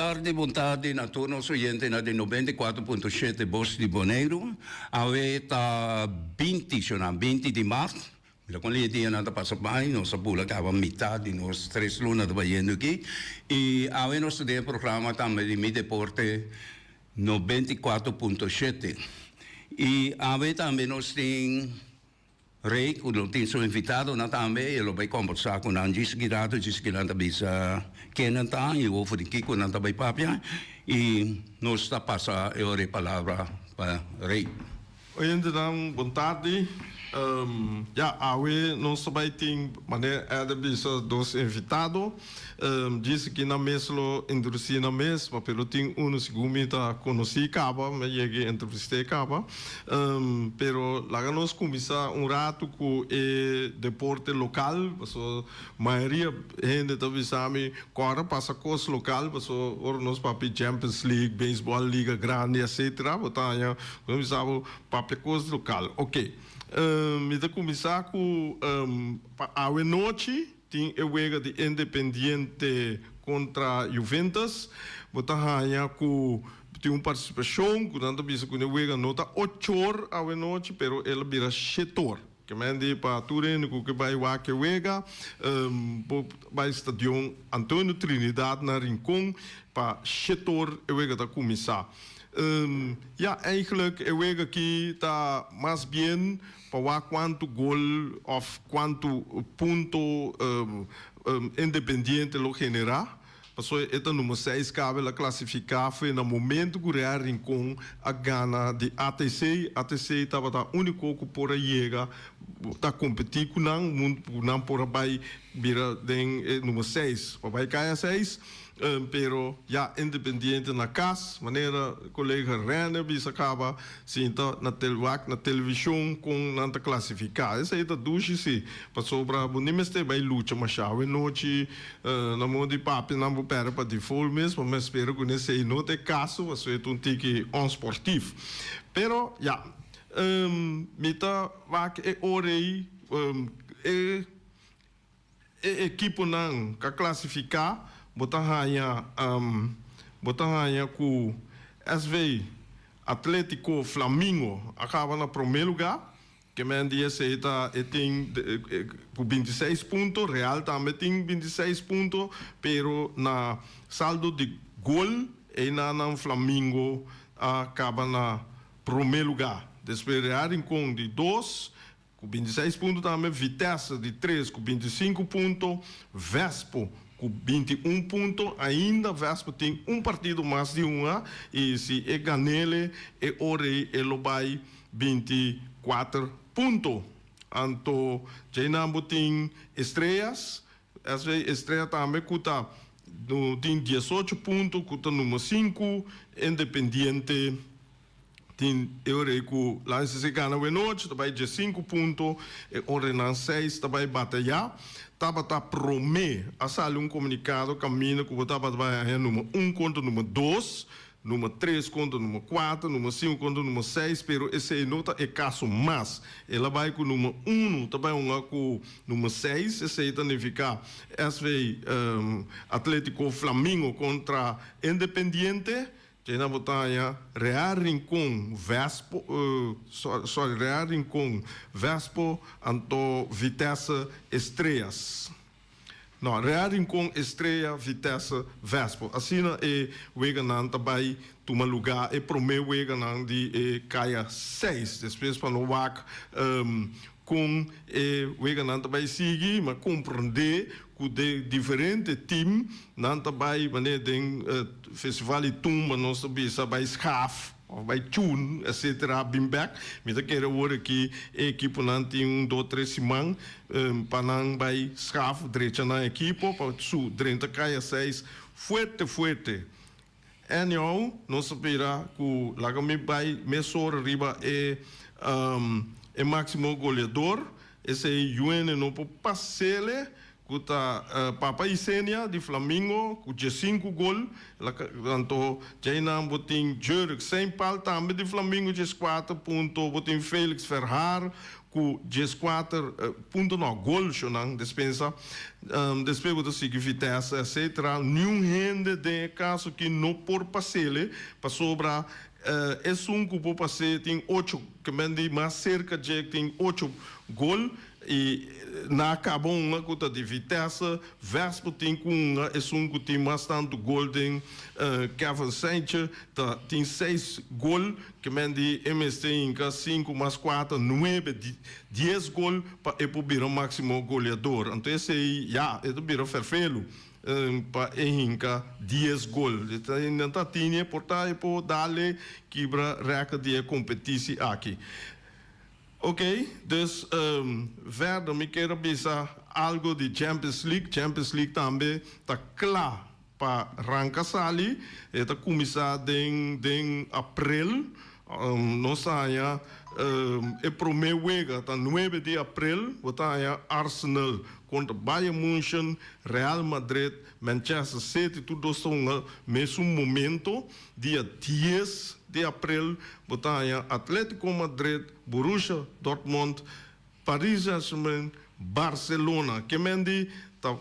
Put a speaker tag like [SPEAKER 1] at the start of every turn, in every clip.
[SPEAKER 1] tardi, bon tardi na tur nos oyentenan di 94.7 Bos di Boneiru. Awe ta 20, shona, 20 di mart. Mira kon e dianan ta pasa bai, nos a bula kaba mitad di nos tres luna ta bayendo aki. I awe nos ta den e programa tambe di Mi Deporte 94.7. I awe tambe nos tin Rey ku lo tin su invitadonan tambe i e lo bai kombersá ku nan djis ki rato, djis ki nan ta bisa ken nan ta i over di kiko nan ta bai papia. I nos ta pasa e ora e palabra pa Rey.
[SPEAKER 2] Oyentenan bon tardi. Ya awe nos ta bai tin manera Ed a bisa dos invitado. Djis aki nan mes lo introduci nan mes, ma pero tin uno segun mi ta conoci caba, mi a yega e entrevist'é caba. Pero laga nos cuminsa un rato cu e deporte local, pasobra mayoria hende ta bisa mi cora pasa cos local, pasobra ora nos papia Champions League, baseball, liga grandi, etcetera, bo ta haña bo ta bisa bo papia cos local. Ok, mi ta cuminsa cu pa awe nochi. Tin e wega di Independiente kontra Juventus. Bo ta haña ku tin un partisipashon ku nan ta bisa ku e wega no ta ochor awenochi pero el a bira shetor. Ke men di pa tur hende ku ke bai wak e wega por bai stadion Antonio Trinidad na Rincon pa shetor e wega ta kuminsá. Ya eigenlijk e wega aki ta mas bien Pa wak kuantu gol òf kuantu punto Independiente lo generá. Pasobra e ta number seis kaba el a klasifiká fue na momentu ku Real Rincon a gana di ATC. ATC tabata úniko ku por a yega ta kompetí ku nan, ku nan por a bai bira den e number seis pa bai kaya seis. Pero ya Independiente na cas, manera colega Rene bisa caba, sinta na tel wak na television con nan ta clasifica. Esey ta dushi si, pasobra bo ni mester bay lucha masha awe nochi na modo di papia nan bo perde pa default mes, ma mi spera cu nesey no ta e caso, pasobra e ta un tiki onsportief. Pero ya, mi ta wak e ora ey e. E ekiponan ka klasifiká bo ta haña bo ta haña ku SV Atlétiko Flamingo a kaba na promé lugá. Ke men di esei ta e tin ku 26 punto, Real tambe tin 26 punto, pero na saldo di gol einanan Flamingo a kaba na promé lugá. Despues Real Rincon di dos, Ku 26 punto tambe Vitesse di tres ku 25 punto, Vespo ku 21 punto. Ainda Vespo tin un partido mas di hunga i si e gan'ele e ora ei e lo bai 24 punto. Anto djeinan bo tin Estrellas, SV Estrella tambe ku ta tin 18 punto ku ta number sinku, Independiente. Tin e ora ei ku Lances e gana wenochi ta bai 15 punto, e ora nan seis ta bai batayá. Tabata promé a sali un komunikado kaminda ku bo tabata bai haña number un kontra number dos, number tres kontra number kuater, number sinku kontra number seis, pero esei no ta e kaso mas. El a bai ku number unu ta bai hunga ku number seis, esei ta nifiká SV Atlétiko Flamingo kontra Independiente. Djei nan bo ta haña Real Rincon, Vespo, sorry, Real Rincon, Vespo, anto Vitesse, Estrellas. No, Real Rincon, Estrella, Vitesse, Vespo. Asina e weganan ta bai tuma lugá, e promé weganan di e kaya seis. Despues pa no wak Kon e weganan ta bai sigui, mi a komprendé ku den diferente tim nan ta bai manera den festival di tumba nos ta bisa bai schaaf òf bai tune etcetera bin bèk. Mi ta kere awor aki e ekiponan tin un dos tres siman pa nan bai schaaf drecha nan ekipo pa su drenta kaya seis fuerte fuerte. Anyhow, nos a bira ku laga mi bai mesora riba e e máksimo goleador, esei Juene no por pas'ele, ku ta Papa Isenia di Flamingo ku 15 gol, anto djainan bo tin Jurk Seinpal tambe di Flamingo 14 punto, bo tin Felix Verhaar. ku 14 punto no gol shonan despensa despues bo ta sigui Vitesse etc niun hende den e kaso aki no por pasele pasobra esun ku por pas'é tin ocho ke men di mas serka dje tin ocho gol I na kaba hunga ku ta di Vitesse, Vespo tin ku hunga esun ku tin mas tantu gol den Kevin Seintje ta tin seis gol, ke men di e mester hinka sinku mas kuater, nuebe, dies gol pa e por bira máksimo goleador. Anto esei ya e ta bira ferfelu pa e hinka dies gol. Nan ta tini e por ta e por dale kibra rèkòrt di e kompetisi aki. Ok, dus verder mi kier a bisa algo di Champions League. Champions League tambe ta kla pa ranka sali. E ta kuminsá den den aprel. Nos ta haña e promé wega ta nuebe di aprel. Bo ta haña Arsenal kontra Bayern Munchen, Real Madrid, Manchester City tur dos ta hunga mesun momento. Dia dies di aprel bo ta haña Atletico Madrid, Borussia Dortmund, Paris Saint-Germain, Barcelona. Ke men di ta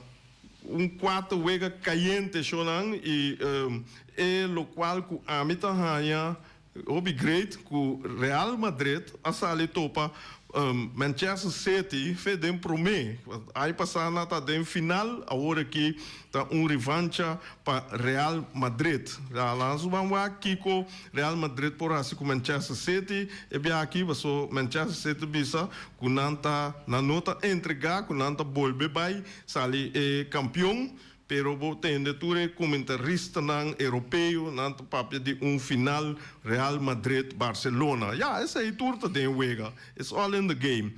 [SPEAKER 2] un kuater wega kayente shownan i e lokual ku ami ta haña hopi great ku Real Madrid a sali topa Manchester City fe den prome. Aña pasa nan ta den final, awor aki ta un revancha pa Real Madrid. Laat nos ban wak kiko Real Madrid por hasi ku Manchester City e bia aki, paso Manchester City bisa ku nan ta nan no ta entrega, ku nan ta bolbe bai sali e kampion. Pero bo tende tur e komentaristanan europeo nan ta papia di un final Real Madrid Barcelona. Ya, esei tur ta den wega. It's all in the game.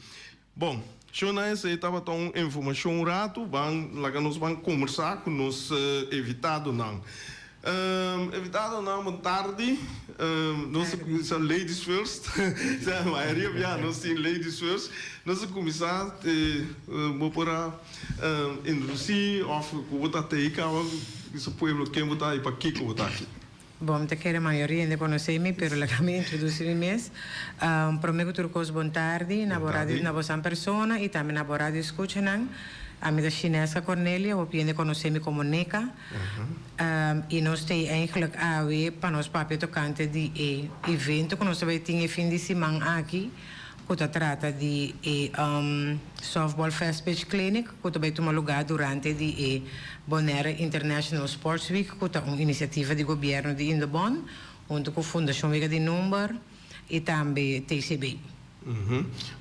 [SPEAKER 2] Bon, shona esei tabata un informashon ratu, ban laga nos ban kombersá ku nos evitadonan. Evitadonan bon tardi. Nos a kuminsá ladies first. Sa mayoria bia nos tin ladies first. Nos a kuminsá te bo por a Introducí of cu bo ta tei caba bisa pueblo ken bo ta y pakico bo ta aki.
[SPEAKER 3] Bon, mi ta kere mayoria hende conoce mi, pero laga mi introduci mi mes. Prome cu tur cos bon tardi na bo radio, na bosan persona y tambe na bo radio escuchanan. Ami ta Shineska Cornelia, hopi hende conoce mi como Neka. Y nos tei eigenlijk awe pa nos papia tocante di e evento cu nos ta bay tin e fin di siman aki. Ku ta trata di e Softball Fast Pitch Clinic ku ta bai tuma lugá durante di e Bonaire International Sports Week ku ta un inisiativa di gobièrnu di Indobon huntu ku Fundashon Wega di Number i tambe TCB.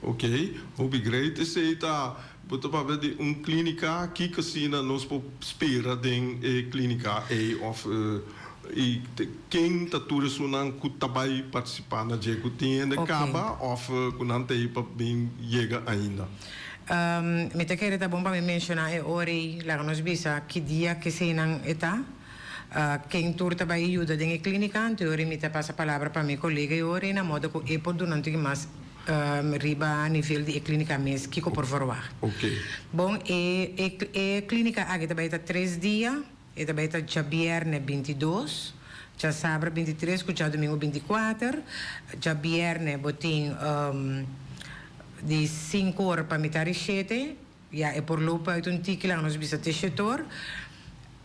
[SPEAKER 2] Ok, hopi great. Esei ta, bo ta papia di un klínika, kiko asina nos por spera den e klínika ei òf I ken ta tur esunnan ku ta bai partisipá na dje? Ku tin hende kaba òf ku nan ta ei pa bin yega ainda?
[SPEAKER 3] Mi ta kere ta bon pa mi menshoná e ora ei. Laga nos bisa ki dia keseinan e ta. Ken tur ta bai yuda den e klínika. Anto e ora ei mi ta pasa palabra pa mi kolega e ora ei na modo ku e por duna un tiki mas riba nivel di e klínika mes kiko por verwagt. Bon, e e klínika aki ta bai ta tres dia. E ta bai ta djabièrnè 22, djasabra 23 ku djadumingu 24. Djabièrnè bo tin di sinku or pa mitar di shete, ya e por loop uit un tiki laga nos bisa te shete or.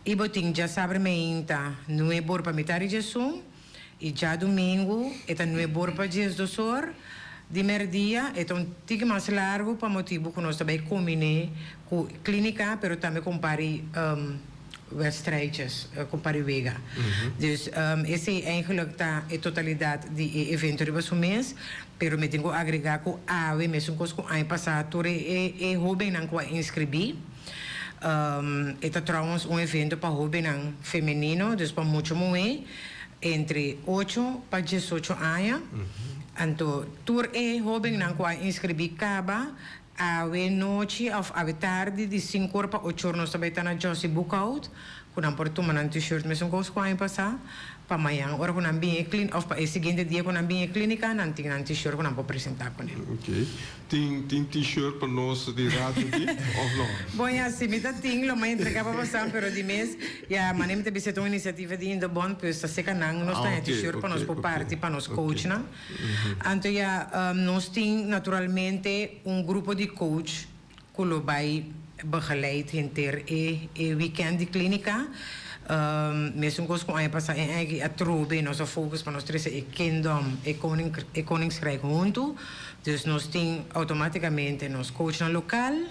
[SPEAKER 3] I bo tin djasabra meinta nuebe or pa mitar di diesun i djadumingu e ta nuebe or pa 12 or di mèrdia. E ta un tiki mas largu pa motibu ku nos ta bai kombiné ku klínika pero tambe ku un par di wedstrijdjes, ku un par di wega. Dus esei eigenlijk ta e totalidat di e evento riba su mes, pero mi tin ku agregá ku awe mesun kos ku aña pasá tur e e hóbennan ku a inskribí. E ta trouwens un evento pa hóbennan femenino, dus pa mucha muhé entre ocho pa 18 aña. Anto tur e hóbennan ku a inskribí kaba Awe nochi of awe tardi di sinku or pa ocho or nos ta bai ta na Jossy Boekhoudt. ku nan por tuma nan t-shirt mesun kos ku aña pasá pa mañan ora ku nan bin e klin òf pa e siguiente dia ku nan bin e klínika nan tin nan t-shirt ku nan por presentá kuné.
[SPEAKER 2] Ok. Tin tin t-shirt pa nos di radio aki òf no?
[SPEAKER 3] Bon ya, si mi ta tin lo mi a entregá pa bosan pero di mes ya manera mi ta bisa ta un inisiativa di Indobond pues ta seka nan nos ta haña t-shirt pa nos por parti pa nos coachnan. Anto ya nos tin naturalmente un grupo di coach ku lo bai begeleid henter e e weekend di klínika. Mesun kos ku aña pasá e aña aki atrobe nos a focus pa nos trese e Kingdom, e koning e Koningsrijk huntu. Dus nos tin outomátikamente nos coachnan lokal,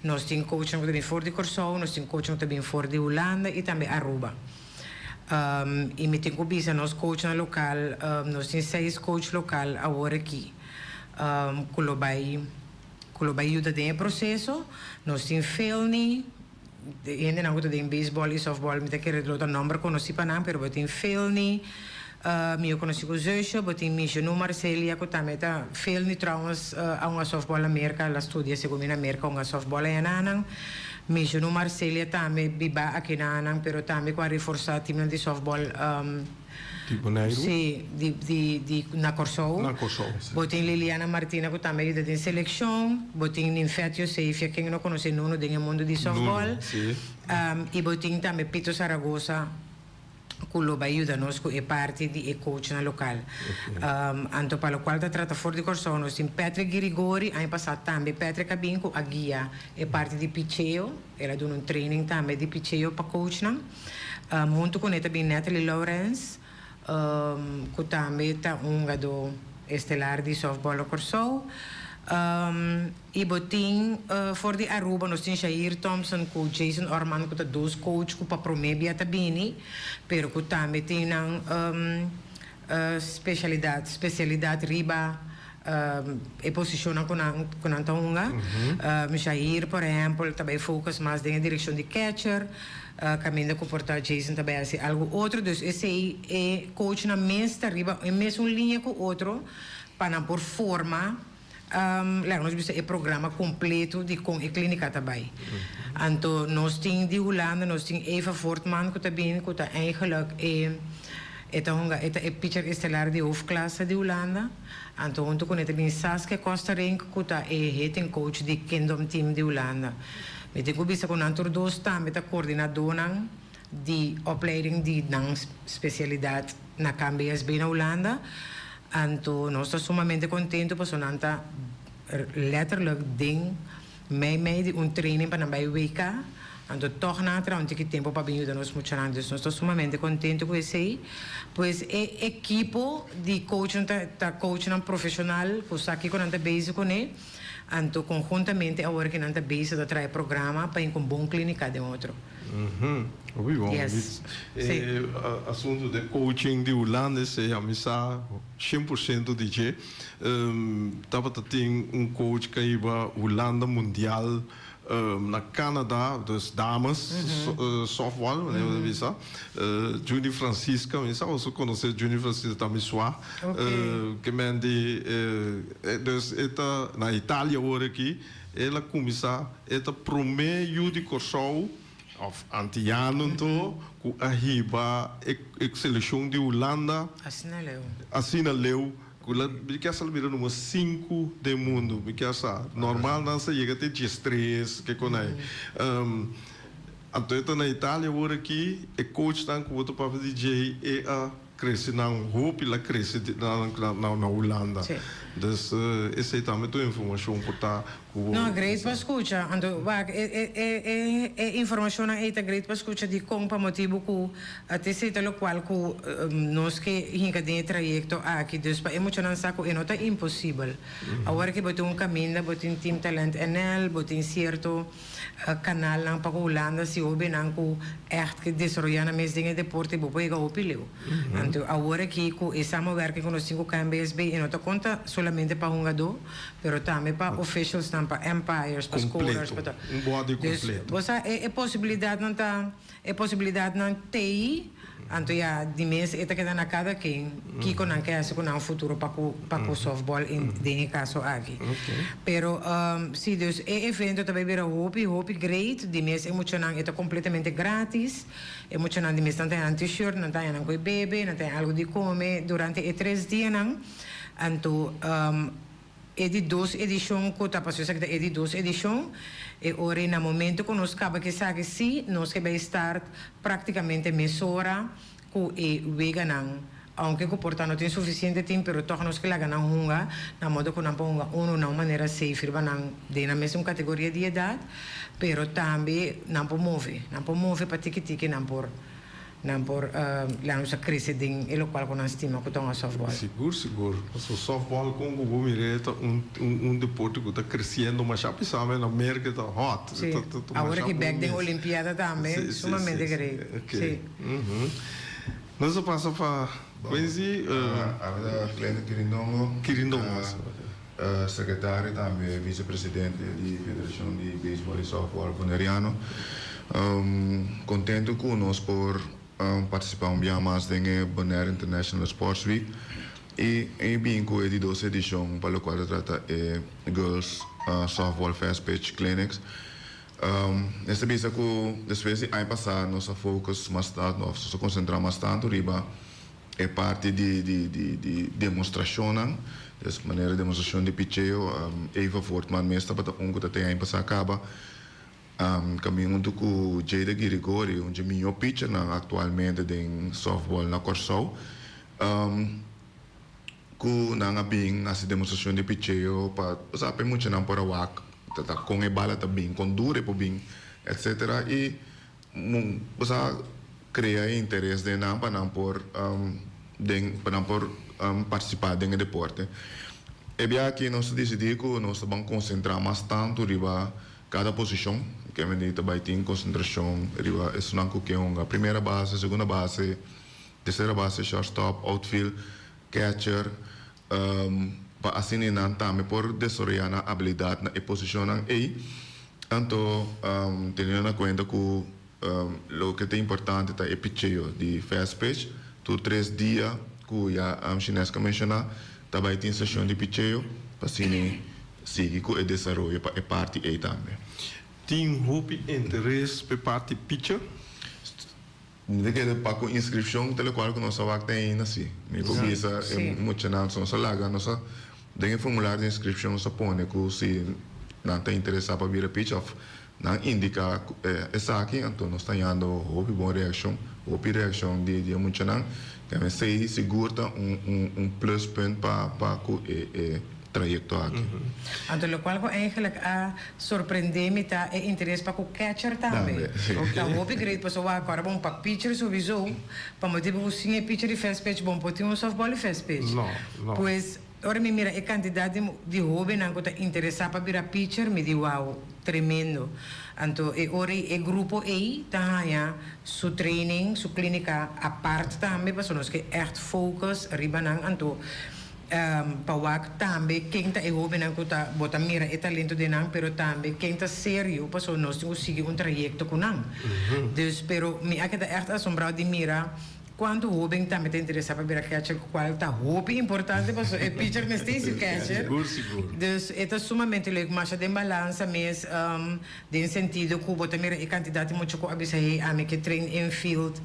[SPEAKER 3] nos tin coachnan ku ta bin for di Kòrsou, nos tin coachnan ku ta bin for di Hulanda i tambe Aruba. I mi tin ku bisa nos coachnan lokal, nos tin seis coach lokal awor aki ku lo bai. Ku lo bai yuda den e proseso. Nos tin Felny, e hendenan ku ta den beisbòl i sòftbòl mi ta kere lo ta nòmber konosí pa nan, pero bo tin Felny, mi yo konosí ku Zusje, bo tin Michenu Marcelia ku tambe ta Felny trouwens a hunga sòftbòl na Merka, el a studia segun mi na Merka hunga sòftbòl ayanan. Michenu Marcelia tambe biba akinanan pero tambe ku a reforsá timnan di sòftbòl.
[SPEAKER 2] Di Boneiru?
[SPEAKER 3] Sí, di, di, di na Kòrsou.
[SPEAKER 2] Na Kòrsou, sí.
[SPEAKER 3] Bo tin Liliana Martina ku tambe a yuda den selekshon. Bo tin Ninfet Josefia, ken no konosé Nuno den e mundu di sòftbòl.
[SPEAKER 2] Nuno, sí.
[SPEAKER 3] I bo tin tambe Pito Saragoza ku lo bai yuda nos ku e parti di e coachnan lokal. Anto pa lokual ta trata for di Kòrsou nos tin Patrick Girigori, aña pasá tambe Patrick a bin ku a guia e parti di picheo. El a duna un training tambe di picheo pa coachnan. Huntu kuné ta bin Natalie Lawrence, ku tambe ta un hungadó estelar di sòftbòl na Kòrsou. I bo tin for di Aruba nos tin Shair Thompson ku Jason Orman ku ta dos coach ku pa promé bia ta bini, pero ku tambe tin nan spesialidat spesialidat riba e posishonnan ku nan ku nan ta hunga. Shair por ehèmpel ta bai focus mas den e direkshon di catcher, kaminda ku por ta Jason ta bai hasi algu otro. Dus esei e coachnan mes ta riba e mesun liña ku otro pa nan por forma laga nos bisa e programa kompleto di kon e klínika ta bai. Anto nos tin di Hulanda nos tin Eva Voortman ku ta bini ku ta eigenlijk e e ta hunga e ta e pitcher estelar di hoofdklasse di Hulanda. Anto huntu kuné ta bin Saskia Kosterink ku ta e hitting coach di Kingdom Team di Hulanda. Mi tin ku bisa ku nan tur dos tambe ta koordinadónan di opleiding di nan spesialidat na KNBSB na Hulanda. Anto nos ta sumamente kontentu pasobra nan ta letterlijk den mei mei di un training pa nan bai WK. Anto tòg nan a traha un tiki tempu pa bin yuda nos muchanan. Dus nos ta sumamente kontentu ku esei. Pues e ekipo di coachnan ta ta coachnan profeshonal ku sa kiko nan ta bezig kuné. Anto konhuntamente awor ke nan ta bezig ta traha e programa pa hinka un bon klínika den otro.
[SPEAKER 2] Hopi bon.
[SPEAKER 3] Yes.
[SPEAKER 2] E asuntu de coaching di Hulanda esei ami sa 100% di dje. Tabata tin un coach ku a hiba Hulanda mundial na Canada, dus dames softball manera bo ta bisa, Juny Francisca, mi sa boso conoce Juny Francisca ta mi swa, ke men di dus e ta na Italia awor aki, el a cuminsa, e ta prome yu di Corsou of Antiyano anto cu a hiba e seleccion di Hulanda asina leu. Ku la mi kier sa bira numero sinku den mundu mi kier sa normal nan sa yega te diestres ke kon ai anto e ta na Italia awor aki e coachnan ku bo ta papia di dje e a krese nan hopi la krese na na Hulanda dus esei tambe ta un informashon por ta ku bo
[SPEAKER 3] No great pa skucha anto wak e e e e informashonnan ei ta great pa skucha dikon pa motibu ku Esei ta lokual ku nos ke hinka den e trayekto aki. Dus pa e muchanan sa ku e no ta imposibel. Awor ke bo tin un kaminda, bo tin Team Talent NL, bo tin sierto kanalnan pa ku Hulanda si hobennan ku ègt ke desaroyá nan mes den e deporte bo por yega hopi leu. Anto awor aki ku e samenwerking ku nos tin ku KNBSB e no ta konta solamente pa hungadó, pero tambe pa officialsnan, pa umpires, pa scorers, pa
[SPEAKER 2] Kompleto. Un bòdi
[SPEAKER 3] Dus
[SPEAKER 2] kompleto.
[SPEAKER 3] bo sa e posibilidatnan ta. E posibilidatnan t'ei, Anto ya, di mes e ta keda na kada ken kiko nan ke hasi ku nan futuro pa ku pa ku softball in den e kaso aki. Pero si, dus e evento ta bai bira hopi hopi great. Di mes e muchanan e ta kompletamente gratis. E muchanan di mes nan ta haña nan t-shirt, nan ta haña nan koe bebe, nan ta haña algu di kome durante e tres dianan. Anto e di dos edishon ku ta pasobra esaki ta e di dos edishon, e ora ei na momento ku nos kaba ku esaki sí nos ke bai start praktikamente mesora ku e weganan. Aunke ku por ta no tin sufisiente tin pero tòg nos ke laga nan hunga na modo ku nan por hunga unu na un manera safe riba nan den nan mesun kategoria di edat pero tambe nan por move, nan por move pa tiki tiki nan por Nan por laga nos a crece den e locual cu nan stima cu ta un softball.
[SPEAKER 2] Sigur, sigur. Pasobra softball con cu bo mir'é ta un un deporte cu ta creciendo masha pisame na Merca ta hot.
[SPEAKER 3] Sí. Awor aki bek den Olimpiada tambe, sumamente great.
[SPEAKER 2] Sí. Nos a pasa pa Quincy.
[SPEAKER 4] Ami ta Glenda Kirindongo.
[SPEAKER 2] Kirindongo.
[SPEAKER 4] Secretario tambe vicepresidente di Federacion di Baseball y Softball Boneriano. Contento cu nos por participa un biaha mas den e Bonaire International Sports Week y y bin cu e di dos edicion pa locual ta trata e Girls Softball Fast Pitch Clinics. Mester bisa cu despues di aña pasa nos a focus mas tanto of nos a concentra mas tanto riba E parti di di di di demostrashonnan, des manera demostrashon di picheo, Eva Voortman mes tabata un ku ta ten aña pasá kaba, kamin huntu ku Jada Girigori, un dje mihó pichernan aktualmente den sòftbòl na Kòrsou, ku nan a bin hasi demostrashon di picheo pa sa pa e muchanan por a wak ta ta kon e bala ta bin, kon duru e por bin, etsetera i. Bo sa krea e interes den nan pa nan por den pa nan por partisipá den e deporte. E bia aki nos ta disidí ku nos ta ban konsentrá mas tantu riba kada posishon. Ke mende ta bai tin konsentrashon riba esunnan ku ke hunga primera base, segunda base, tersera base, shortstop, outfield, catcher, pa asina nan tambe por desaroyá nan abilidat na e posishonnan ei. Anto, teniendo na kuenta ku loke ta importante ta e picheo di fast pitch, tur tres dia ku ya Shineska menshoná ta bai tin seshon di picheo pa asina sigui ku e desaroyo pa e parti ei tambe.
[SPEAKER 2] Tin hopi interes pa e parti picher?
[SPEAKER 4] Mi ta kere pa ku inskripshon ta lokual ku nos a wak ta ainda si. Mi por bisa e muchanan so nos a laga nos a den e formulario di inskripshon nos a pone ku si nan ta interesá pa bira pitch òf nan indiká esaki anto nos ta hañando hopi bon reakshon, hopi reakshon di e muchanan. Esei sigur ta un pluspunt pa ku e trayecto aki.
[SPEAKER 3] Anto locual cu eigenlijk a sorprende mi ta e interes pa cu catcher tambe. Ta hopi great pasobra wak ora bon pa pitcher sowiso, pa motibo cu sin e pitcher di fast pitch bon por tin un softball di fast pitch. Pues ora mi mira e cantidad di di hobennan cu ta interesa pa bira pitcher mi di wow, tremendo. Anto e ora ei e grupo ei ta haña su training, su clinica apart tambe pasobra nos ke echt focus riba nan anto. Pa wak tambe ken ta e hobennan ku ta bo ta mira e talento den nan pero tambe ken ta serio pasobra nos tin ku sigui un trayekto ku nan. Dus pero mi a keda ègt asombrado di mira kuantu hoben tambe ta interesá pa bira catcher kual ta hopi importante pasobra e pitcher mester su catcher.
[SPEAKER 2] Sigur sigur.
[SPEAKER 3] Dus e ta sumamente leuk masha den balansa mes den sentido ku bo ta mira e kantidat di mucha ku a bisa hey ami ke train infield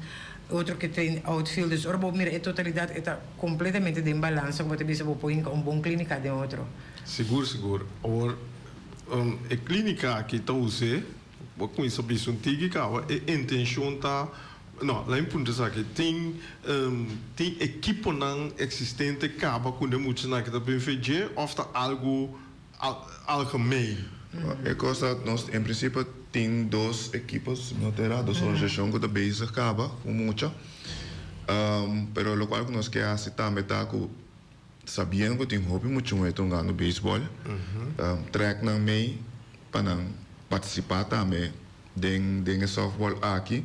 [SPEAKER 3] otro ke train outfield dus ora bo mira e totalidat e ta Completamente den balansa cu bo ta bisa bo por hinca un bon clinica den otro.
[SPEAKER 2] Sigur sigur. Awor e clinica aki ta us'é, bo cuminsa bisa un tiki caba, e intencion ta, no, laat mi puntra esaki, tin tin ekiponan existente caba cu den muchanan aki ta bin fe dje of ta algo algemeen?
[SPEAKER 4] E cos ta nos en principio tin dos ekipo si mi no ta era, dos organisacion cu ta bezig caba cu mucha. Pero locual cu nos ke haci tambe ta cu sabiendo cu tin hopi mucha muher ta hungando baseball, trek nan mee pa nan participa tambe den den e softball aki.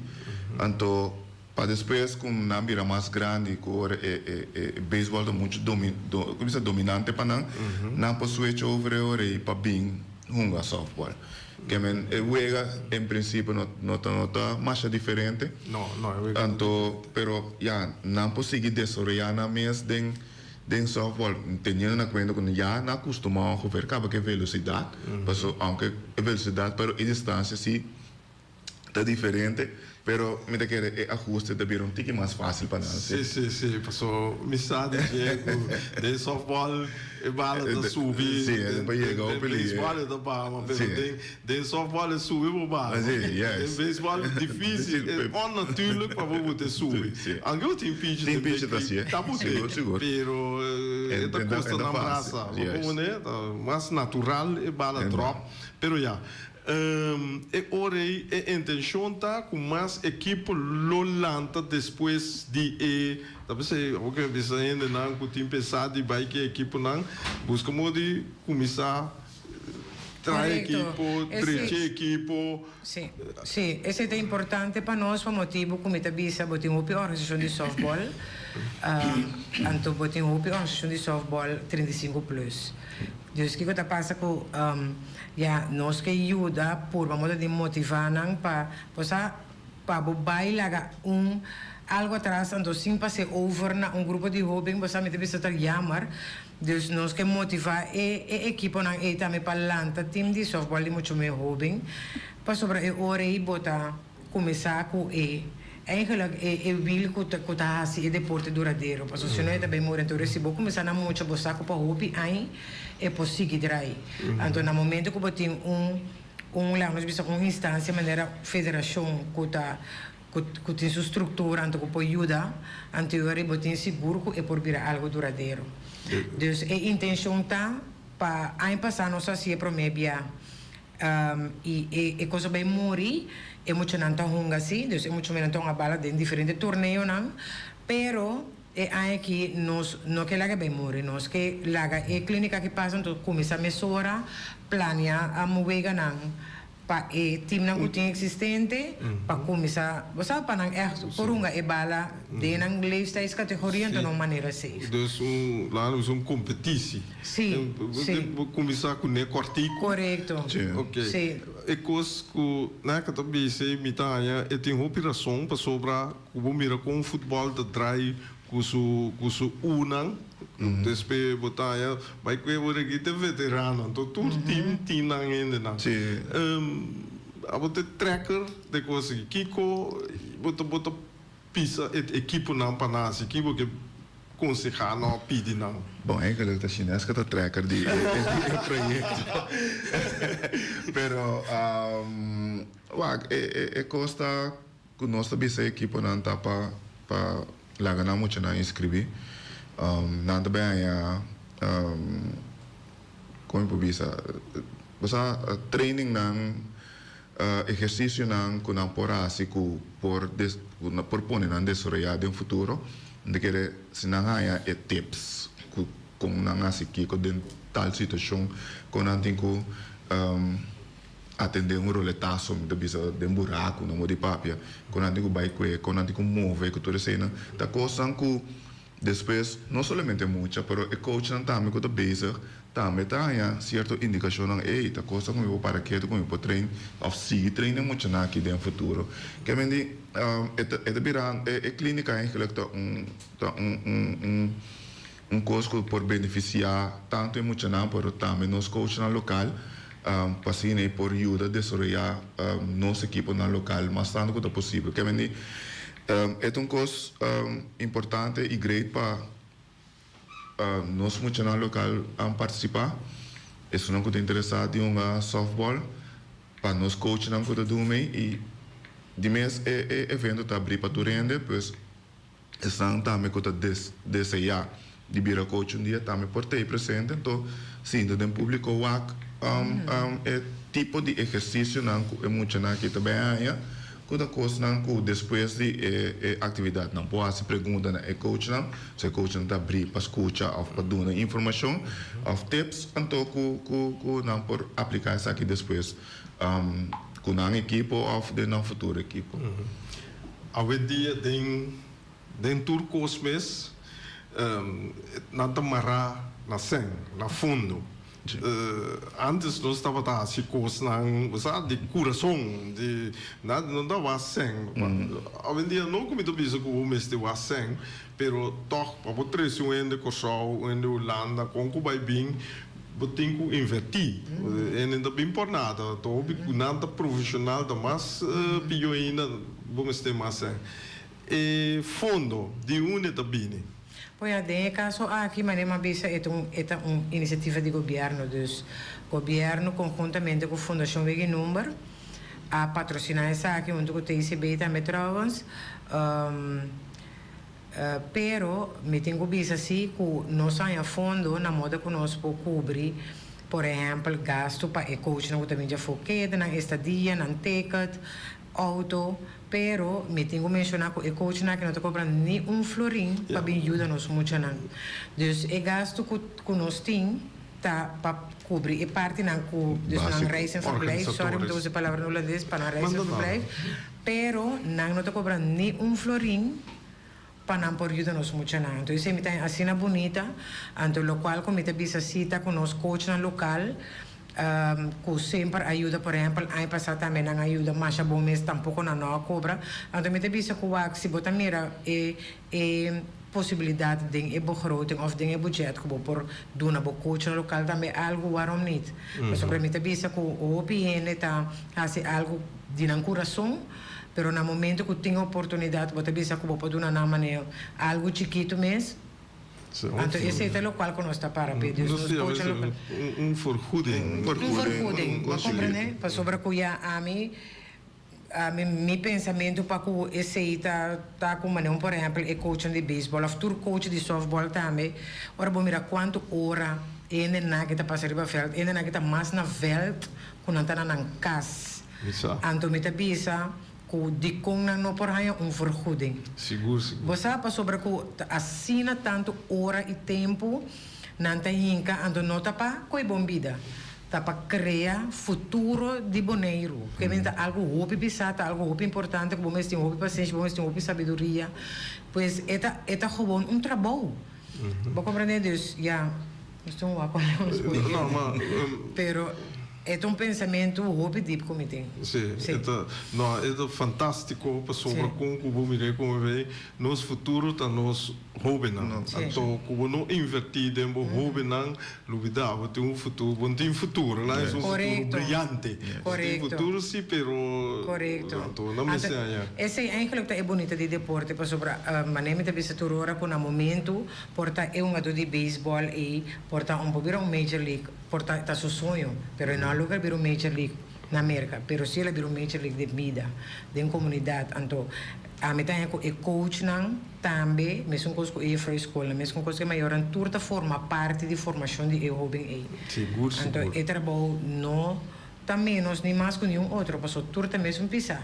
[SPEAKER 4] Anto pa despues cu nan bira mas grandi cu ora e e e baseball ta mucho domi do como bisa dominante pa nan, nan por switch over e ora ey pa bin. hunga softball. Ke men e wega en prinsipio no no ta no ta masha diferente.
[SPEAKER 2] No, no, e wega no ta
[SPEAKER 4] Anto,
[SPEAKER 2] diferente.
[SPEAKER 4] pero ya, nan por sigui desaroyá nan mes den den softball, teniendo na kuenta ku ya nan a kustumá ongeveer kaba ku e velosidat, paso aunke e velosidat pero e distansia si ta diferente, pero mi ta kere e ahuste ta bira un tiki mas fácil pa nan.
[SPEAKER 2] Sí, sí, sí, paso mi sa di dje ku den softball e bala ta subi,
[SPEAKER 4] Sí, e ta yega
[SPEAKER 2] den
[SPEAKER 4] hopi lihe.
[SPEAKER 2] baseball e ta baha, ma pero
[SPEAKER 4] Sí.
[SPEAKER 2] den den softball e subi bo baha.
[SPEAKER 4] Sí, yes.
[SPEAKER 2] Den baseball difícil, e onnatuurlijk pa bo bute subi.
[SPEAKER 4] Sí, sí.
[SPEAKER 2] Aunke bo tin pitcher
[SPEAKER 4] Tin
[SPEAKER 2] den
[SPEAKER 4] pitcher ta
[SPEAKER 2] big league,
[SPEAKER 4] hasié.
[SPEAKER 2] ta bute,
[SPEAKER 4] Sigur, sigur.
[SPEAKER 2] pero e ta
[SPEAKER 4] E ta
[SPEAKER 2] kosta
[SPEAKER 4] e ta
[SPEAKER 2] nan
[SPEAKER 4] fácil,
[SPEAKER 2] brasa. Bo
[SPEAKER 4] yes.
[SPEAKER 2] pone, ta mas natural e bala drop, pero ya. E ora ei e intencion ta cu mas ekipo lo lanta despues di e, ta p'esei awor cu bisa hendenan cu tin pensa di bai cu e ekiponan, busca modo di cuminsa trae ekipo, drecha ekipo.
[SPEAKER 3] Si, si, esei ta importante pa nos pa motibu cu mi ta bisa bo tin hopi organisacion di softball, anto bo tin hopi organisacion di softball 35 plus. Dus kiko ta pasa ku ya nos ke yuda purba moda di motivá nan pa bo sa pa bo bai laga un algo atras anto sin pas'é over na un grupo di hoben bo sa mi ta bisa ta jammer dus nos ke motivá e e ekiponan ei tambe pa lanta team di softball di mucho mihó hoben pasobra e ora ei bo ta Kuminsá ku e eigenlijk e e wil ku ta ku ta hasi e deporte duradero. Pasobra si no e ta bay muri. Anto si bo kuminsá na mucha bo sa ku pa hopi aña e por sigui drai. Anto na momento ku bo tin un un laga nos bisa un instancia manera federashon ku ta ku ku tin su struktura anto ku por yuda anto e ora bo tin sigur ku e por bira algo duradero. Dus e intenshon ta pa aña pasá nos a hasi e promé bia. I e e cosa bay muri, e muchanan ta hunga si, dus e muchanan ta hunga bala den diferente torneonan, pero e aña aki nos no ke laga bay muri, nos ke laga e clinica aki pasa, enton cuminsa mesora planea weganan pa e teamnan cu tin existente pa cuminsa, bo sa, pa nan echt por hunga e bala den nan leeftijdscategoria, enton na un manera safe.
[SPEAKER 2] Dus un, laga nos bisa un competitie.
[SPEAKER 3] Sí, sí.
[SPEAKER 2] Bo kuminsá kuné kòrtiku.
[SPEAKER 3] Korekto.
[SPEAKER 4] Sí.
[SPEAKER 2] Ok.
[SPEAKER 3] Sí.
[SPEAKER 2] E kos ku Naka ta bisa ei mi ta haña e tin hopi rason pasobra ku bo mira kon futbòl ta drai ku su ku su unan despues bo ta haña bai ku e bo regi te veterano anto tur tim tin nan hendenan.
[SPEAKER 4] Sí.
[SPEAKER 2] Abo ta trekker de kos aki kiko bo ta bo ta Pisa e ekiponan pa nan hasi ki bo ke konsehá nan òf pidi nan?
[SPEAKER 4] Bon, eigenlijk ta Shineska ta trekker di e proyekto. Pero wak, e kos ta ku nos ta bisa e ekiponan ta pa pa laga nan muchanan inskribí. Nan ta bai haña kon mi por bisa, bo sa trainingnan Ehersisionan ku nan por hasi ku por ku nan por pone nan desaroyá den futuro. Mi ta kere si nan haña e tips ku kon nan hasi kiko den tal situashon, kon nan tin ku atendé un roletaso, mi ta bisa den buraku nan bo di papia, kon nan tin ku bai kue, kon nan tin ku move ku tur eseinan. Ta kosnan ku Despues, no solamente mucha, pero e coachnan tambe cu ta bezig, tambe ta haña cierto indicacionnan, ey, ta cosa cu mi por para ketu, cu mi por train of sigui train e muchanan aki den futuro. Ke men di, e ta, e ta bira, e e clinica eigenlijk ta un, ta un, un, un, un cos cu por beneficia tanto e muchanan, pero tambe nos coachnan local, pa asina e por yuda desaroya nos equiponan local mas tanto cu ta posibel. Ke men di, E ta un kos importante i great pa nos muchanan lokal partisipá. Esunnan ku ta interesá di hunga sòftbòl, pa nos coachnan ku ta duna i di mes e evento ta abrí pa tur hende, pues esnan tambe ku ta deseá di bira coach un dia tambe por ta ei presente. Anto sinta den públiko wak e tipo di ehersisionan ku e muchanan aki ta bai haña, ku ta kosnan ku despues di e e aktividatnan por hasi pregunta na e coachnan, so e coachnan ta abrí pa skucha òf pa duna informashon òf tips anto ku ku ku nan por apliká esaki despues ku nan ekipo òf den nan futuro ekipo.
[SPEAKER 2] Awendia den Den tur kos mes nan ta mará na sèn, na fondo. Antes nos tabata hasi kosnan, bo sa, di kurason, di nan no ta wak sèn. Awendia no ku mi ta bisa ku bo mester wak sèn, pero tòg pa bo trese un hende Kòrsou, un hende Hulanda, kon ku bai bin, bo tin ku invertí. Hende no ta bin por nada. Ta hopi ku nan ta profeshonal ta mas pió ainda, bo mester mas sèn. E fondo di unda e ta bini?
[SPEAKER 3] Pues ya, den e caso aki, manera mi a bisa, e ta un, e ta un iniciativa di gobierno. Dus, gobierno conhuntamente cu Fundacion Weg'i Number a patrocina esaki hunto cu TCB tambe trouwens. Pero, mi tin cu bisa si cu nos haña fondo na moda cu nos por cubri, por ehempel, gasto pa e coachnan cu ta bin djafó keda, nan estadia, nan ticket, Auto, pero mi tin cu menciona cu e coachnan aki no ta cobra ni un florin pa bin yuda nos muchanan. Dus e gasto cu cu nos tin ta pa cubri e partinan cu dus nan reis en verblijf, sorry mi ta usa e palabra na Hulandes, pa nan reis en verblijf, pero nan no ta cobra ni un florin pa nan por yuda nos muchanan. Anto esei mi ta haña asina bunita, anto locual cu mi ta bisa si ta cu nos coachnan local cu semper a yuda, por ehempel aña pasa tambe nan a yuda masha bon mes, tampoco nan no a cobra. Anto mi ta bisa cu wak si bo ta mira e e posibilidad den e begroting of den e budget cu bo por duna bo coachnan local tambe algo, waarom niet? Pasobra mi ta bisa cu hopi hende ta haci algo di nan curason, Pero na momento cu tin oportunidad bo ta bisa cu bo por duna nan manera algo chikito mes, anto esey ta locual cu nos ta para p'e. Dus nos cocha local.
[SPEAKER 2] Un vergoeding.
[SPEAKER 3] Un vergoeding, bo comprende? Pasobra cu ya ami, ami mi pensamento pa cu esey ta ta cu manera un por ehempel e coachnan di baseball of tur coach di softball tambe, ora bo mira cuanto ora e hendenan aki ta pasa riba veld, e hendenan aki ta mas na veld cu nan ta na nan cas.
[SPEAKER 2] Bisa.
[SPEAKER 3] Anto mi ta bisa ku dikon nan no por haña un vergoeding.
[SPEAKER 2] Sigur, sigur.
[SPEAKER 3] Bo sa pasobra ku ta asina tantu ora i tempu nan ta hinka, anto no ta pa koe bon bida, ta pa krea futuro di Boneiru. Ke men ta algu hopi pisá, ta algu hopi importante ku bo mester tin hopi pasenshi, bo mester tin hopi sabiduria. Pues e ta e ta gewoon un trabou. Bo komprendé? Dus ya, nos tin un wak
[SPEAKER 2] No, ma.
[SPEAKER 3] Pero. E ta un pensamentu hopi dip ku mi tin.
[SPEAKER 2] Sí, e ta, no, e ta fantástiko pasobra kon ku bo mir'é komo ve, nos futuro ta nos hóbennan. Anto ku bo no invertí den bo hóbennan, lubidá, bo tin un futuro, bo no tin futuro, nan es un futuro briyante. Bo tin futuro sí, pero anto nan mester haña.
[SPEAKER 3] Esei eigenlijk ta e bunita di deporte pasobra manera mi ta bisa tur ora ku na momentu por ta e hungadó di beisbòl ei por ta un por bira un major league. Por ta ta su soño, pero e no a logra bira un Major League na Merca, pero si el a bira un Major League den bida, den comunidad. Anto, ami ta haña cu e coachnan tambe, mesun cos cu e juffrouw scolnan, mesun cos cu e mayornan, tur ta forma parti di formacion di e hoben ey.
[SPEAKER 2] Sigur,
[SPEAKER 3] Anto,
[SPEAKER 2] sigur.
[SPEAKER 3] e trabou no ta menos ni mas cu niun otro, pasobra tur ta mesun pisa.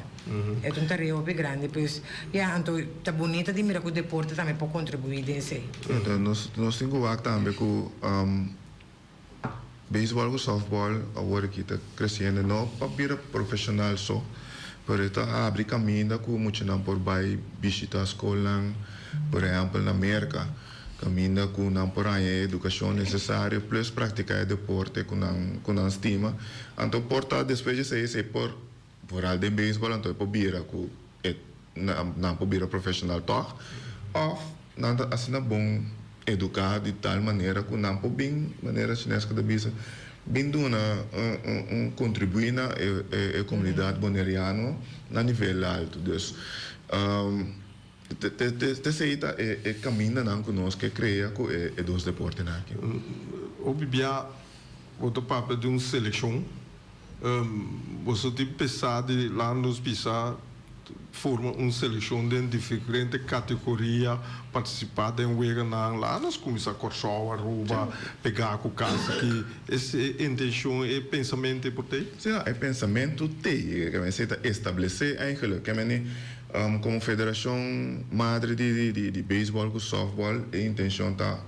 [SPEAKER 3] E ta un tarea hopi grandi. Pues, ya, anto ta bunita di mira cu deporte tambe por contribui den esey.
[SPEAKER 4] Anto, nos, nos tin cu wak tambe cu. Beisbòl ku sòftbòl awor aki ta kresiendo no pa bira profeshonal so, pero e ta habri kaminda ku muchanan por bai bishitá skolnan, por ehèmpel na Merka, kaminda ku nan por haña e edukashon nesesario plus praktiká e deporte ku nan ku nan stima. Anto por ta despues di esei esei por Vooral den beisbòl anto e por bira ku e nan por bira profeshonal tòg òf nan ta asina bon eduká di tal manera ku nan por bin manera Chinesca ta bisa bin duna un kontribuí na e komunidat boneriano na nivel altu. Dus te esei ta e kamindanan ku nos ke krea ku e dos deportenan aki.
[SPEAKER 2] Hopi bia bo ta papia di un selekshon. Boso tin pesá di laat nos bisa forma un selekshon den diferente kategoria, partisipá den weganan, laat nos kuminsá Kòrsou, Aruba, pegá ku kas aki. Ese e intenshon, e pensamentu ei por tei?
[SPEAKER 4] Sí, e pensamentu tei. Esei ta establesé eigenlijk. Ke meni komo federashon madre di beisbòl ku sòftbòl e intenshon ta.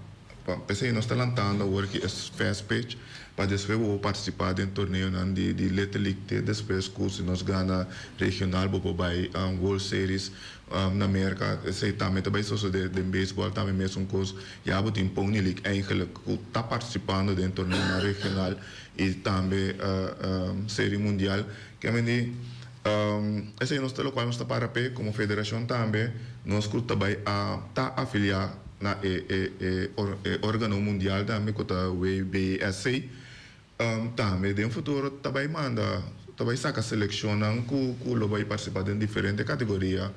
[SPEAKER 4] Pa p'esei nos ta lantando awor ki e fast pitch pa despues bo por partisipá den torneonan di di Little League te despues ku si nos gana regional bo por bai World Series na Merka. Esei tambe ta bai sosodé den beisbòl tambe mesun kos. Ya bo tin Pony League eigenlijk ku ta partisipando den torneonan regional i tambe Serie Mundial. Ke mende esei nos ta lokual nos ta para p'e komo federashon tambe nos ku ta bai a ta afiliá na e e e organo mundial tambe ku ta WBSC tambe den futuro ta bai manda ta bai saka selekshonnan ku ku lo bai partisipá den diferente kategoria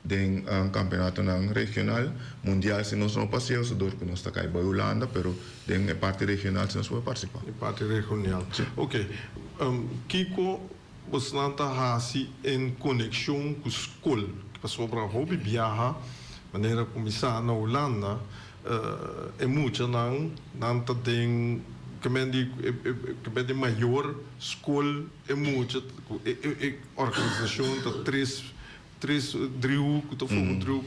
[SPEAKER 4] den kampeonatonan regional, mundial si nos no paseo su dor ku nos ta kai bai Hulanda pero den e parti regional si nos por partisipá.
[SPEAKER 2] E parti regional. Ok. Kiko bosnan ta hasi en konekshon ku skol? Pasobra hopi biaha manera ku mi sa na Hulanda e muchanan nan ta den kemen di kemen di mayor skol e mucha e organisashon ta tres Tres driehoek ku ta forma un driehoek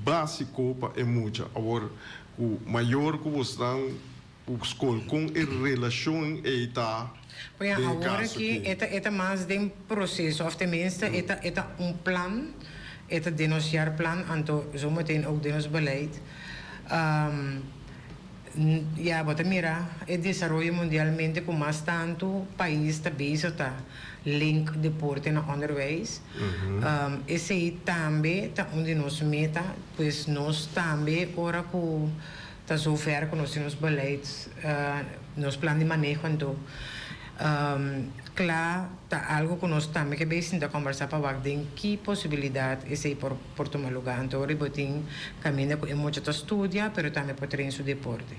[SPEAKER 2] básiko pa e mucha. Awor, ku mayor ku bosnan ku skol, kon e relashon ei ta
[SPEAKER 3] Pues
[SPEAKER 2] den e
[SPEAKER 3] awor
[SPEAKER 2] kaso
[SPEAKER 3] aki
[SPEAKER 2] aki?
[SPEAKER 3] e ta e ta mas den proseso òf tenminste e ta e ta un plan, e ta den nos jaarplan, anto zometeen ook den nos beleid. Ya bo ta mira e desaroyo mundialmente ku mas tantu pais ta bezig ta link deporte na onderwijs. Esei tambe ta un di nos meta, pues nos tambe ora ku ta zover ku nos tin nos beleid, nos plan di maneho anto kla ta algu ku nos tambe ke bay sinta kombersá pa wak den ki posibilidat esei por por tuma lugá. Anto ora bo tin kaminda ku e mucha ta studia pero tambe por train su deporte.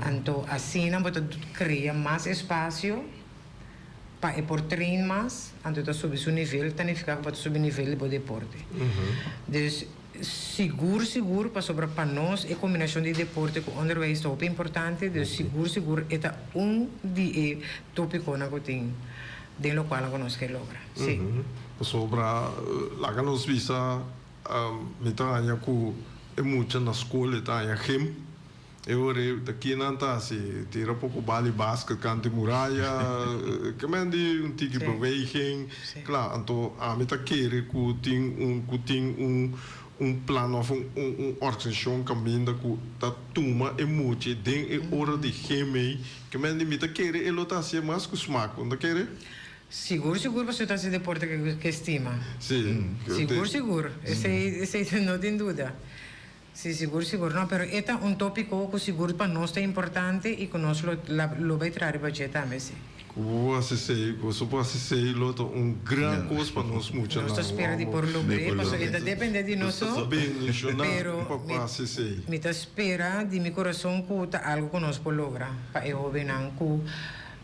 [SPEAKER 3] Anto asina bo ta krea mas espasio pa e por train mas, anto e ta subi su nivel, ta nifiká ku bo ta subi nivel di bo deporte. Dus sigur sigur pasobra pa nos e kombinashon di deporte ku onderwijs ta hopi importante, dus sigur sigur e ta un di e topikonan ku tin den lokual ku nos ke logra. Sí.
[SPEAKER 2] Pasobra laga nos bisa mi ta haña ku e mucha na skol e ta haña gym. E ora ei ta kinan ta hasi tira poko bal di basket kant di muraya, ke men di un tiki beweging. Kla, anto ami ta kere ku tin un ku tin un un plan òf un un organisashon kaminda ku ta tuma e mucha den e ora di gym ei. Ke men di mi ta kere e lo ta hasié mas ku smak, bo no ta kere?
[SPEAKER 3] Sigur sigur pasobra ta hasi deporte ke stima.
[SPEAKER 2] Sí.
[SPEAKER 3] Sigur sigur. Esei esei no tin duda. Sí sigur sigur. No pero e ta un topiko ku sigur pa nos ta importante i ku nos lo lo bai traha riba dje tambe sí.
[SPEAKER 2] Ku bo hasi esei, ku boso por hasi esei lo ta un gran kos pa nos muchanan.
[SPEAKER 3] Nos ta spera di por logr'é pasobra e ta depende di nos so.
[SPEAKER 2] Bendishoná
[SPEAKER 3] Pero
[SPEAKER 2] pa por hasi esei.
[SPEAKER 3] mi ta spera di mi kurason ku ta algu ku nos por logra pa e hobennan ku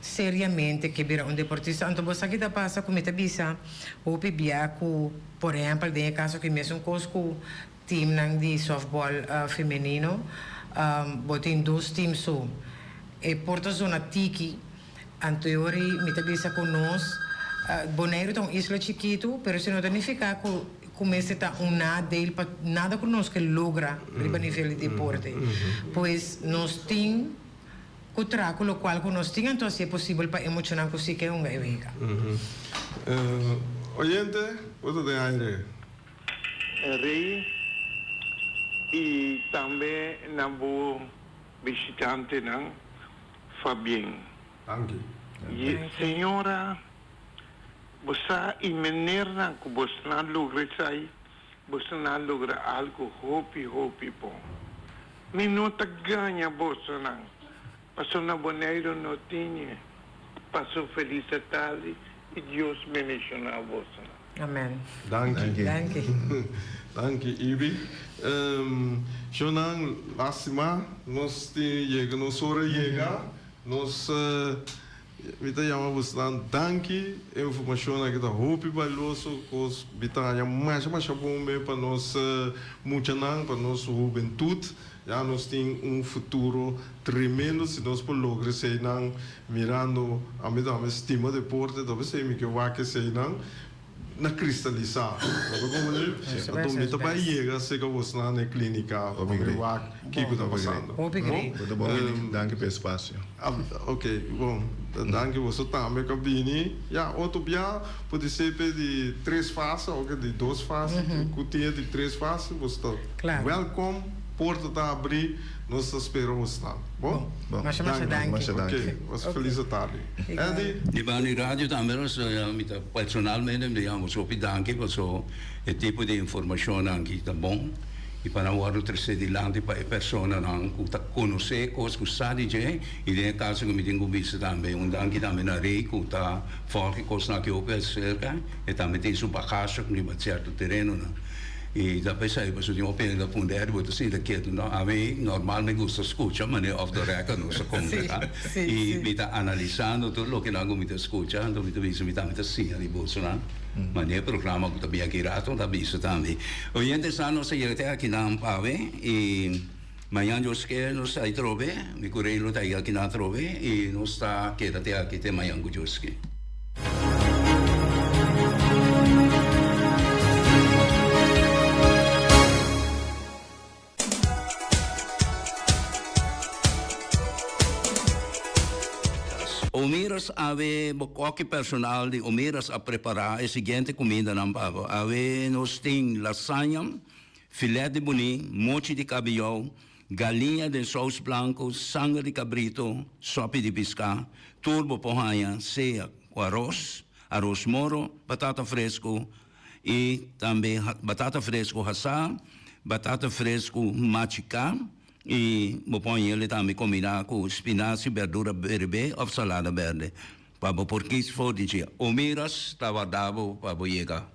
[SPEAKER 3] Seriamente ke bira un deportista. Anto bo sa ki ta pasa ku mi ta bisa hopi bia ku por ehèmpel den e kaso aki mesun kos ku teamnan di softball femenino bo tin dos team so e por ta zona tiki anto e ora ei mi ta bisa ku nos Boneiru ta un isla chikitu pero esei no ta nifiká ku ku mester ta un nadeel pa nada ku nos ke logra riba nivel di deporte pues nos tin. Ku tra ku lokual ku nos tin anto hasié posibel pa e muchanan ku si ke hunga e wega.
[SPEAKER 2] Oyente, bo ta den aire.
[SPEAKER 5] Rey y tambe na bo bishitantenan Fabien.
[SPEAKER 2] Danki.
[SPEAKER 5] Y señora bo sa y menernan cu bosnan logra esai Boso na logra algo hopi hopi bon. Mi no ta gaña bosonan, paso na Boneiru no tin paso felis atardi y Dios bendiciona bosonan.
[SPEAKER 3] Amen.
[SPEAKER 2] Danki.
[SPEAKER 3] Danki.
[SPEAKER 2] Danki Ibi. Shownan lastima nos tin yega nos ora yega nos. Mi ta yama bosnan danki, e informashon aki ta hopi balioso, kos mi ta haña masha masha bon me pa nos muchanan, pa nos hubentut, ya nos tin un futuro tremendo si nos por logra eseinan mirando, ami tambe stima deporte, ta p'esei mi ke wak eseinan. na kristalisá. Bo ta komprendé? Anto mi ta bai yega serka bosnan na e klínika pa mi wak kiko ta pasando.
[SPEAKER 3] Hopi great.
[SPEAKER 4] Bo ta bon bini. Danki pa e spasio.
[SPEAKER 2] Ok, bon. Danki boso tambe ku a bini. Ya, otro bia pudi ser pe di tres fase oke di dos fase. Ku tin e di tres fase boso ta welkom. Porta ta abrí. Nos ta spera bosnan. Bon?
[SPEAKER 4] Bon.
[SPEAKER 3] Masha masha danki.
[SPEAKER 4] Masha danki.
[SPEAKER 2] Ok, boso felis atardi. Eddie?
[SPEAKER 1] Di banda di radio tambe nos mi ta personalmente mi ta yama boso hopi danki paso e tipo di informacionnan aki ta bon y pa nan wordo trece dilanti pa e personanan cu ta conoce e cos cu sa di dje y den e caso cu mi tin cu bisa tambe un danki tambe na Rey cu ta volg e cosnan aki hopi acerca e tambe tin su bagashi riba cierto terenonan. I ta p'esei pasobra tin hopi hende ta puntra, Eddie, bo ta sinta ketu? No, ami normal mi gusta skucha manera off the record nos ta kombersa. I mi ta analisando tur loke nan ku mi ta skucha, anto mi ta bisa mi tambe ta siña di bosonan. Manera e programa ku ta bin aki rato ta bisa tambe. Oyentes nan nos a yega te akinan pawe i mañan Dios ke nos ta atrobe, mi ku Rey lo ta yega akinan atrobe i nos ta keda te aki te mañan ku Dios ke. Omiras awe bo koki personal di Omiras a prepara e siguiente kumindanan pa bo. Awe nos tin lasaña, filet di buní, mochi di kabiyou, Galiña den sous blanco, sanger di cabrito, sopi di pisca, tur bo por haña sea cu aros, aros moro, batata fresco y tambe batata fresco hasá, batata fresco machica y bo por hañ'el tambe combina cu spinazi, berdura berbe of salada berde pa bo por kies for di dje. Omiras ta warda bo pa bo yega.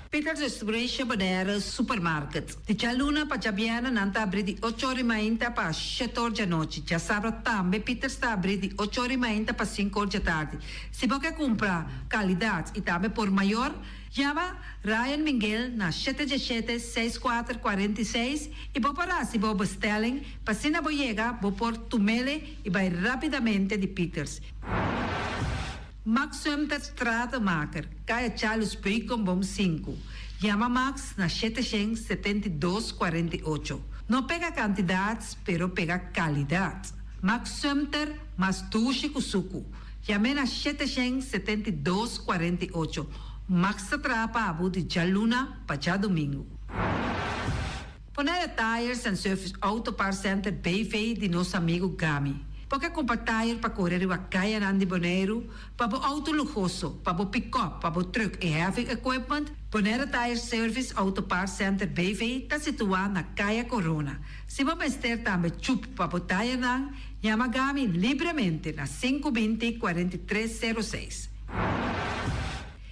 [SPEAKER 6] Peters Distribution Bonaire Supermarket. Di djaluna pa djabièrnè nan ta abrí di ocho or i mainta pa shete or djanochi. Djasabra tambe Peters ta abrí di ocho or i mainta pa sinku or djatardi. Si bo ke kumpra kalidat i tambe por mayor, yama Ryan Minguel na shete djeshete, seis kuater, 46 i bo por hasi bo bestelling pa asina bo yega bo por tumele i bai rápidamente di Peters. Max Sumter Stratenmaker, Kaya Charles Beukenboom sinku. Yama Max na 772 48. No pega kantidat, pero pega kalidat. Max Sumter mas dushi ku suku. Yam'é na 772 48. Max ta traha pa bo di djaluna pa djadumingu. Bonaire Tires and Service Auto Parts Center BV di nos amigu Gami. Bo ke kumpra tire pa kore riba kayanan di Boneiru, pa bo outo luhoso, pa bo pikòp, pa bo trùk i heavy equipment? Bonaire Tire Service Auto Parts Center BV ta situá na Kaya Korona. Si bo mester tambe chup pa bo tayernan, yama Gami libremente na 520 43 06.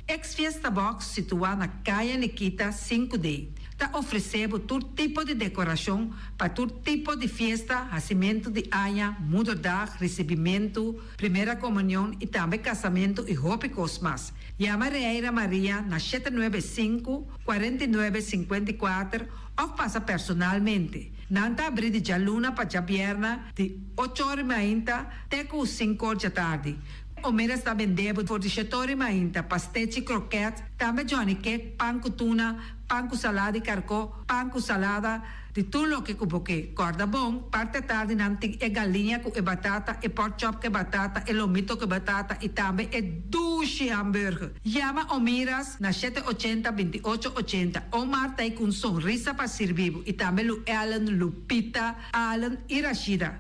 [SPEAKER 6] Ex Fiesta Box situá na Kaya Nikita 5D ta ofresé bo tur tipo di dekorashon pa tur tipo di fiesta, hasimentu di aña, moederdag, risibimentu, primera komunion i tambe kasamentu i hopi kos mas. Yama Reira Maria na 795, 49, 54 òf pasa personalmente. Nan ta abrí di djaluna pa djabièrna di ocho or i mainta te ku sinku or djatardi. Omeras ta bende bo for di shetori mainta, pastechi, kroket, tambe johnny cake, pan ku tuna, pan ku salada di karkó, pan ku salada, di tur loke ku bo ke. Kòrda bon, parti atardi nan tin e galiña ku e batata, e pork chop ku e batata, e lomito ku e batata i tambe e dushi hamburger. Yama Omiras na 780 28 80. Omar ta ei ku un sonrisa pa sirbi bo i tambe Lu Ellen, Lupita, Allen i Rashida.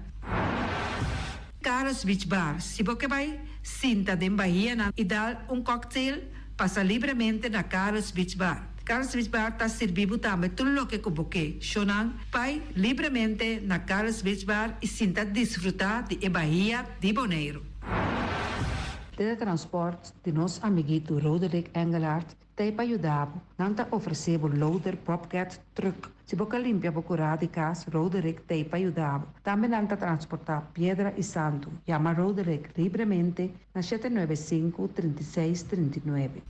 [SPEAKER 6] Carlos Beach Bar, Si bo ke bai sinta den bahianan i dal un cocktail, pasa libremente na Carlos Beach Bar. Carlos Beach Bar ta sirbi bo tambe tur loke ku bo ke. Shownan, bai libremente na Carlos Beach Bar i sinta disfrutá di e bahia di Boneiru.
[SPEAKER 7] Teletransport di nos amiguito Roderick Engelhardt Ta e pa yuda bo. Nan ta ofresé bo loader, bobcat, truck. Si bo ka limpia bo kurá di kas, Roderick ta e pa yuda bo. Tambe nan ta transportá piedra i santu. Yama Roderick libremente na 795, 36, 39.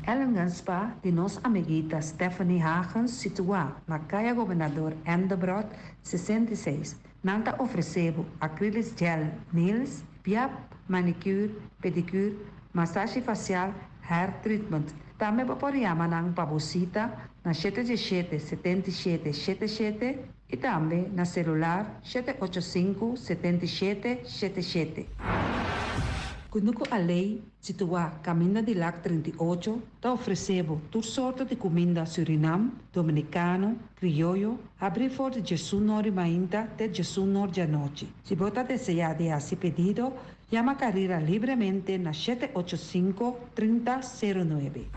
[SPEAKER 7] Ellingham Spa di nos amiguita Stephanie Hagens situá na Kaya Gobernador Endebrot 66. Nan ta ofresé bo acrylic gel nails, piap. manicure, pedicure, masashi fasial, hair treatment. Tambe bo por yama nan pa bo sita na 717 77 77 i tambe na selular 785 77 77. Kunuku Alei, situá kaminda di Lak 38, ta ofresé bo tur sorto di kuminda Surinam, Dominikano, Krioyo, habrí for di 11 or di mainta te 11 or di anochi. Si bo ta deseá di hasi pedido, yama Carira libremente na 785 3009.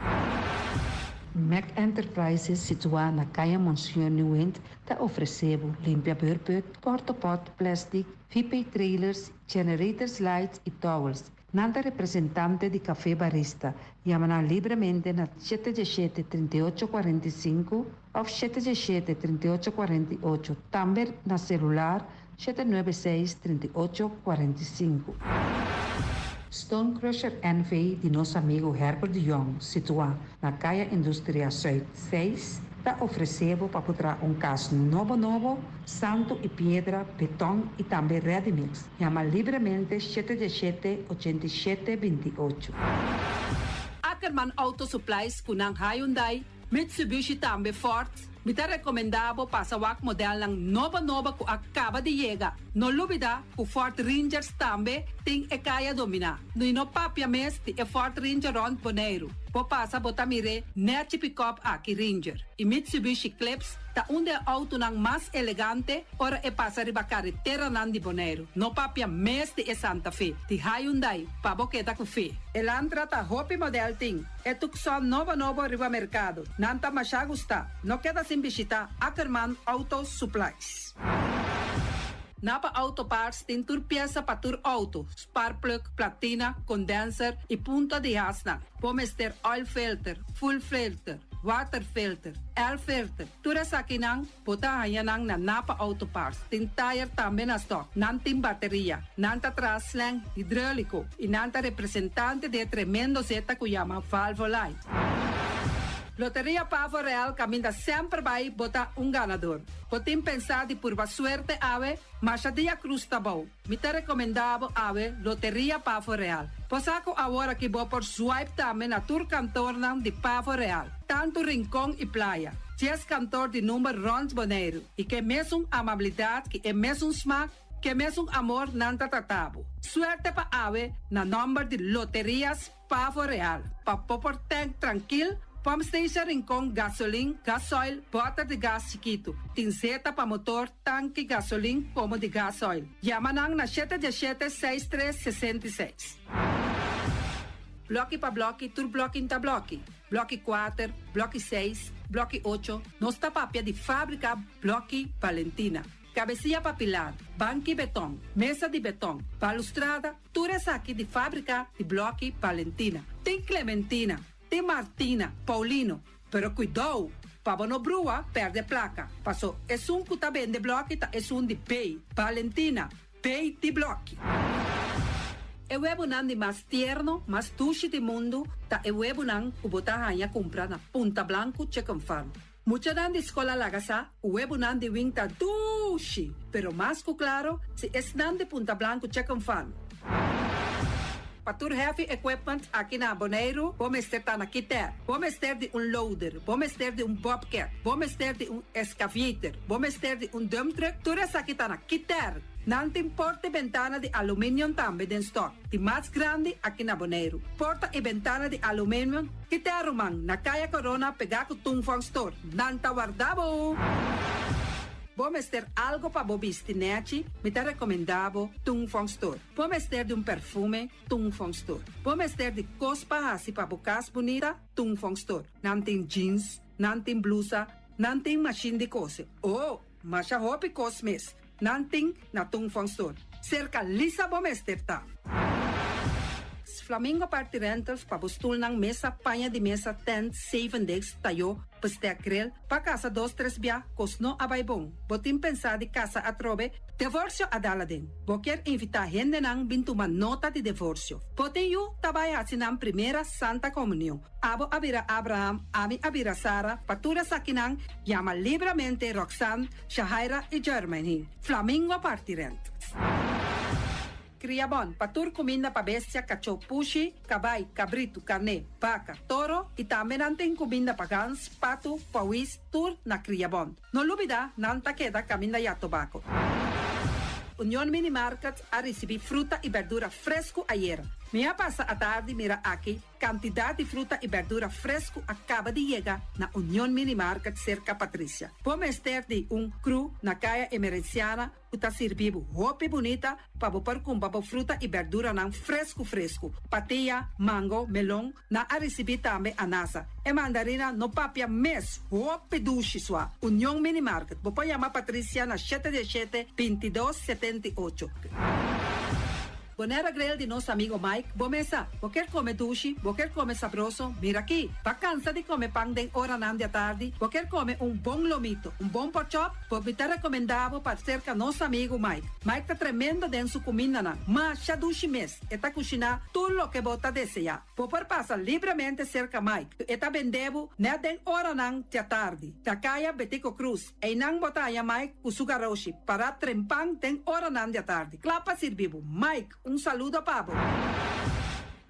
[SPEAKER 7] Mac Enterprises, situá na Kaya Monsieur Nieuwind, ta ofresé bo limpia beurput, portapot, plastic, VP trailers, generators lights i towels. Nan ta representante di Café Barista. Yama nan libremente na 717 3845 òf 717 3848. Tambe na selular 796 3845. Stone Crusher NV di nos amigu Herbert de Jong, situá na Kaya Industria Zuid 6, ta ofresé bo pa traha un kas nobo nobo, santu i piedra, beton i tambe ready mix. Yama libremente 717 87 28.
[SPEAKER 6] Ackerman Auto Supplies ku nan Hyundai, Mitsubishi tambe Ford. Mi ta rekomendá bo pasa wak modelnan nobo nobo ku a kaba di yega. No lubidá ku Ford Rangers tambe tin e kaya dominá. No no papia mes di e Ford Ranger rònt Boneiru. Bo pasa bo ta mir'é nèchi pick-up aki Ranger. I Mitsubishi Eclipse ta un di e outonan mas elegante ora e pasa riba kareteranan di Boneiru. No papia mes di e Santa Fe, di Hyundai, pa bo keda ku fe. Elantra ta hopi model tin. E Tucson nobo nobo riba merkado. Nan ta masha gusta. No keda sin bishitá Ackerman Auto Supplies. Napa Auto Parts tin tur piesa pa tur outo, spark plug, platina, condenser i punta di hasnan. Bo mester oil filter, fuel filter, water filter, air filter. Tur esakinan bo ta haña nan na Napa Auto Parts. Tin tire tambe na stock. Nan tin bateria. Nan ta traha slang hidráuliko i nan ta representante di e tremendo zeta ku yama Valvoline. Loteria Pavo Real kaminda semper bai bo ta un ganador. Bo tin pensá di purba suerte awe, masha dia krus ta bou. Mi ta rekomendá bo awe Loteria Pavo Real. Bo sa ku awor aki bo por swipe tambe na tur kantornan di Pavo Real, tantu Rincon i Playa. 10 kantor di number rònt Boneiru i ku e mesun amabilidat, ku e mesun smak, ku e mesun amor nan ta trata bo. Suerte pa awe na nòmber di Loterias Pavo Real. Pa bo por tank trankil, pump station Rincon, gasolin, gasoil, bòter di gas chikitu. Tin zeta pa motor, tanki, gasolin, komo di gasoil. Yama nan na 717 6366. Blòki pa blòki, tur blòki ta blòki. Blòki 4, blòki 6, blòki 8, nos ta papia di fábrika Blòki Valentina. Kabesia pa pilar, banki beton, mesa di beton, balustrada, tur esaki di fábrika di Blòki Valentina. Tin Clementina, tin Martina, Paulino, pero kuidou, pa bo no brua, pèrdè plaka. Paso, esun ku ta bende blòki ta esun di B, Valentina, B di blòki. E webunan di mas tierno, mas dushi di mundu, ta e webunan ku bo ta haña kumpra na Punta Blanco Chicken Farm. Muchanan di skol a laga sa, webunan di Wing ta dushi, pero mas ku klaro, si esnan di Punta Blanco Chicken Farm. Pa tur heavy equipment aki na Boneiru, bo mester ta na Kiter. Bo mester di un loader, bo mester di un bobcat, bo mester di un excavator, bo mester di un dump truck, tur esaki ta na Kiter. Nan tin porta i bentana di aluminium tambe den stock, di mas grandi aki na Boneiru. Porta i bentana di aluminium, Kiter ruman, na Kaya Corona pegá ku Tung Fong Store. Nan ta warda bo! Bo mester algo pa bo bisti nèchi, mi ta rekomendá bo Tung Fong Store. Bo mester di un perfume, Tung Fong Store. Bo mester di kos pa hasi pa bo kas bunita, Tung Fong Store. Nan tin jeans, nan tin blusa, nan tin mashin di kose. Oh, masha hopi kos mes. Nan tin na Tung Fong Store. Serka Lisa bo mester ta. Flamingo Party Rentals pa bo stulnan, mesa, paña di mesa, tent, zeven decks, tayó, bestek grill, pa kasa dos tres bia, kos no a bai bon. Bo tin pensá di kasa atrobe, divorsio a dal aden. Bo kier invitá hendenan bin tuma nota di divorsio. Bo tin yu ta bai hasi nan primera Santa Komunion. Abo a bira Abraham, ami a bira Sara, pa tur esakinan yama libremente Roxanne, Shahaira i Jermaine. Flamingo Party Rentals. Kriabon, pa tur kuminda pa bestia, kachó, pushi, kabai, kabritu, karné, baka, toro i tambe nan tin kuminda pa gans, patu, pòwis, tur na Kriabon. No lubidá, nan ta keda kaminda ya tobako. Union Mini Market a risibí fruta i bèrdura fresku ayera. Mi a pasa atardi mira aki Kantidat di fruta i bèrdura fresku a kaba di yega na Union Mini Market serka Patricia. Bo mester di un kru na Kaya Emerenciana ku ta sirbi bo hopi bunita pa bo por kumpra bo fruta i bèrduranan fresku fresku. Patia, mango, melon, nan a risibí tambe anasa. E mandarina no papia mes, hopi dushi sua. Union Mini Market, bo por yama Patricia na shete diesshete, bintidos, 78. Bonera Grill di nos amigo Mike, bo mesa, bo kier come dushi, bo kier come sabroso, mira aki! Ba cansa di come pan den oranan di atardi, bo kier come un bon lomito, un bon porkchop, bo mi ta recomenda bo pa cerca nos amigo Mike. Mike ta tremendo den su cumindanan, masha dushi mes, e ta cushina tur loke bo ta desea. Bo por pasa libremente cerca Mike, e ta bende bo net den oranan di atardi, na caya Betico Cruz. Einan bo ta haña Mike ku su garoshi pará trempan den oranan di atardi, kla pa sirbi bo. Mike, un saludo pa bo.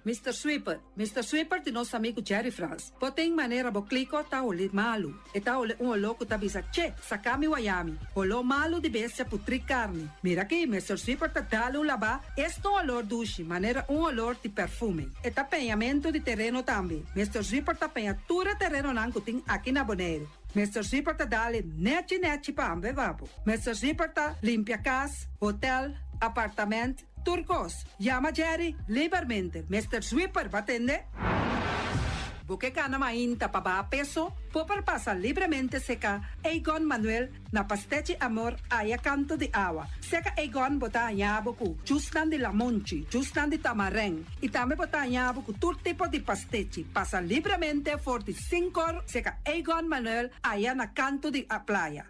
[SPEAKER 6] Mister Sweeper, Mister Sweeper di nos amigu Jerry Frans. Bo tin manera bo kliko ta holi malu. E ta holi un oló ku ta bisa, Che, saka mi wayami. Holó malu di bestia putrí karni. Mira aki, Mister Sweeper ta dal un labá, es un olor dushi, manera un olor di perfume. E ta peñamentu di tereno tambe. Mister Sweeper ta peña tur e terenonan ku tin aki na Boneiru. Mister Zipper ta dale nechi nechi pa ambe babo. Mister Zipper ta limpia cas, hotel, apartament, tur cos. Yama Jerry libermente. Mister Zwipper ba tende? Bo ke cana mainta pa baha peso? Bo por pasa libremente seca Egon Manuel na Pastechi Amor aya canto di awa. Seca Egon bo ta haña bo cu jusnan di lamonchi, jusnan di tamareng y tambe bo ta haña bo cu tur tipo di pastechi. Pasa libremente for di sinkor Seka Egon Manuel aya na kanto di a playa.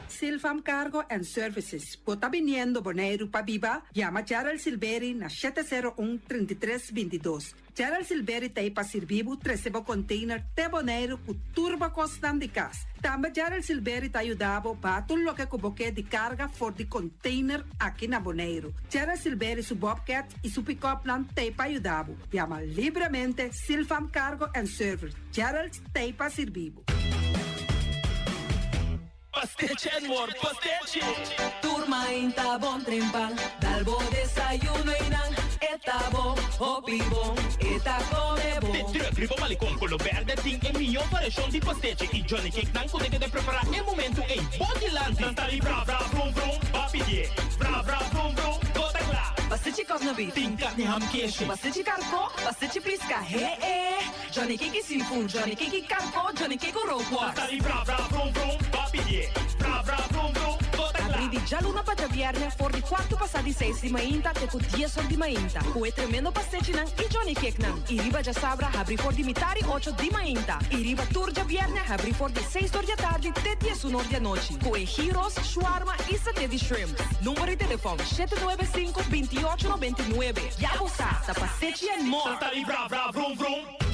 [SPEAKER 6] Silfam Cargo and Services, Bo ta biniendo Boneiru pa biba? Yama Gerald Silberi na 701 33 22. Gerald Silberi ta ei pa sirbi bo trese bo container te Boneiru ku tur bo kosnan di kas. Tambe Gerald Silberi ta yuda bo baha tur loke ku bo ke di karga for di container aki na Boneiru. Gerald Silberi su bobcat i su pick-upnan ta ei pa yuda bo. Yama libremente Silfam Cargo and Service, Gerald t'ei pa sirbi bo.
[SPEAKER 8] Pastechi and more pastechi!
[SPEAKER 9] Tur mainta bon trempan, dal bo desayuno y nan e ta bo hopi bon, e ta come bon.
[SPEAKER 8] De truck riba Malecon Colo Berde tin e mihó variashon di pastechi y Johnny Cake nan cu ta keda prepara e momento ey bo dilanti. Nan ta di bra bra vrum vrum, ba pidié bra bra vrum vrum, bo ta cla.
[SPEAKER 9] Pastechi kòsna beef.
[SPEAKER 8] Tin karni ham keshi.
[SPEAKER 9] Pastechi karkó, pastechi piska, he e. Johnny Cake seafood, Johnny Cake karkó, Johnny Cake rookworst.
[SPEAKER 8] Ta di bra bra vrum vrum, ba pidié bra bra vrum vrum, bo ta kla.
[SPEAKER 9] Abrí di djaluna pa djabièrnè for di kuartu pasá di seis di mainta te ku dies or di mainta ku e tremendo pastechinan i Johnny Cakenan. I riba djasabra habrí for di mitari ocho di mainta i riba tur djabièrnè habrí for di seis or di atardi te diesun or di anochi ku e gyros, shwarma i saté di shrimp. Number di telefòn, 795 28 99. Ya bo sa, ta Pasechi and More!
[SPEAKER 8] Ta di vra vra vrum vrum.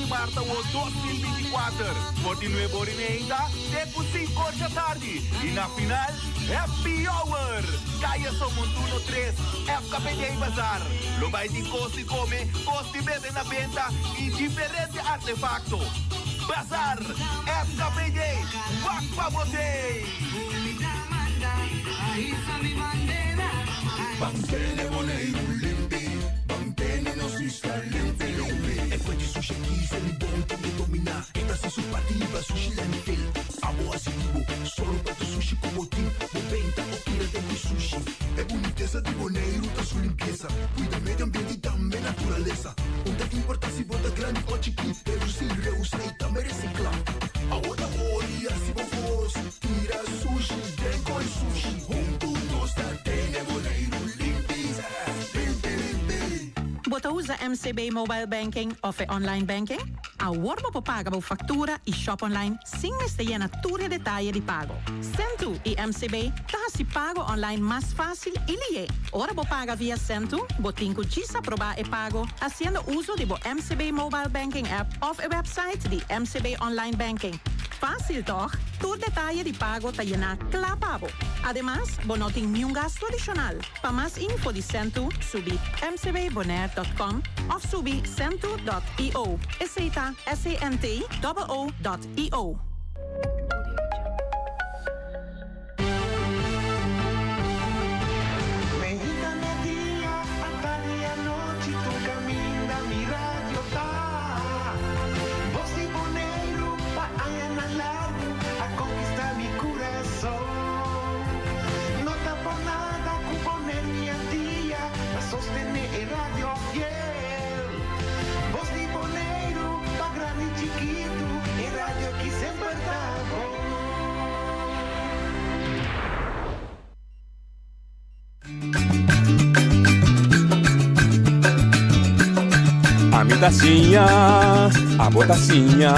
[SPEAKER 10] di maart awo 2024, for di nuebe ora y meinta te cu cinco or djatardi y na final Happy Hour! Caya Somontuno tres, FKPD Bazar. Lo bay tin cos di come, cos di bebe na benta y diferente artefacto. Bazar FKPD, wak pa bo tey!
[SPEAKER 11] Mantene Boneiru limpi, mantene nos isla limpi limpi. E fuente sushi aki se mi bon tin e dominá. E ta hasi su parti riba sushi landfill. Abo hasi di bo, sòru pa tur sushi ku bo tin. Bo benta o tira den ku sushi. E bunitesa di Boneiru ta su limpiesa. Kuida medio ambiente i tambe naturalesa. Un ta importá si bo ta grandi o chikí. Redusí, reusá i tambe resiklá. Awo ta ora di hasi bo kos. Tira sushi den koi sushi. Huntu nos ta tene Boneiru limpi, limpi, limpi.
[SPEAKER 12] Bo ta usa MCB Mobile Banking of e Online Banking? Awor bo por paga bo factura y shop online sin mester yena tur e detaye di pago. Sentoo y MCB ta haci pago online mas facil y lié. Ora bo paga via Sentoo, bo tin cu djis aproba e pago haciendo uso di bo MCB Mobile Banking app of e website di MCB Online Banking. Fácil tòg? Tur detaye di pago ta yená kla pa bo. Ademas, bo no tin niun gastu adishonal. Pa mas info di Sentoo, subi mcbbonaire dòt kòm òf subi sentoo dòt io. Esei ta S-E-N-T-O-O dòt io.
[SPEAKER 13] Meinta media, atardi anochi tur caminda mi radio ta. Bos di Boneiru pa añanan largu a conquista mi curason. No ta por nada cu Boneiru y Antia ta sostene e radio fiel. Bos di Boneiru pa grandi y chikitu e radio aki semper ta bon.
[SPEAKER 14] Ami ta siña, abo ta siña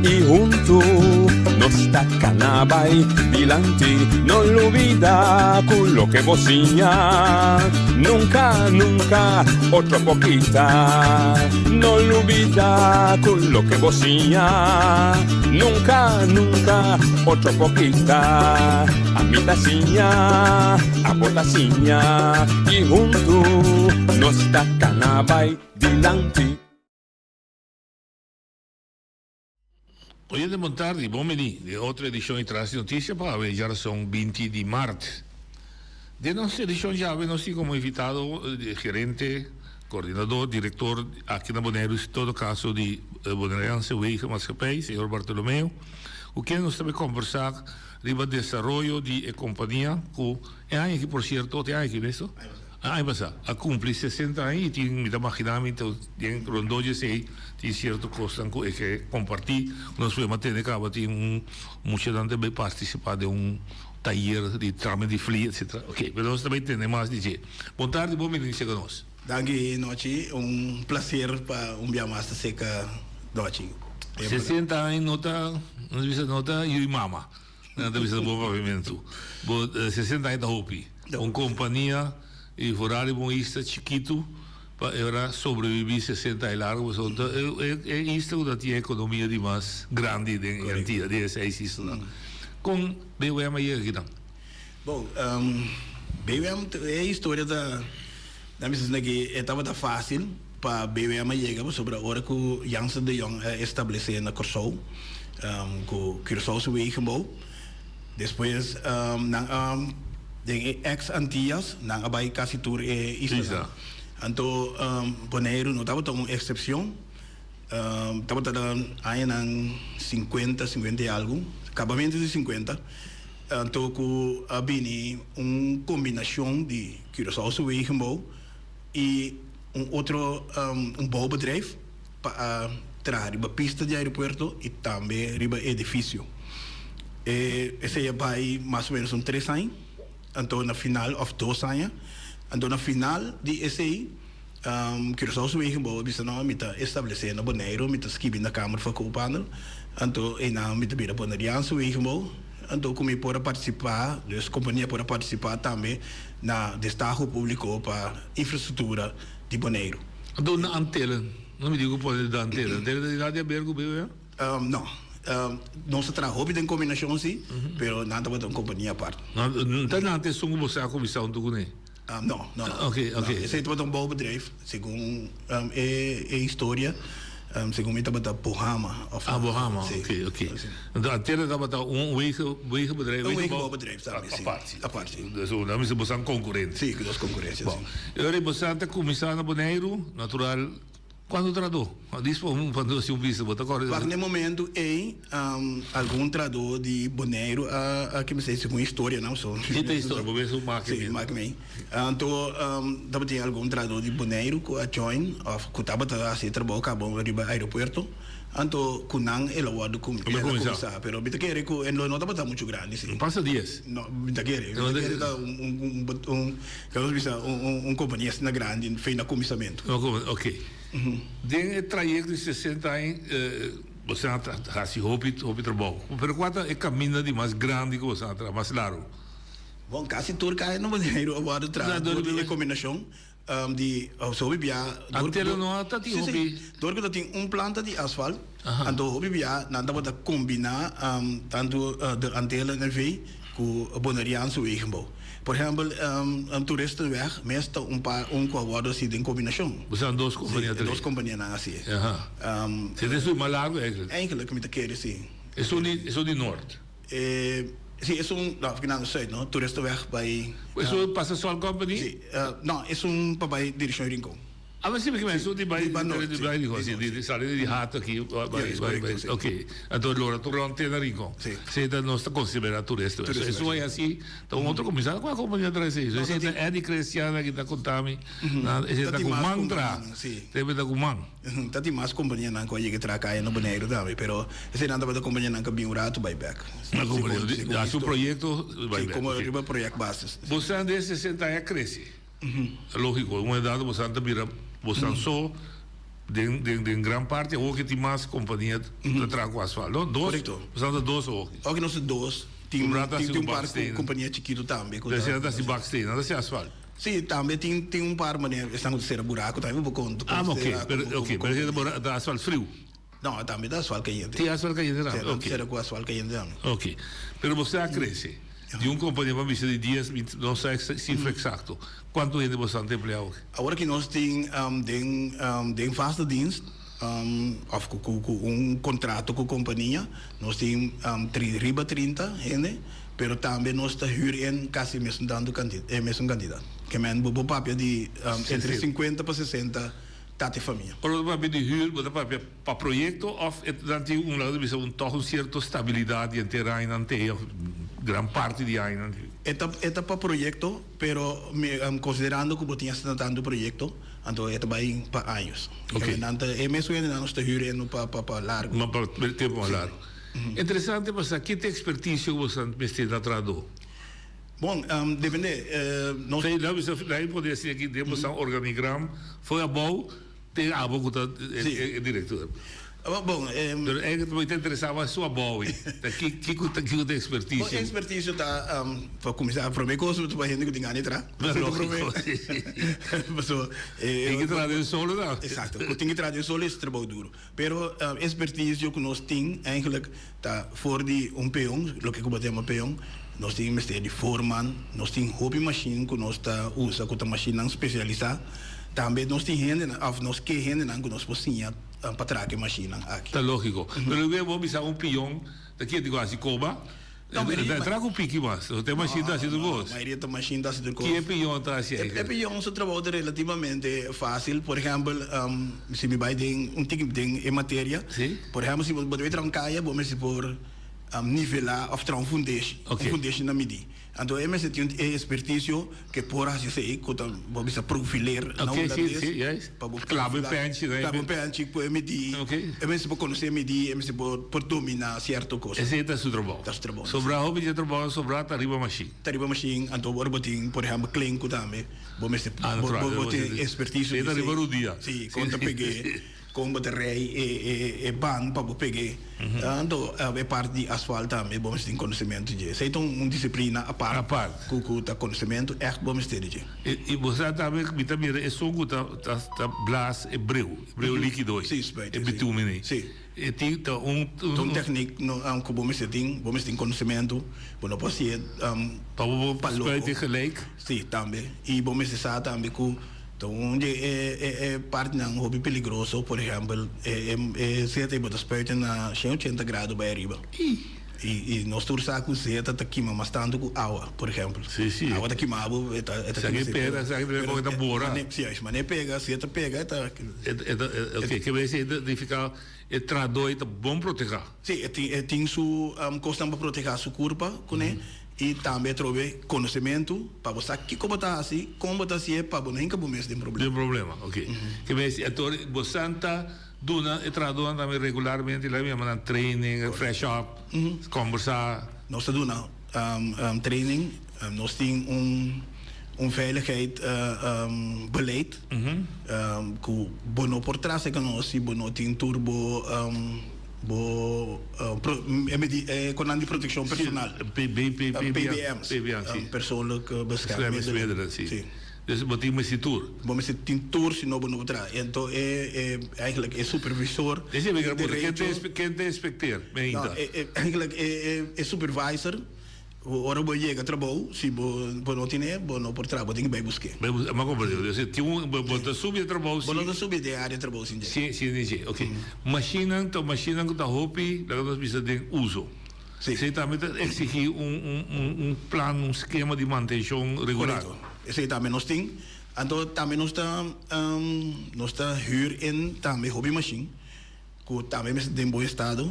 [SPEAKER 14] y huntu nos ta cana bay dilanti. No lubida cu loke bo siña nunca, nunca otro por kita. No lubida cu loke bo siña nunca, nunca otro por kita. Ami ta siña, abo ta siña y huntu nos ta cana bay dilanti.
[SPEAKER 15] Oyente bon tardi, bon bini den otro edicion di Tras di Noticia pa awe djarason binti di mart. Den nos edicion djawe nos tin como invitado gerente, coordinador, director aki na Boneiru si todo caso di Bonaireanse Wegenmaatschappij, señor Bartolomeo, cu ken nos ta bay conversa riba desaroyo di e kompania ku e aña aki por sierto, e aña aki mesto? Aña pasá a kumpli sesenta aña i tin mi ta maginá mi ta den rondó di esei tin sierto kosnan ku e ke kompartí ku nos por tene kaba tin un muchanan ta bai partisipá den un tayer di trame di fli etcetera ok pero nos ta bai tende mas di dje. Bon tardi bon bini seka nos.
[SPEAKER 16] Danki Nochi, un placer pa un bia mas ta seka Nochi.
[SPEAKER 15] 60 aña no ta, nos bisa no ta yu y mama, nan ta bisa bon papiamentu. Bo 60 aña ta hopi. Un compania y vooral riba un isla chikitu pa e ora sobrevivi 60 aña largo pasobra ta e isla cu ta tin e economia di mas grandi den e Antia, den e seis islanan. Con BOM a yega akinan?
[SPEAKER 16] Bon, BWM, e historia ta, nan bisa asina ki e tabata fácil pa BWM a yega pasobra ora ku Jansen de Jong a establesé na Kòrsou ku Curaçaose Wegenbouw, despues nan a den e ex Antillas nan a bai kasi tur e islanan. Anto Boneiru no tabata un eksepshon, tabata añanan sinkuenta, sinkuenta i algu, kabamentu di sinkuenta. Anto ku a bini un kombinashon di Curaçaose Wegenbouw i un otro un bouwbedrijf pa a traha riba pista di aeropuerto i tambe riba edifisio. E esei a bai mas o menos un tres aña, anto na final òf dos aña, anto na final di esei Curaçaose Wegenbouw a bisa no mi ta establesé na Boneiru, mi ta skibi na Kamer van Koophandel, anto einan mi ta bira Boneriaanse Wegenbouw. Anto ku mi por a partisipá, dus kompania por a partisipá tambe na destaho públiko pa infrastruktura di Boneiru.
[SPEAKER 15] Anto na Antillen, No mi di ku pone Dante. Dante ta di nada di haber ku BWM?
[SPEAKER 16] No. Nos ta traha hopi den kombinashon si, pero nan tabata un kompania apart.
[SPEAKER 15] No ta Dante esun ku bo sa kuminsá huntu kuné?
[SPEAKER 16] No, no, no.
[SPEAKER 15] Oké, oké.
[SPEAKER 16] Esei tabata un bouwbedrijf, segun e historia, segun mi tabata Bohama.
[SPEAKER 15] Ah, Bohama, oké, oké. Anto Antela tabata un wegenbedrijf?
[SPEAKER 16] Un wegenbouwbedrijf tambe, si.
[SPEAKER 15] Apart.
[SPEAKER 16] Apart, si.
[SPEAKER 15] Dus nan mester boso an konkurente.
[SPEAKER 16] Si, nos konkurensia, si.
[SPEAKER 15] Bon, e ora boso ta kuminsá na Boneiru, natural. Cuanto trahadó? Dis pa un pa nos tin un bista bo ta corda.
[SPEAKER 16] Wak n'e momento ey algun trahadó di Boneiru a a kimisé segun historianan so.
[SPEAKER 15] Di ta historia bo mes un maki
[SPEAKER 16] Si maki mi. Anto tabatin algun trahadó di Boneiru cu a join of cu tabata haci e trabou caba riba aeropuerto anto cu nan el a wordo cu el a cuminsa pero mi ta kere cu e no tabata mucho grandi si.
[SPEAKER 15] Pasa dies.
[SPEAKER 16] No mi ta kere mi ta kere ta un un un. Ka nos bisa un kompania asina grandi fe na kuminsamentu.
[SPEAKER 15] Ok. Den e trayekto di sesenta aña boso a hasi hopi hopi trabou. Pero kua ta e kaminda di mas grandi ku boso a traha, mas largu?
[SPEAKER 16] Bon, kasi tur kaya na Boneiru a wòrdu traha dor di e kombinashon di hopi bia.
[SPEAKER 15] Antela no a ta tin hopi.
[SPEAKER 16] Dor ku ta tin un planta di asfalt, anto hopi bia nan tabata kombiná tantu de Antela NV. Ku Boneriaanse Wegenbouw. Por ehèmpel, Toeristenweg mes ta un par un ku a wòrdu hasi den kombinashon.
[SPEAKER 15] Bo sa dos kompania
[SPEAKER 16] Sí, dos kompanianan hasi.
[SPEAKER 15] Aha. Si ta esun mas largu eigenlijk?
[SPEAKER 16] Eigenlijk mi ta kere si.
[SPEAKER 15] Esun di esun di nort?
[SPEAKER 16] Si, esun, no, afkinan na sùit no, Toeristenweg bai.
[SPEAKER 15] Esun pasa Salt Company?
[SPEAKER 16] Si, no, esun pa bai direkshon Rincon.
[SPEAKER 15] A ver si mi kimen di bai di bai di si di sali di hato aki bai bai bai ok anto lora tur rond te na Rincon si ta nos ta considera turista eso bai asi ta un otro cuminsa cua compania ta esey esey ta Eddie Christiana ki ta conta mi esey ta cu man tra esey ta cu man
[SPEAKER 16] ta tin mas companianan cu a yega traha caya na Boneiru tambe pero eseynan tabata companianan cu a bin un rato bai bek
[SPEAKER 15] haci un proyecto bai bek
[SPEAKER 16] como riba project basis
[SPEAKER 15] bo sa den 60 aña crece. Lógiko, un edat bosan ta bira bosan so den den den gran parti awor ke tin mas kompania ta traha ku asfalt, no? Dos,
[SPEAKER 16] Korekto.
[SPEAKER 15] bosan ta dos awor.
[SPEAKER 16] Awor ke nos ta dos, tin
[SPEAKER 15] Sobra ta
[SPEAKER 16] tin
[SPEAKER 15] hasi
[SPEAKER 16] tin
[SPEAKER 15] ku
[SPEAKER 16] un par
[SPEAKER 15] baksteen.
[SPEAKER 16] kompania chikitu tambe ku ta
[SPEAKER 15] Esei nan ta hasi baksteen, nan ta hasi asfalt.
[SPEAKER 16] Sí, tambe tin tin un par manera esnan ku ta sera buraku tambe bo kon
[SPEAKER 15] Ah, oke,
[SPEAKER 16] konsidera
[SPEAKER 15] pero
[SPEAKER 16] komo
[SPEAKER 15] oke, pero esei ta bora ta asfalt friu.
[SPEAKER 16] No, tambe ta asfalt kayente.
[SPEAKER 15] Tin asfalt kayente tambe,
[SPEAKER 16] Sí, nan
[SPEAKER 15] oke.
[SPEAKER 16] sera ku asfalt kayente tambe.
[SPEAKER 15] Oke. Pero boso a krese di un kompania pa bisa di dies, mi no sa sifra eksakto. Kuantu hende boso ta emplea awe?
[SPEAKER 16] Awor ki nos tin den den vaste dienst òf ku ku ku un kontrato ku kompania, nos tin tri riba trinta hende, pero tambe nos ta hür in kasi mesun tantu kanti e mesun kantidat. Ke men bo por papia di entre sinkuenta pa sesenta. Tata e famia.
[SPEAKER 15] Ora bo ta papia di huur, bo ta papia pa proyecto of e nan tin un laga ta bisa un toch un cierto stabilidad di henter añanan te of gran parti di añanan te?
[SPEAKER 16] E ta e ta pa proyecto, pero mi considerando cu bo tin asina tanto proyecto, anto e ta bay pa años.
[SPEAKER 15] Ok.
[SPEAKER 16] Nan ta e mes hendenan nos ta huur eno pa pa pa largo.
[SPEAKER 15] Ma pa tempo mas largo. Interesante pa sa ki ta experticio cu bo sa mester na trahador?
[SPEAKER 16] Bon, depende. Nos.
[SPEAKER 15] Sey, laat me laat me poder decir aki den boso organigram foi abou te abo ku ta e director.
[SPEAKER 16] Bon,
[SPEAKER 15] Pero eigenlijk ta bo interesa mas su abou ei. Ta ki kiko ta kiko ta experticio?
[SPEAKER 16] Bon, experticio ta pa kuminsá promé kos ta pa hende ku tin gana di traha.
[SPEAKER 15] Lógiko.
[SPEAKER 16] Paso
[SPEAKER 15] Tin ki traha den solo ta.
[SPEAKER 16] Exacto. Ku tin ki traha den solo es trabou duro. Pero experticio ku nos tin eigenlijk ta for di un peon, loke ku bo ta yama peon, nos tin mester di foreman, nos tin hopi machine ku nos ta usa ku ta machinenan spesialisá, tambe nos tin hendenan òf nos ke hendenan ku nos por siña pa traha ku e machinenan aki.
[SPEAKER 15] Ta lógiko. Pero lo ke bo bisa un pion ta kier di ku hasi koba?
[SPEAKER 16] No,
[SPEAKER 15] E ta traha ku piki mas. O ta e machine ta hasi tur kos?
[SPEAKER 16] No, mayoria ta machine ta hasi tur kos.
[SPEAKER 15] Ki e pion ta hasi
[SPEAKER 16] E pion su trabou ta relativamente fácil. Por ehèmpel, si mi bai den un tiki den e materia, por ehèmpel si bo debe traha un kaya, bo mester por nivelá òf traha un fundeshi, un fundeshi na midí. Anto e mester tin e ekspertisio ke por hasi esei ku ta bo bisa profiler na hulandes pa bo
[SPEAKER 15] Klaba e penchi na
[SPEAKER 16] klaba un penchi ku e midí e mester por konosé e midí e mester por por dominá sierto kos.
[SPEAKER 15] Esei ta su trabou.
[SPEAKER 16] Ta su trabou.
[SPEAKER 15] Sobrá hopi dje trabounan sobrá ta riba mashin.
[SPEAKER 16] Ta riba mashin anto ora bo tin por ehèmpel klenku tambe bo mester bo tin ekspertisio
[SPEAKER 15] Esei ta riba rudia.
[SPEAKER 16] Si kon ta peg'é. Kon bo ta rei e e e ban pa bo peg'é. Anto e parti di asfalt tambe bo mester tin konosementu dje. Esei ta un disiplina apart.
[SPEAKER 15] Apart.
[SPEAKER 16] Ku ku ta konosementu ègt bo mester di dje.
[SPEAKER 15] I bo sa tambe mi ta mira esun ku ta ta ta blaas e breu, e breu likido ei.
[SPEAKER 16] Si, spuit
[SPEAKER 15] E
[SPEAKER 16] si.
[SPEAKER 15] bitumen ei.
[SPEAKER 16] Si.
[SPEAKER 15] E tin ta un
[SPEAKER 16] Ta un teknik no ku bo mester tin, bo mester tin konosementu, bo no por hasié
[SPEAKER 15] Pa bo
[SPEAKER 16] pa loko.
[SPEAKER 15] spuit gelijk.
[SPEAKER 16] Si, tambe. I bo mester sa tambe ku Ta un di e partinan hopi peligroso, por ehempel e zeta ei bo ta spuiten na shen ochenta grado bai ariba. I nos tur sa ku zeta ta kima mas tantu ku awa, por ehempel. Awa ta kima bo, e ta e ta
[SPEAKER 15] Esaki pega, esaki ta pega ta bora.
[SPEAKER 16] Si, manera e pega, zeta pega e ta.
[SPEAKER 15] Oke, ke bes e ta nifiká e trahadó ei ta bon protegá.
[SPEAKER 16] Si, e tin su kosnan pa protegá su kurpa kuné. I tambe atrobe konosementu pa bo sa kiko bo ta hasi, kon bo ta hasié pa bo no hinka bo mes den problema.
[SPEAKER 15] Den problema, ok. Ke mester si ator bo san ta duna e trahadónan tambe regularmente laga mi yama nan training, fresh up, kombersá.
[SPEAKER 16] Nos ta duna training, nos tin un un veiligheid beleid ku bo no por trase ku nos si bo no tin tur bo Bo e konan di protekshon personal. PBM's. Persoonlijke beschermingsmiddelen.
[SPEAKER 15] Si. Dus bo tin mester tur.
[SPEAKER 16] Bo mester tin tur si no bo no por traha. Anto e eigenlijk e supervisor.
[SPEAKER 15] Desi mi kere puntra ken ta inspekteer?
[SPEAKER 16] No, eigenlijk e supervisor. Ora bo yega trabou, si bo bo no tine, bo no por traha, bo tin ki bai busk'é.
[SPEAKER 15] Bai busk'é, ma komprendé. O sea, tin un, bo bo ta subi e trabou
[SPEAKER 16] si. Bo no ta subi den área trabou sin dje.
[SPEAKER 15] Sin, sin di dje, oké. Mashinnan ta mashinnan ku ta hopi, laga nos bisa den uso.
[SPEAKER 16] Si.
[SPEAKER 15] Esei tambe ta eksigí un, un, un, un plan, un skema di mantenshon regular.
[SPEAKER 16] Korekto. Esei tambe nos tin. Anto tambe nos ta, nos ta hür in tambe hopi mashin. Ku tambe mester den bon estado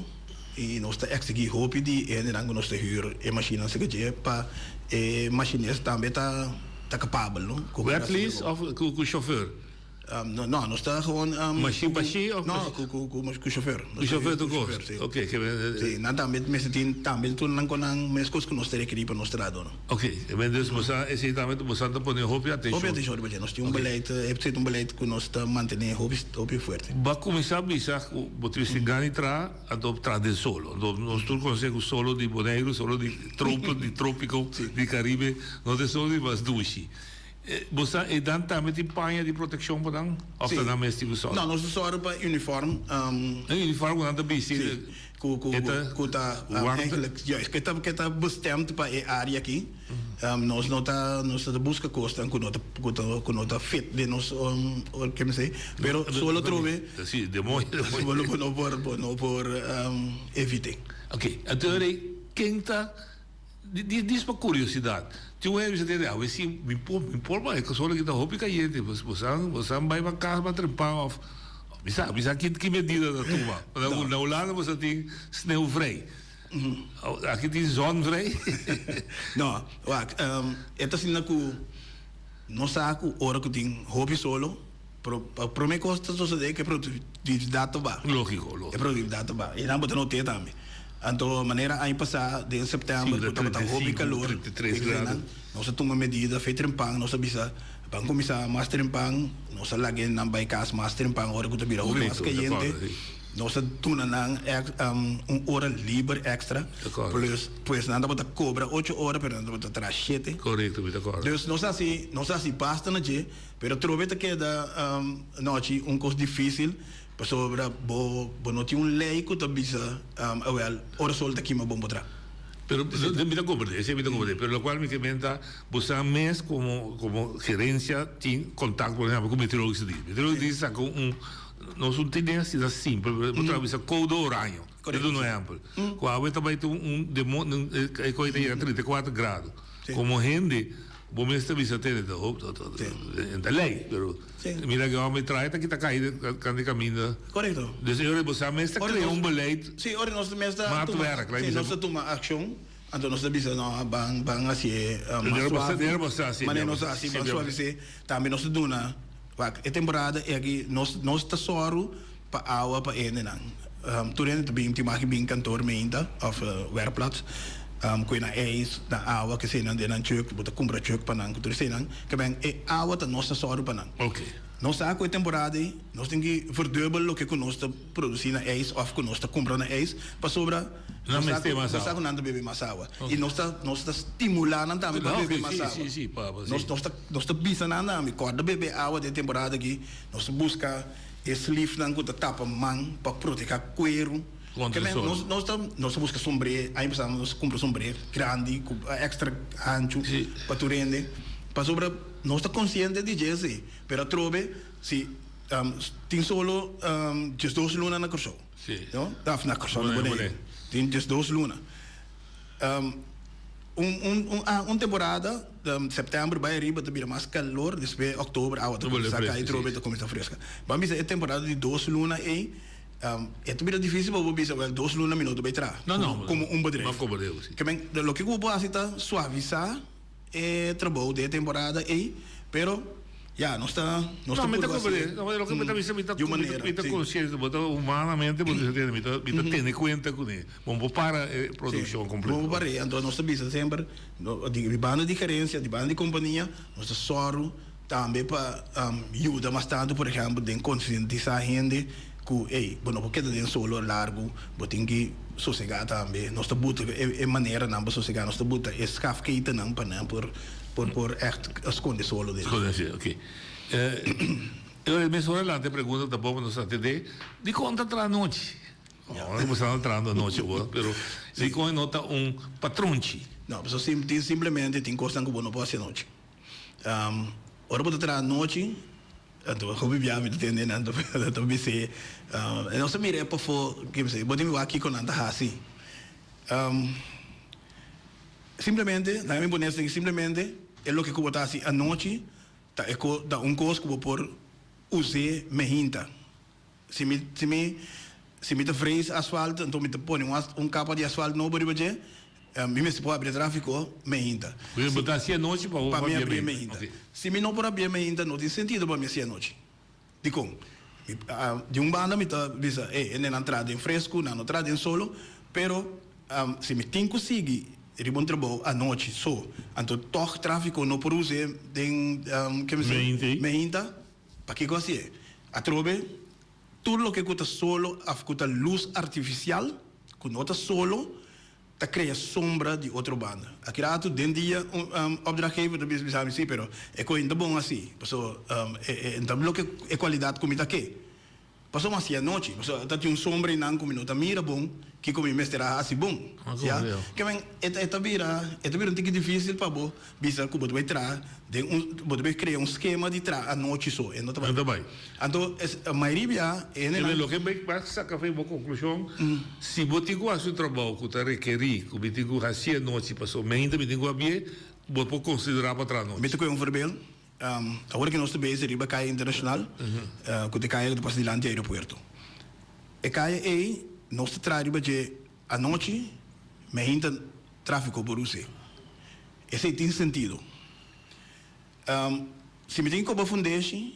[SPEAKER 16] i nos ta eksigí hopi di e hendenan ku nos ta hür e mashinnan seka dje pa e mashinist tambe ta ta kapabel no.
[SPEAKER 15] Ku wet lease òf ku shofùr?
[SPEAKER 16] No nos ta gewoon
[SPEAKER 15] Mashin pa shi òf
[SPEAKER 16] No ku ku ku shofùr.
[SPEAKER 15] Ku shofùr tur kos? Oke.
[SPEAKER 16] Si nan tambe mester tin tambe tur nan konan meskos ku nos ta rekerí pa nos trahadó no.
[SPEAKER 15] Ok, ben dus bo sa esei tambe bo sa ta pone hopi atenshon.
[SPEAKER 16] Hopi atenshon riba dje. Nos tin un beleid, e ta un beleid ku nos ta mantené hopi hopi fuerte.
[SPEAKER 15] Bo a kuminsá bisa ku bo tin mester gana di traha, anto traha den solo. Anto nos tur konosé ku solo di Boneiru, solo di tropo, di tropiko, di Karibe, no ta e solo di mas dushi. Bo sa e dan tambe tin paña di protekshon pa nan òf ta nan mes tin ku sòru?
[SPEAKER 16] No, nos ta sòru pa uniform.
[SPEAKER 15] E uniform ku nan ta bisti
[SPEAKER 16] ku ku ta eigenlijk juist ku ta ku ta bestemd pa e área aki. Nos no ta nos ta buska kosnan ku no ta ku ta ku no ta fit den nos ke mi sey pero solo trobe
[SPEAKER 15] Si, demoño
[SPEAKER 16] demoño bo no por bo no por evit'é.
[SPEAKER 15] Oké, anto ken ta Dis pa curiosidad. Tin un hende bisa tende, awe si mi por, mi por bai, solo ki ta hopi cayente, bo san, bo san bai pa cas pa trempan of, mi sa, mi sa ki, ki medida ta tuma. Na Hulanda bo sa tin sneeuwvrij. Aki tin zonvrij.
[SPEAKER 16] No, wak, e ta asina cu nos sa cu ora cu tin hopi solo, pro, prome cos ta sosode cu e productividad ta baha.
[SPEAKER 15] Logico, logico.
[SPEAKER 16] E productividad ta baha. Y nan bo ta note tambe. Anto manera aña pasá den sèptèmber ku tabata hopi kalor, nos a tuma medida fe trempan, nos a bisa ban kuminsá mas trempan, nos a laga nan bai kas mas trempan ora ku ta bira hopi mas kayente, nos a duna nan un ora liber èkstra, plus pues nan tabata kobra ocho ora pero nan tabata traha shete. Dus nos a hasi nos a hasi basta na dje, pero atrobe ta keda nochi un kos difísil. Pasobra bo bo no tin un lei ku ta bisa, awel, ora sol ta kima bon bo tra.
[SPEAKER 15] Pero mi ta komprendé, esei mi ta komprendé, pero lokual mi ke menta, bo sa mes komo komo gerensia tin kontakto por ehèmpel ku meteorologista di. Meteorologista di saka un, nos un tene asina simpel, bo ta bisa koude oraño, mi ta duna un ehèmpel, ku awe ta bai tin un demo e koi ta yega 34 grado, komo hende Bo mes ta bisa tene ta hoop ta ta lei pero mira ke homber trae ta kita kai kan di kaminda.
[SPEAKER 16] Korekto.
[SPEAKER 15] Dus e ora bo sa mes ta krea un beleid.
[SPEAKER 16] Si ora nos mes ta
[SPEAKER 15] maatwerk
[SPEAKER 16] si nos ta tuma akshon anto nos ta bisa no ban ban hasié mas suave manera nos ta hasi mas suave si tambe nos ta duna wak e temporada aki nos nos ta sòru pa awa pa hendenan tur hende ta bin tin maki bin kantor meinta òf werkplaats. Um, ku nan ijs, nan awa, ke nan den nan truck, bo ta kumpra truck pa nan, ku tur eseinan. Ke men e awa ta nos ta sòru pa nan.
[SPEAKER 15] Oké.
[SPEAKER 16] Nos sa ku e temporada ei, nos tin ki verdubbel loke ku nos ta produsí na ijs òf ku nos ta kumpra na ijs, pasobra
[SPEAKER 15] Nan
[SPEAKER 16] nos sa
[SPEAKER 15] mester
[SPEAKER 16] ku
[SPEAKER 15] mas
[SPEAKER 16] nos sa
[SPEAKER 15] awa.
[SPEAKER 16] ku nan ta bebe mas awa. I nos ta nos ta stimulá nan tambe pa
[SPEAKER 15] No,
[SPEAKER 16] bebe
[SPEAKER 15] sí,
[SPEAKER 16] mas
[SPEAKER 15] sí,
[SPEAKER 16] awa.
[SPEAKER 15] sí, sí, pa, pa, sí.
[SPEAKER 16] Nos nos ta nos ta bisa nan tambe, kòrda bebe awa den e temporada aki, nos ta buska e sleevenan ku ta tapa man pa protehá kueru.
[SPEAKER 15] Kontra
[SPEAKER 16] Ke men
[SPEAKER 15] sol.
[SPEAKER 16] nos nos ta nos ta buska sombré, aña pasá nos kumpra sombré grandi ku èkstra hanchu pa tur hende, pasobra nos ta konsiente di dje si, pero atrobe si tin solo diesdos luna na Kòrsou, no? Òf na Kòrsou, na Boneiru, tin diesdos luna. Un un un un temporada sèptèmber bai ariba ta bira mas kalor, despues òktober awa ta kuminsá kai atrobe ta kuminsá freska. Ban bisa e temporada di dos luna ei. E ta bira difícil pa bo bisa, wel, dos luna mi no ta bay traha.
[SPEAKER 15] No, no.
[SPEAKER 16] Como un bedrijf.
[SPEAKER 15] No como bedrijf, si.
[SPEAKER 16] Ke men, loke ku bo por hasi ta suavisá e trabou den e temporada ei, pero, ya, nos ta, nos ta
[SPEAKER 15] No, mi ta
[SPEAKER 16] purba
[SPEAKER 15] comprende.
[SPEAKER 16] hasi
[SPEAKER 15] No, loke mi ta bisa, mi ta,
[SPEAKER 16] di un manera,
[SPEAKER 15] mi ta
[SPEAKER 16] si.
[SPEAKER 15] consciente, bo ta humanamente, bo ta tende, mi ta, mi ta tene cuenta kuné. Bo no por para e produccion completo.
[SPEAKER 16] Bo no por para, anto nos ta bisa semper, no, di banda di gerencia, di banda di compania, nos ta sòru Tambe pa yuda mas tantu, por ehèmpel, den konsientisá hende ku, ey, bo no por keda den solo largu, bo tin ki sosegá tambe. Nos ta buta e maneranan pa sosegá, nos ta buta e skafketennan pa nan por por por ègt skonde solo den.
[SPEAKER 15] Skonde sí, oké. E mes ora lanta e pregunta ta bon pa nos atendé, dikon ta traha anochi? Ora ku bo sta trahando anochi bo, pero dikon e no ta un patronchi?
[SPEAKER 16] No, pasobra tin simplemente tin kosnan ku bo no por hasi anochi. Ora bo ta traha anochi, anto hopi bia mi ta tende nan ta bis'é, nos ta mira e pafó, bo tin wak kiko nan ta hasi. Simplemente, laga mi pone esaki, simplemente e loke ku bo ta hasi anochi ta e ko ta un kos ku bo por us'é mehinta. Si mi si mi si mi ta vrees asfalt anto mi ta pone un un kapa di asfalt nobo riba dje, mi mester por abri e trafiko meinta.
[SPEAKER 15] Pues bo ta hasi anochi pa bo
[SPEAKER 16] Pa mi
[SPEAKER 15] abri
[SPEAKER 16] abri
[SPEAKER 15] meinta.
[SPEAKER 16] meinta. Si mi no por abri meinta no tin sentido pa mi hasi anochi. Dikon? Mi di un banda mi ta bisa ey hende nan traha den fresku, nan no traha den solo, pero si mi tin ku sigui riba un trabou anochi so, anto tòg trafiko no por us'e den ke mi si meinta. Pakiko hasi e? Atrobe, tur loke ku ta solo òf ku ta lus artifisial, ku no ta solo, ta krea sombra di otro banda. Aki ratu den dia un opdrachtgever ta bisa bisa mi si, pero e koe no ta bon hasi, pasobra e no ta loke e kualidat ku mi ta ke. Pasobra mi hasi anochi, pasobra ta tin un sombra einan ku mi no ta mira bon kiko mi mester a hasi bon. Ya? Ke men e ta e ta bira e ta bira un tiki difísil pa bo bisa ku bo ta bai traha den un bo ta bai krea un skema di traha anochi so, e no ta bai.
[SPEAKER 15] No ta bai.
[SPEAKER 16] Anto es mayoria bia e
[SPEAKER 15] Ke men
[SPEAKER 16] hendenan.
[SPEAKER 15] loke mi bai saka for bo konklushon, si bo tin ku hasi un trabou ku ta rekerí ku mi tin ku hasi anochi pasobra meinta mi tin ku habié, bo por konsiderá pa traha anochi.
[SPEAKER 16] Mi ta kohe un voorbeeld. Awor ki nos ta bezig riba Kaya Internashonal, ku ta e kaya ku ta pasa dilanti aeropuerto. E kaya ei nos ta traha riba dje anochi, meinta tráfiko por us'é. Esei tin sentido. Si mi tin koba fundeshi,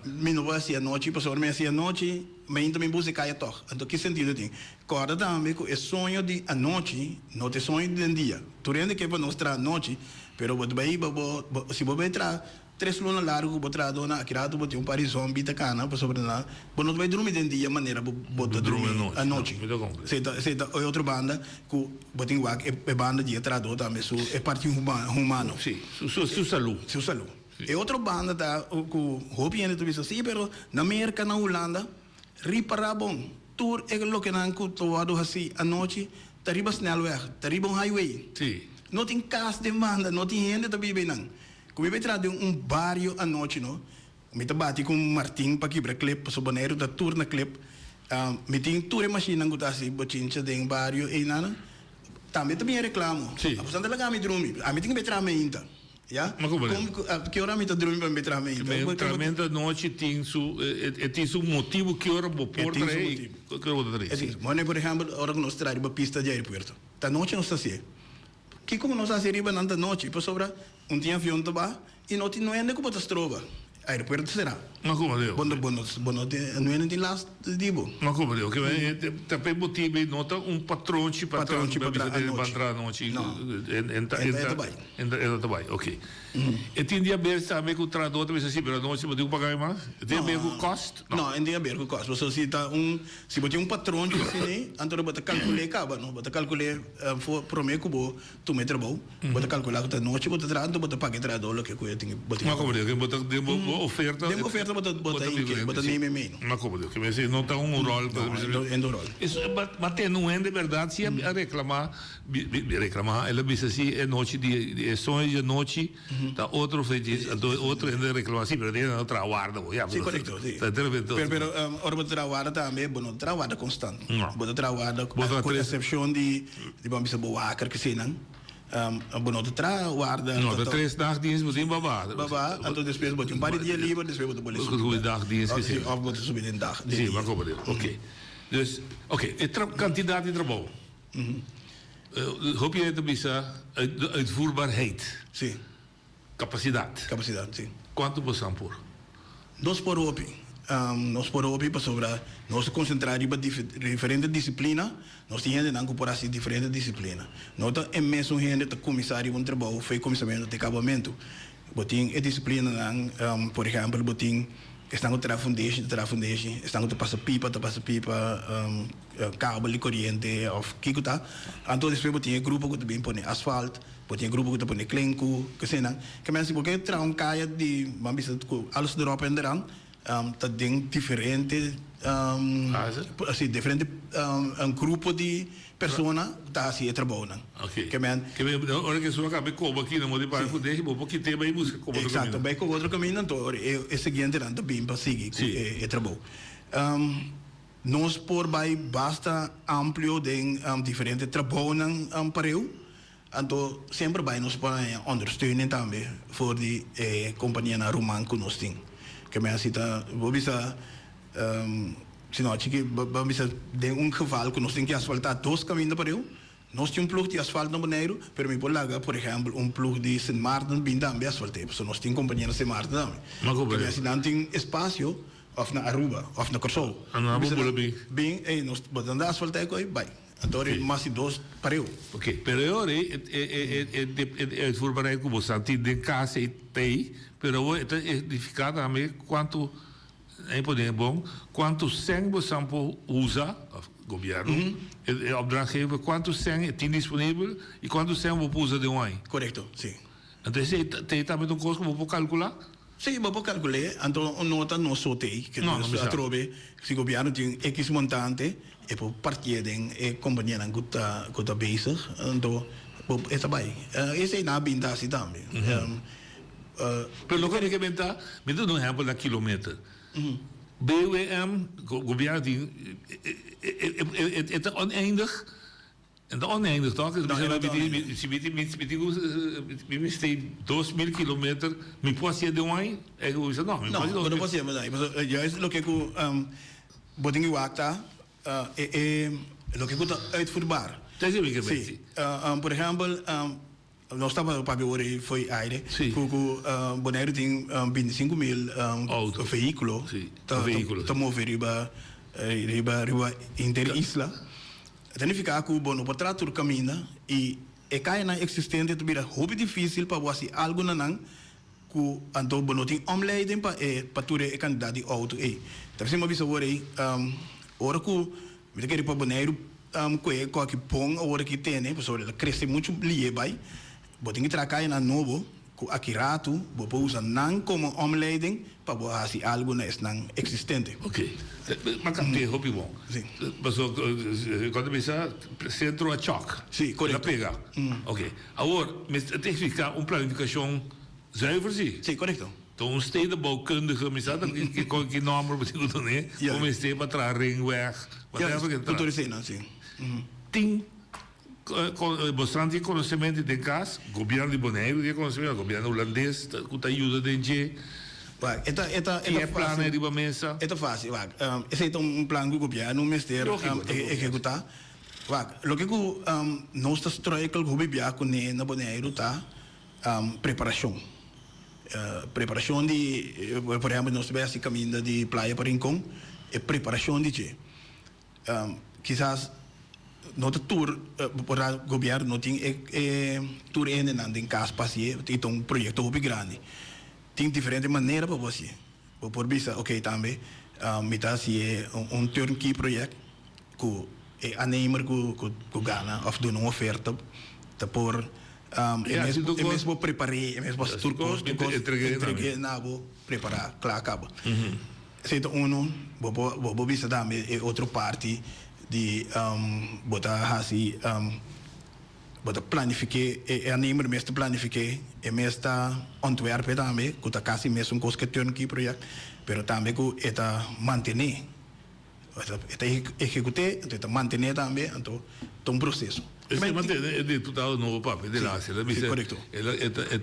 [SPEAKER 16] mi no por hasi anochi, pasobra mi hasi anochi, meinta mi busa e kaya tòg. Anto ki sentido tin? Kòrda tambe ku e soño di anochi no ta e soño di den dia. Tur hende ke pa nos traha anochi, pero bo ta bai bo bo si bo bai traha tres luna largu ku bo trahadónan aki rato bo tin un par di zòmbi ta kana pasobra nan bo no ta bai drumi den dia manera bo bo ta drumi anochi. Esei ta esei ta e otro banda ku bo tin wak e banda di e trahadó tambe su e parti humano.
[SPEAKER 15] Sí, su su salú.
[SPEAKER 16] Su salú. E otro banda ta ku hopi hende ta bisa sí pero na Merka na Hulanda Ripará bon, tur e lokenan ku ta wòrdu hasí anochi ta riba snelweg, ta riba un highway.
[SPEAKER 15] Sí.
[SPEAKER 16] No tin kas den banda, no tin hende ta biba einan. Ku mi bai traha den un bario anochi no, mi ta bati ku martin pa kibra klep, pasobra Boneiru ta tur na klep. Mi tin tur e mashinnan ku ta hasi bochincha den bario einan. Tambe ta bin e reklamo.
[SPEAKER 15] Sí.
[SPEAKER 16] Aposnan ta laga mi drumi. Ami tin ku bai traha mainta. Ya?
[SPEAKER 15] Ma como
[SPEAKER 16] Kom, ki ora mi ta drumi pa mi traha mainta?
[SPEAKER 15] Me, trahamentu anochi tin su, e tin su motibu ki ora bo por
[SPEAKER 16] E tin su
[SPEAKER 15] traha i
[SPEAKER 16] motibu.
[SPEAKER 15] ki ora bo ta traha.
[SPEAKER 16] E tin. Bueno, por ehempel, ora ku nos traha riba pista di aeropuerto, ta nochi nos ta hasié. Kiko ku nos hasi riba nan ta nochi, pasobra un tin avion ta ba i no tin no hende ku bo ta stroba. Aeropuerto será.
[SPEAKER 15] Ma como Leo?
[SPEAKER 16] Bo no, bo no, bo no tin, no tin last di bo.
[SPEAKER 15] Ma como Leo? Ke men ta pe motibu no ta un patronchi pa tra,
[SPEAKER 16] Patronchi pa tra anochi.
[SPEAKER 15] pa tra anochi.
[SPEAKER 16] No.
[SPEAKER 15] En, en ta,
[SPEAKER 16] En
[SPEAKER 15] en
[SPEAKER 16] ta
[SPEAKER 15] ta,
[SPEAKER 16] bai.
[SPEAKER 15] en ta, en ta bai, oké. E tin di haber tambe ku trahador ta bisa si, pero anochi bo tin ku paga mi mas? E tin haber ku kost?
[SPEAKER 16] No, no, en tin haber ku kost. Pasobra si ta un, si bo tin un patronchi asina, anto bo ta kalkul'é kaba, no? Bo ta kalkul'é for promé ku bo Tuma e trabou, bo ta kalkulá ku ta nochi bo ta traha, anto bo ta paga e trahadó loke ku e tin bo tin.
[SPEAKER 15] Ma komo di, bo ta den bo oferta.
[SPEAKER 16] Den bo oferta bo ta bo ta inke, bo ta neem mee.
[SPEAKER 15] Ma komo di, ke mester no ta un ròl.
[SPEAKER 16] No, e no ròl.
[SPEAKER 15] Ma tende un hende bèrdat si a reklamá, reklamá, el a bisa si e nochi di e soño di anochi ta otro fecha, anto e otro hende a reklamá si, pero den nan a traha warda bo.
[SPEAKER 16] Si, korekto, si. Pero pero ora bo ta traha warda tambe, bo no ta traha warda konstant. Bo ta traha warda ku eksepshon di. Di bo a bisa bo waker kesenan, bo no ta traha warda.
[SPEAKER 15] No, ta tres dagdienst bo tin baba.
[SPEAKER 16] Baba, anto despues bo tin un par di dia liber, despues bo ta bolbe subi.
[SPEAKER 15] Ku dagdienst kesenan.
[SPEAKER 16] Of bo ta subi den dag.
[SPEAKER 15] Si, bo a koba den. Ok. Dus, ok, e kantidat di trabou. Hopi hende ta bisa de uitvoerbaarheid.
[SPEAKER 16] Si.
[SPEAKER 15] Kapasidat.
[SPEAKER 16] Kapasidat, si.
[SPEAKER 15] Kuantu bo san por?
[SPEAKER 16] Nos por hopi. Nos por hopi pasobra nos ta konsentrá riba diferente disiplina. Nos tin hendenan ku por hasi diferente disiplina. No ta e mesun hende ta kuminsá riba un trabou for e kuminsamentu te kabamentu. Bo tin e disiplinanan, por ehèmpel bo tin esnan ku ta traha fundeshi ta traha fundeshi, esnan ku ta pasa pipa ta pasa pipa, kabel di koriente òf kiko ta. Anto despues bo tin e grupo ku ta bin pone asfalt. Bo tin e grupo ku ta pone klen ku kesenan. Ke men si bo ke traha un kaya di ban bisa ku alles erop en eraan ta den diferente si diferente grupo di persona ku ta hasi e trabounan.
[SPEAKER 15] Ke men ora ke esun a kaba e koba aki nan bo di paga fundeshi bo por kit'é bai buska koba otro kaminda.
[SPEAKER 16] Eksakto bai koba otro kaminda anto ora e siguientenan ta bin pa sigui ku e trabou. Nos por bai basta amplio den diferente trabounan pareu. Anto semper bai nos por haña ondersteuning tambe for di e kompanianan ruman ku nos tin. Ke men asi ta bo bisa si no chiki bo bisa den un geval ku nos tin ke asfaltá dos kaminda pareu, nos tin un plug di asfalt na Boneiru, pero mi por laga por ehèmpel un plug di Sint Maarten bin tambe asfalt'é, pasobra nos tin kompania na Sint Maarten tambe. Ke men si nan tin espasio òf na Aruba òf na Kòrsou, bo bisa nan bin ey nos bo ta anda asfaltá e koi bai. Anto ori mas di dos pareu.
[SPEAKER 15] Ok, pero e ora ei e e uitvoerbaarheid ku bo sa tin den kas ei ta ei, pero awor e ta edifiká tambe kuantu, e pone bon, kuantu sèn bo san por usa, òf gobièrnu, e opdrachtgever, kuantu sèn e tin disponibel i kuantu sèn bo por usa den un aña.
[SPEAKER 16] Korekto, si.
[SPEAKER 15] Anto esei ta ei tambe ta un kos ku bo por kalkulá?
[SPEAKER 16] Sí, bo por kalkul'é. Anto un nota no so t'ei, ke
[SPEAKER 15] No, no
[SPEAKER 16] dus
[SPEAKER 15] mi sa.
[SPEAKER 16] atrobe si gobièrnu tin ekis montante e por partié den e kompanianan ku ta ku ta bezig, anto bo e ta bai. Esei nan a bin ta hasi tambe.
[SPEAKER 15] Pero loke mi ke benta, mi ta duna un ehèmpel na kilometer. BWM, gobièrnu tin, e ta oneindig. En ta oneindig toch?
[SPEAKER 16] No, e no ta oneindig.
[SPEAKER 15] Si mi tin mi tin ku mi mester 2000 kilometer, mi por hasié den un aña? E ku bisa no, mi
[SPEAKER 16] No,
[SPEAKER 15] por hasi
[SPEAKER 16] bo no
[SPEAKER 15] 2000.
[SPEAKER 16] por hasié den un aña. Pasobra juist loke ku bo tin ku wak ta e e loke ku ta uitvoerbaar.
[SPEAKER 15] Ta esei mi ke
[SPEAKER 16] Si.
[SPEAKER 15] mester.
[SPEAKER 16] Por ehèmpel, nos tabata papia ora ei fo'i aire ku ku Boneiru tin 25.000
[SPEAKER 15] Auto.
[SPEAKER 16] vehíkulo
[SPEAKER 15] Si,
[SPEAKER 16] ta
[SPEAKER 15] vehíkulo,
[SPEAKER 16] ta
[SPEAKER 15] si.
[SPEAKER 16] move riba riba riba henter isla. Ta nifiká ku bo no por traha tur kaminda i e kayanan eksistente ta bira hopi difísil pa bo hasi algu na nan ku anto bo no tin omleiding pa e pa tur e kantidat di outo ei. Ta p'esei mi a bisa awor ei, ora ku mi ta kere pa Boneiru ku e kòki bon awor aki tene pasobra el a krese muchu lihe bai, bo tin ki traha kayanan nobo Ku aki ratu bo por usa nan komo omleiding pa bo hasi algu na esnan eksistente.
[SPEAKER 15] Ok. Ma kapte hopi bon.
[SPEAKER 16] Si.
[SPEAKER 15] Paso kon ta bisa sentro a chòk.
[SPEAKER 16] Si, korekto.
[SPEAKER 15] El a pega. Ok. Awor mester ta eksplika un planifikashon zuiver si?
[SPEAKER 16] Si, korekto.
[SPEAKER 15] Ta un stedenbouwkundige, mi sa ta ki nòmber bo tin ku dun'é, ku mester pa traha ringweg, whatever ke ta.
[SPEAKER 16] Ja, tur eseinan, si.
[SPEAKER 15] Tin Bosnan tin konosementu den kas, gobièrnu di Boneiru tin konosementu, gobièrnu hulandes ku ta yuda den dje.
[SPEAKER 16] Wak, e ta, e ta, e
[SPEAKER 15] Tin
[SPEAKER 16] ta
[SPEAKER 15] e plannan
[SPEAKER 16] fásil.
[SPEAKER 15] riba mesa.
[SPEAKER 16] E ta fásil, wak. Esei ta un plan ku gobièrnu mester
[SPEAKER 15] Lógiko, ta gobièrnu.
[SPEAKER 16] ehekutá. Wak, loke ku nos ta struikel hopi bia kuné na Boneiru ta preparashon. Preparashon di, por ehèmpel nos ta bai hasi kaminda di Playa pa Rincon, e preparashon di dje. Kisas no ta tur, por ta gobièrnu no tin e tur hendenan den kas pa hasié, i ta un proyekto hopi grandi. Tin diferente manera pa bo hasié. Bo por bisa, oké tambe mi ta hasié un turnkey project ku e aannemer ku ku gana òf duna un oferta ta por e mes e mes bo prepar'é, e mes bo hasi tur kos, tur kos entreg'é na bo prepará kla kaba. Esei ta unu, bo por bo por bisa tambe e otro parti di bo ta hasi bo ta planifiké e aannemer mes ta planifiké e mes ta ontwerp'é tambe ku ta kasi mesun kos ku e turnkey project pero tambe ku e ta mantené. E ta ehekut'é, anto e ta mantené tambe, anto ta un proseso.
[SPEAKER 15] Esei mantené e diputado nobo papia di Lacia, el a bisa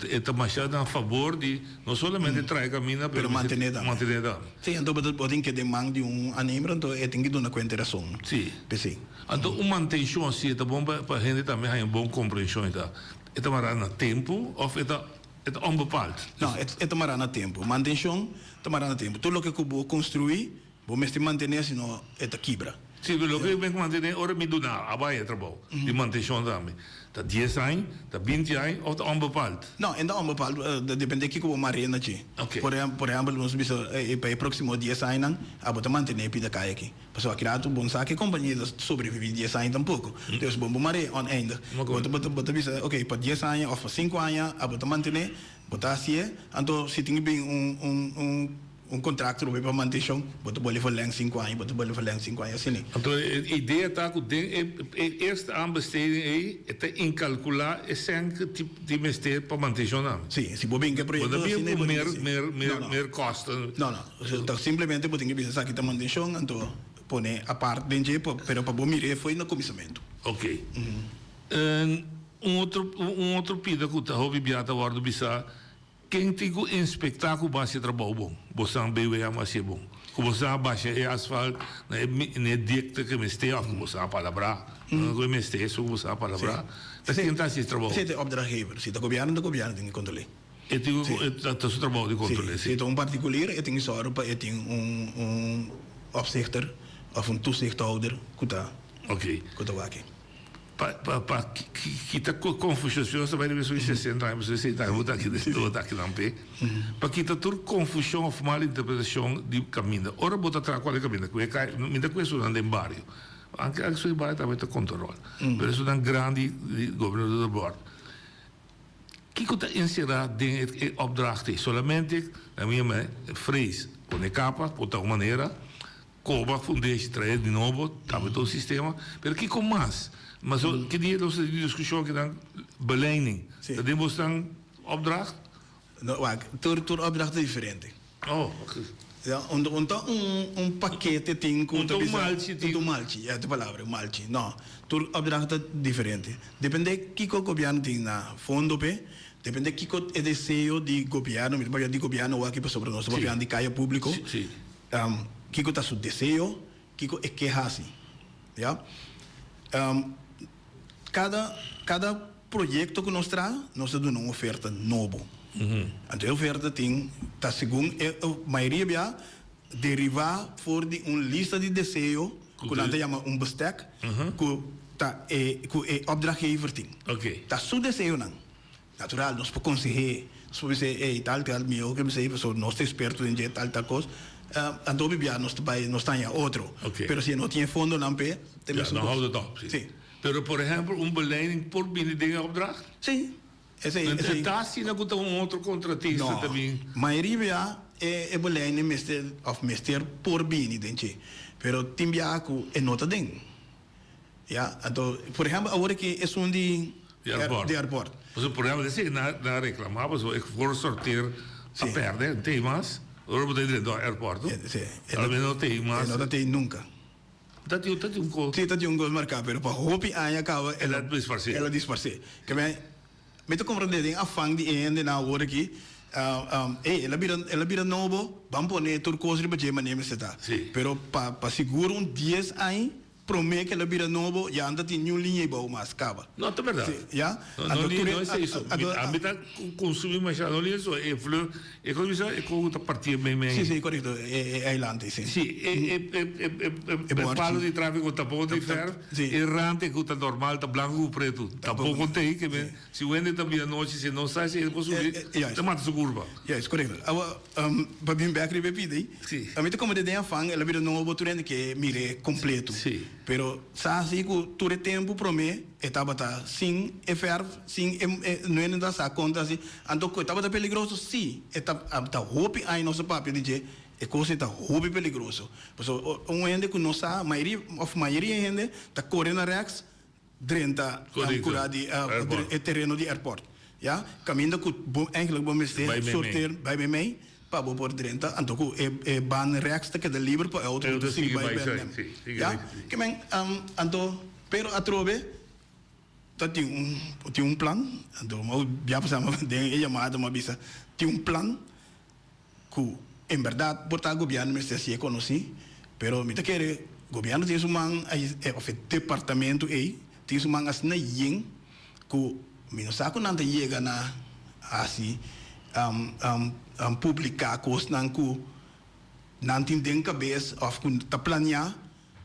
[SPEAKER 15] e ta masha na fabor di no solamente trae kaminda
[SPEAKER 16] pero mantené tambe.
[SPEAKER 15] Mantené tambe.
[SPEAKER 16] Sí, anto bo tin keda den man di un anemer, anto e tin ki duna kuenta e rason.
[SPEAKER 15] Sí.
[SPEAKER 16] P'esei.
[SPEAKER 15] Anto un mantenshon así e ta bon pa hende tambe haña un bon komprenshon e ta e ta mará na tempu òf e ta e ta onbepaald?
[SPEAKER 16] No, e ta mará na tempu. Mantenshon ta mará na tempu. Tur loke ku bo konstruí Bo mester mantené sino e ta kibra.
[SPEAKER 15] Sí, pero loke mi mantené ora mi duna a bai e trabou di mantenshon tambe. Ta dies aña, ta binti aña òf ta onbepaald?
[SPEAKER 16] No, e ta onbepaald, ta dependé kiko bo mar'é na dje. Por por ehèmpel nos bisa pa e próksimo dies añanan abo ta mantené e pida kai aki. Pasobra aki rato bo no sa ke kompania ta sobreviví dies aña tampoko. Dus bo bo mar'é oneindig. Bo ta bo ta bisa oke pa dies aña òf pa sinku aña abo ta mantené, bo ta hasié, anto si tin bin un un un. Un contracto lo bay pa mantencion, bo ta boli verleng cinco aña, bo ta boli verleng cinco aña, asina.
[SPEAKER 15] Anto e idea ta cu den e e eerste aanbesteding ey e ta incalcula e cen cu ti mester pa mantencion nan.
[SPEAKER 16] Si, si bo bin cu e proyecto
[SPEAKER 15] Bo ta
[SPEAKER 16] asina
[SPEAKER 15] bin
[SPEAKER 16] bo
[SPEAKER 15] cu
[SPEAKER 16] tin
[SPEAKER 15] mer
[SPEAKER 16] si.
[SPEAKER 15] mer mer
[SPEAKER 16] No, no.
[SPEAKER 15] mer kosten.
[SPEAKER 16] No, no. Ta simplemente bo tin cu bisa esaki ta mantencion, anto pone apart den dje, pero pa bo mir'e fo'i na cuminsamento.
[SPEAKER 15] Ok. Un otro un otro pida cu ta hopi bia ta wordo bisa. Ken tin ku inspektá ku bo hasi e trabou bon? Bosan BWM hasi e bon? Ku bosan a basha e asfalt na e na e dikte ku e mester òf ku bosan a palabrá? Ku e mester esun ku bosan a palabrá? Ta ken ta hasi e trabou?
[SPEAKER 16] Si ta e opdrachtgever. Si ta gobièrnu ta gobièrnu tin ku kontrol'é.
[SPEAKER 15] E tin ku ta su trabou di kontrol'é, si.
[SPEAKER 16] Si ta un partikulier e tin ku sòru pa e tin un un opzichter òf un toezichthouder ku ta ku ta wak e.
[SPEAKER 15] Pa pa pa kita confusion si nos ta bai riba esun 60 aña pasobra 60 aña bo ta aki bo ta aki nan p'e pa kita tur confusion of mal interpretacion di caminda ora bo ta traha cualke caminda cu e cay mi ta cu esunnan den bario anke esun den bario tambe ta conta rol pero esunnan grandi di gobernador de bord kico ta encera den e opdracht ey solamente na mi vrees pone capa por ta un manera. Koba fundeshi trae di nobo, tambe ta un sistema. Pero kiko mas? Maso ki dia nos ta tin diskushon akinan belening. Ta den bosnan opdracht?
[SPEAKER 16] No, wak, tur tur opdracht ta diferente.
[SPEAKER 15] Oh, oké.
[SPEAKER 16] Ja, un un ta un un pakete tin ku
[SPEAKER 15] Un
[SPEAKER 16] ta
[SPEAKER 15] ta un
[SPEAKER 16] bisa
[SPEAKER 15] malchi
[SPEAKER 16] un
[SPEAKER 15] tin.
[SPEAKER 16] ta un malchi, ja, ta palabra, un malchi. No, tur opdracht ta diferente. Depende kiko gobièrnu tin na fondo p'e, depende kiko e deseo di gobièrnu, mi ta papia di gobièrnu awor aki pasobra nos ta
[SPEAKER 15] Sí.
[SPEAKER 16] papia di kaya públiko.
[SPEAKER 15] Sí, sí.
[SPEAKER 16] Kiko ta su deseo, kiko e ke hasi. Ya. Kada kada proyekto ku nos traha, nos ta duna un oferta nobo. Anto e oferta tin ta segun e mayoria bia derivá for di un lista di deseo ku nan ta yama un bestek ku ta e ku e opdrachtgever tin. Ta su deseonan. Natural, nos por konseh'é, nos por bis'é, ey, tal, tal, mihó ke bis'é, pasobra nos ta eksperto den dje, tal, tal kos. Anto hopi bia nos ta bai, nos ta haña otro. Pero si e no tin e fondonan p'e, ta
[SPEAKER 15] Ja,
[SPEAKER 16] mesun
[SPEAKER 15] dan
[SPEAKER 16] kos.
[SPEAKER 15] houdt het op, si.
[SPEAKER 16] Sí.
[SPEAKER 15] Pero por ehèmpel, un beleiding por bini den e opdracht?
[SPEAKER 16] Sí. Esei,
[SPEAKER 15] En
[SPEAKER 16] esei.
[SPEAKER 15] ta asina ku ta un otro kontratista
[SPEAKER 16] No.
[SPEAKER 15] ta bin?
[SPEAKER 16] Mayoria bia e e beleiding mester, òf mester por bini den dje. Pero tin bia ku e no ta den. Ya, anto, por ehempel, awor aki esun di
[SPEAKER 15] Di airport.
[SPEAKER 16] di airport.
[SPEAKER 15] Pasobra por ehempel, esei na na reclama pasobra e voorsorteer a perde, no tei mas. Ora bo ta drenta airport, no?
[SPEAKER 16] Sí.
[SPEAKER 15] Ora bo no tei mas.
[SPEAKER 16] E no ta tei nunca.
[SPEAKER 15] Ta tin, ta tin un cos.
[SPEAKER 16] Sí, ta tin un cos marca, pero pa hopi aña caba
[SPEAKER 15] El a disparce.
[SPEAKER 16] El a disparce. Ke men, mi ta comprende den afan di e hendenan awor aki, ey, el a bira, el a bira nobo, ban pone tur cos riba dje manera mester ta.
[SPEAKER 15] Sí.
[SPEAKER 16] Pero pa, pa sigur un dies aña. Promé ku el a bira nobo, ya no ta tin niun liña ei bou mas kaba.
[SPEAKER 15] No, ta bèrdat.
[SPEAKER 16] Sí, ya.
[SPEAKER 15] No, no, no, no es eso. Ami ta konsumí masha, no liña so, e fleur, e kos bisa, e kos ku ta partí mei mei.
[SPEAKER 16] Sí, sí, korekto, e e eiland ei, sí.
[SPEAKER 15] Sí, e e e e e e palo di tráfiko tampoko tin fèrf, e rante ku ta normal ta blanku ku pretu, tampoko t'ei, ke men si wende ta bira nochi, si no sa si e por subi, ta mata su kurpa.
[SPEAKER 16] Juist, korekto. Awa, pa bin bèk riba e pida ei, ami ta komprende den afan el a bira nobo tur hende ke mir'é kompleto. Pero sa si ku tur e tempu promé e tabata sin e fèrf, sin e e no hende ta sa konta si. Anto ku e tabata peligroso? Sí, e ta ta hopi aña nos a papia di dje, e kos ei ta hopi peligroso. Pasobra un hende ku no sa, mayoria òf mayoria hende ta kore na rèks drenta cura di e tereno di airport ya caminda cu bo eigenlijk bo mester sorteer bay memey pa bo por drenta anto cu e baan rechts ta keda liber pa e auto por sigui bay Belnem ya ke men anto pero atrobe ta tin un tin un plan anto ya pasa den e yamada mi a bisa tin un plan Ku en bèrdat por ta gobièrnu mester hasié konosí, pero mi ta kere gobièrnu tin su man òf e departamentu ei tin su man asina yen ku mi no sa ku nan ta yega na hasi publiká kosnan ku nan tin den kabes òf ku ta planiá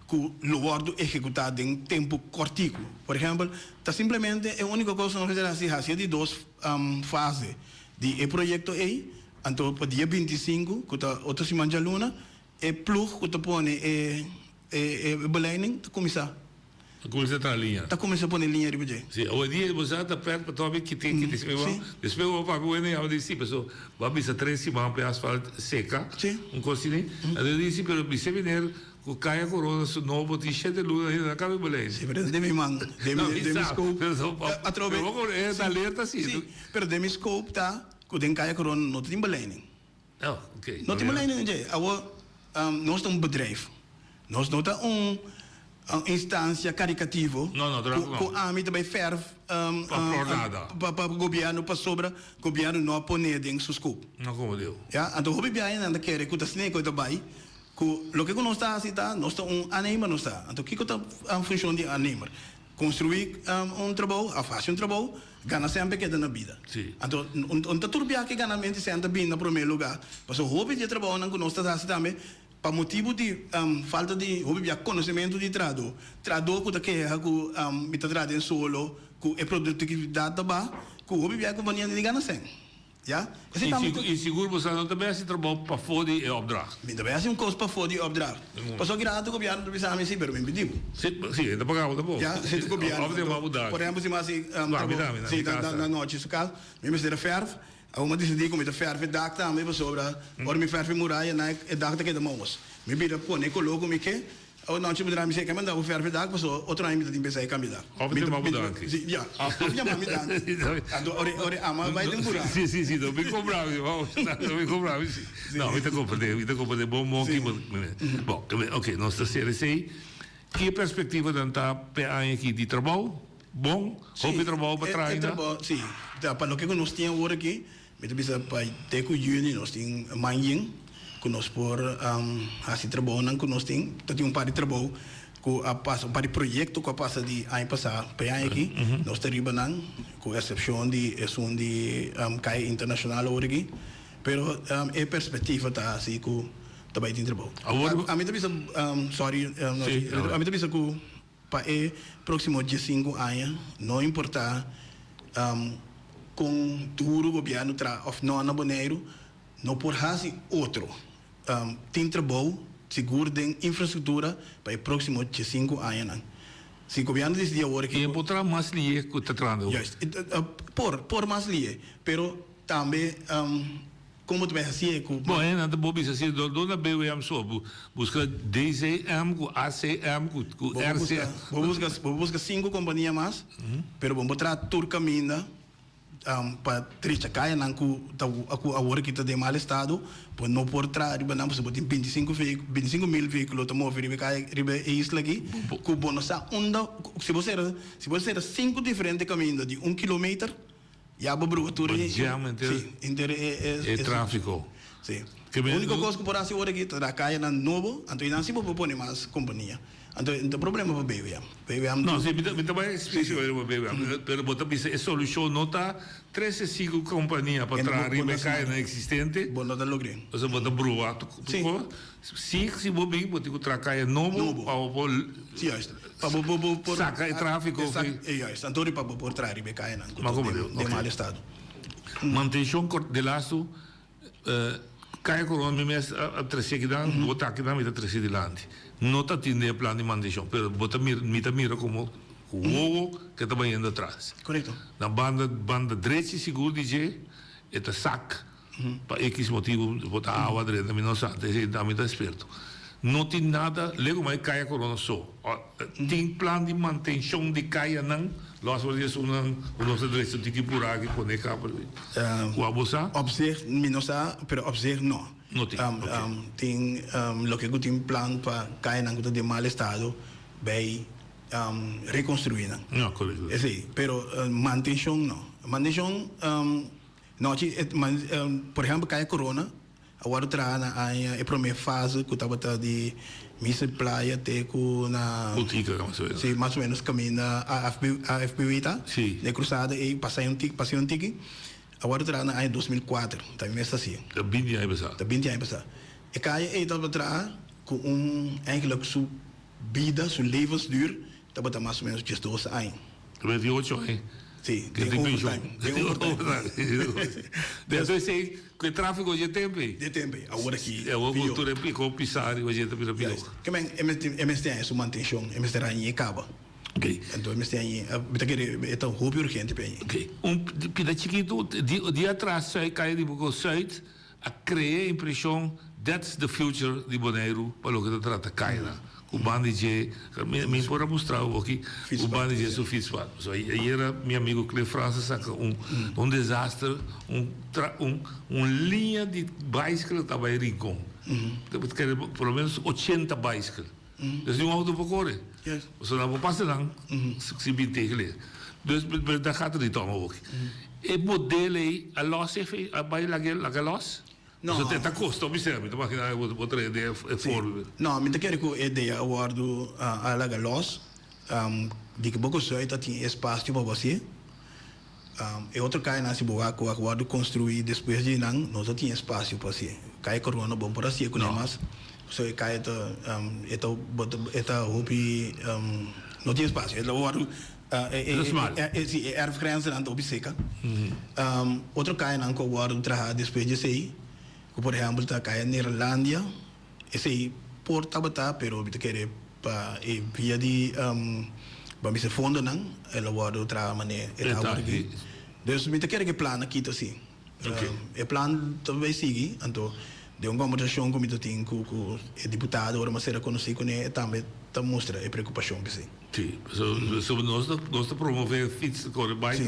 [SPEAKER 16] ku lo wòrdu ehekutá den tempu kòrtiku. Por ehèmpel, ta simplemente e úniko kos ku nos mester hasi, hasi e di dos fase di e proyekto ei, anto pa dia bintisinku, ku ta otro siman djaluna, e plug ku ta pone e e beleiding ta kuminsá.
[SPEAKER 15] Ta kuminsá traha liña.
[SPEAKER 16] Ta kuminsá pone liña riba dje.
[SPEAKER 15] Sí, awendia bo sa ta pèrt pa tòbi kite kite si mi Despues bo papia wende yama di si paso bo a bisa tres siman pa e asfalt seka un kos asina. Anto di si pero bisa meneer ku kaya korona su nobo tin shete luna ainda no a kaba e beleid.
[SPEAKER 16] Si pero den mi man den mi den mi scope atrobe
[SPEAKER 15] Pero bo e ta alerta si.
[SPEAKER 16] Si pero den mi scope ta ku den kaya korona no ta tin beleiding.
[SPEAKER 15] Oh, oké.
[SPEAKER 16] No tin beleid den dje. Awor nos ta un bedrijf. Nos no ta un instancia caricativo
[SPEAKER 15] No, no,
[SPEAKER 16] cu, cu ami ta bay verf
[SPEAKER 15] Pa por nada.
[SPEAKER 16] pa, pa gobierno pasobra gobierno no a pone den su scope.
[SPEAKER 15] No como Dios.
[SPEAKER 16] Ya, anto hopi biaha nan ta kere cu ta sneco y ta bay cu loke cu nos ta haci ta nos ta un aannemer nos ta. Anto kico ta funcion di aannemer? Construi un trabou of haci un trabou, gana semper keda na bida.
[SPEAKER 15] Sí.
[SPEAKER 16] Anto un ta tur biaha cu e ganamento di cen ta bini na prome lugar pasobra hopi di e trabounan cu nos ta haci tambe Pa motibu di falta di hopi bia konosementu di trahadó, trahadó ku ta keha ku mi ta traha den solo, ku e produktividat ta baha, ku hopi bia e kompania no tin gana sèn. Ya?
[SPEAKER 15] Esei tambe ta. I sigur bo sa no ta bai hasi trabou pafó di e opdracht.
[SPEAKER 16] Mi ta bai hasi un kos pafó di e opdracht. Pasobra ki rato gobièrnu ta bisa mi si, pero mi pidi bo.
[SPEAKER 15] Si, si, e ta paga bo tampoco.
[SPEAKER 16] Ya, si ta gobièrnu.
[SPEAKER 15] Òf di bo danki.
[SPEAKER 16] Por ehèmpel si mi hasi trabou, si, na nochi su kas, mi mester a fèrf. Awor mi a disidí ku mi ta fèrf e dak tambe pasobra ora mi fèrf e muraya nan e dak ta keda mahos. Mi bira pone e koló ku mi ke. Awor nochi mi mi si e ke manda bo fèrf e dak pasobra otro aña mi ta tin pensa e kambia dak.
[SPEAKER 15] Òf yama bo danki.
[SPEAKER 16] Si, ya. Òf yama mi danki. Anto ora ora e ama bai den burá.
[SPEAKER 15] Si, si, si. No mi kobra mi, no mi kobra mi si. No, mi ta komprendé, mi ta komprendé bon moki. Bon, oke, nos ta sera esei. Ki perspektivanan ta p'e aña aki di trabou? Bon, hopi trabou pa traha
[SPEAKER 16] ainda? Sí, pa loke ku nos tin awor aki, mi ta bisa pa te ku yüni nos tin man yen ku nos por hasi trabounan ku nos tin. Ta tin un par di trabou ku a pasa, un par di proyekto ku a pasa di aña pasá pa e aña aki. Nos ta riba nan, ku eksepshon di esun di Kaya Internashonal awor aki. Pero e perspektiva ta hasi ku ta bai tin trabou. Ami ta bisa, sorry, ami ta bisa ku. Pa e próksimo diesinku aña, no importá kon duru gobièrnu traha òf no na Boneiru, no por hasi otro. Tin trabou sigur den infrastruktura pa e próksimo diesinku añanan. Si gobièrnu disidí awor
[SPEAKER 15] E por traha mas lihe ku ta trahando awor?
[SPEAKER 16] Juist. Por, por mas lihe, pero tambe. Kon bo ta bai hasié ku.
[SPEAKER 15] Bon, e nan ta bo bisa si do na BWM so, bo buska DCM ku ACM ku ku RCM.
[SPEAKER 16] Bo buska bo buska sinku kompania mas, pero bo por traha tur kaminda pa trecha kayanan ku ta ku awor aki ta den mal estado, bo no por traha riba nan pasobra bo tin bintisinku bintisinku mil vehikulo ta move riba e kaya riba e isla aki ku bo no sa unda si bo sera si bo sera sinku diferente kaminda di un kilometer. Ya bo bruha tur
[SPEAKER 15] e. Jam henter.
[SPEAKER 16] Sí, henter e.
[SPEAKER 15] E tráfiko.
[SPEAKER 16] Sí. Úniko kos ku por hasi ora aki ta da kayanan nobo, anto einan sí bo por pone mas kompania. Anto e no ta problema pa BWM. BWM
[SPEAKER 15] No, si, mi ta mi ta bai explica riba BWM, pero bo ta bisa e solucion no ta trece sico compania pa traha riba e cayanan existente.
[SPEAKER 16] Bo no ta logr'é.
[SPEAKER 15] Pasobra bo ta brua tur
[SPEAKER 16] Si.
[SPEAKER 15] cos. Si, si bo bin bo tin cu traha caya nobo pa bo por
[SPEAKER 16] Si, juist. Pa bo bo bo por
[SPEAKER 15] saca e trafico
[SPEAKER 16] Exact, juist. Anto pa bo por traha riba e cayanan cu ta den mal estado.
[SPEAKER 15] Mantencion de lastu Kaya Corona mi mes a trece akinan, bo ta akinan mi ta trece dilanti. No ta tin den e plan di mantencion, pero bo ta mira, mi ta mira como cu wowo ke ta bayendo atras.
[SPEAKER 16] Correcto.
[SPEAKER 15] Na banda, banda drechi sigur di dje e ta sak pa equis motibo, bo ta awa drenta, mi no sa, ta esey mi ta experto. No tin nada, lego ma e Kaya Corona so. Tin plan di mantencion di kayanan, los por di esunnan cu nos ta drecha un tiki pura aki pone capa cu abo sa?
[SPEAKER 16] Op zich mi no sa, pero op zich no.
[SPEAKER 15] No tin, ok.
[SPEAKER 16] Tin loke cu tin plan pa kayanan cu ta den mal estado bay reconstrui nan.
[SPEAKER 15] No, correcto.
[SPEAKER 16] Esey, pero mantencion no. Mantencion, nochi, por ehempel Kaya Corona, A wòrdu traha na aña e promé fase ku tabata di Misa Playa te ku na.
[SPEAKER 15] Botica mas o menos.
[SPEAKER 16] Si, mas o menos kaminda AFB, AFPW ta.
[SPEAKER 15] Si.
[SPEAKER 16] Na e krusada ei pasa un tiki, pasa un tiki. A wòrdu traha na aña 2004, ta mi mes ta hasi.
[SPEAKER 15] Ta binti aña pasá.
[SPEAKER 16] Ta binti aña pasá. E kaya ei tabata traha ku un, eigenlijk su bida, su levensduur Tabata mas o menos diesdos aña.
[SPEAKER 15] 28 aña.
[SPEAKER 16] Sí, den overtime. Den
[SPEAKER 15] overtime. Despues esei, ku e tráfiko dje tempu ei.
[SPEAKER 16] Dje tempu ei, awor aki
[SPEAKER 15] pió. Awor ku tur e piko pisá riba dje ta bira pió.
[SPEAKER 16] Juist. Ke men, e mester, e mester haña su mantenshon, e mester haña e kaba.
[SPEAKER 15] Ok.
[SPEAKER 16] Anto e mester haña, mi ta kere e ta hopi urgente pa haña.
[SPEAKER 15] Ok. Un pida chikitu, di, di atras Zuid, kaya di Boko Zuid, A crea e impresion that's the future di Boneiru pa loke ta trata Kaina. Cu banda di dje, mi por a mustra bo aki, cu banda di dje su fietspad. So ayera mi amigo Cliff Frans a saca un un desaster, un tra un un liña di bicycle ta bay Rincon. Kere por lo menos ochenta bicycle. Dus niun auto por core. So nan por pasa nan si bin tegen le. Dus daar gaat het niet om ook. E modelo ei a los efe a bai laga laga los?
[SPEAKER 16] No.
[SPEAKER 15] Pasobra ta kosta mi sèr, mi ta imaginá bo bo trae den e forma.
[SPEAKER 16] No, mi ta kere ku e idea a wòrdu a laga los. Di ku bo ku Zuid a tin espasio pa bo hasié. E otro kayanan si bo wak ku a wòrdu konstruí despues di nan, no ta tin espasio pa hasié. Kaya Corona bo no por hasié kuné mas, pasobra e kaya ta e ta e ta hopi no tin espasio. E ta wòrdu si e erfgrenzennan ta hopi seka. Otro kayanan ku a wòrdu traha despues di esei, ku por ehèmpel ta kaya Neerlandia, Esei por tabata, pero mi ta kere pa e via di ban bisa fondonan el a wòrdu traha manera e ta awor aki. Dus mi ta kere ku e plan a kita si. E plan ta bai sigui, anto den un kombersashon ku mi ta tin ku ku e diputado ora mi a sera konosí kuné e tambe ta mustra e preokupashon p'esei.
[SPEAKER 15] Sí, pasobra nos ta nos ta promove fiets kore bike,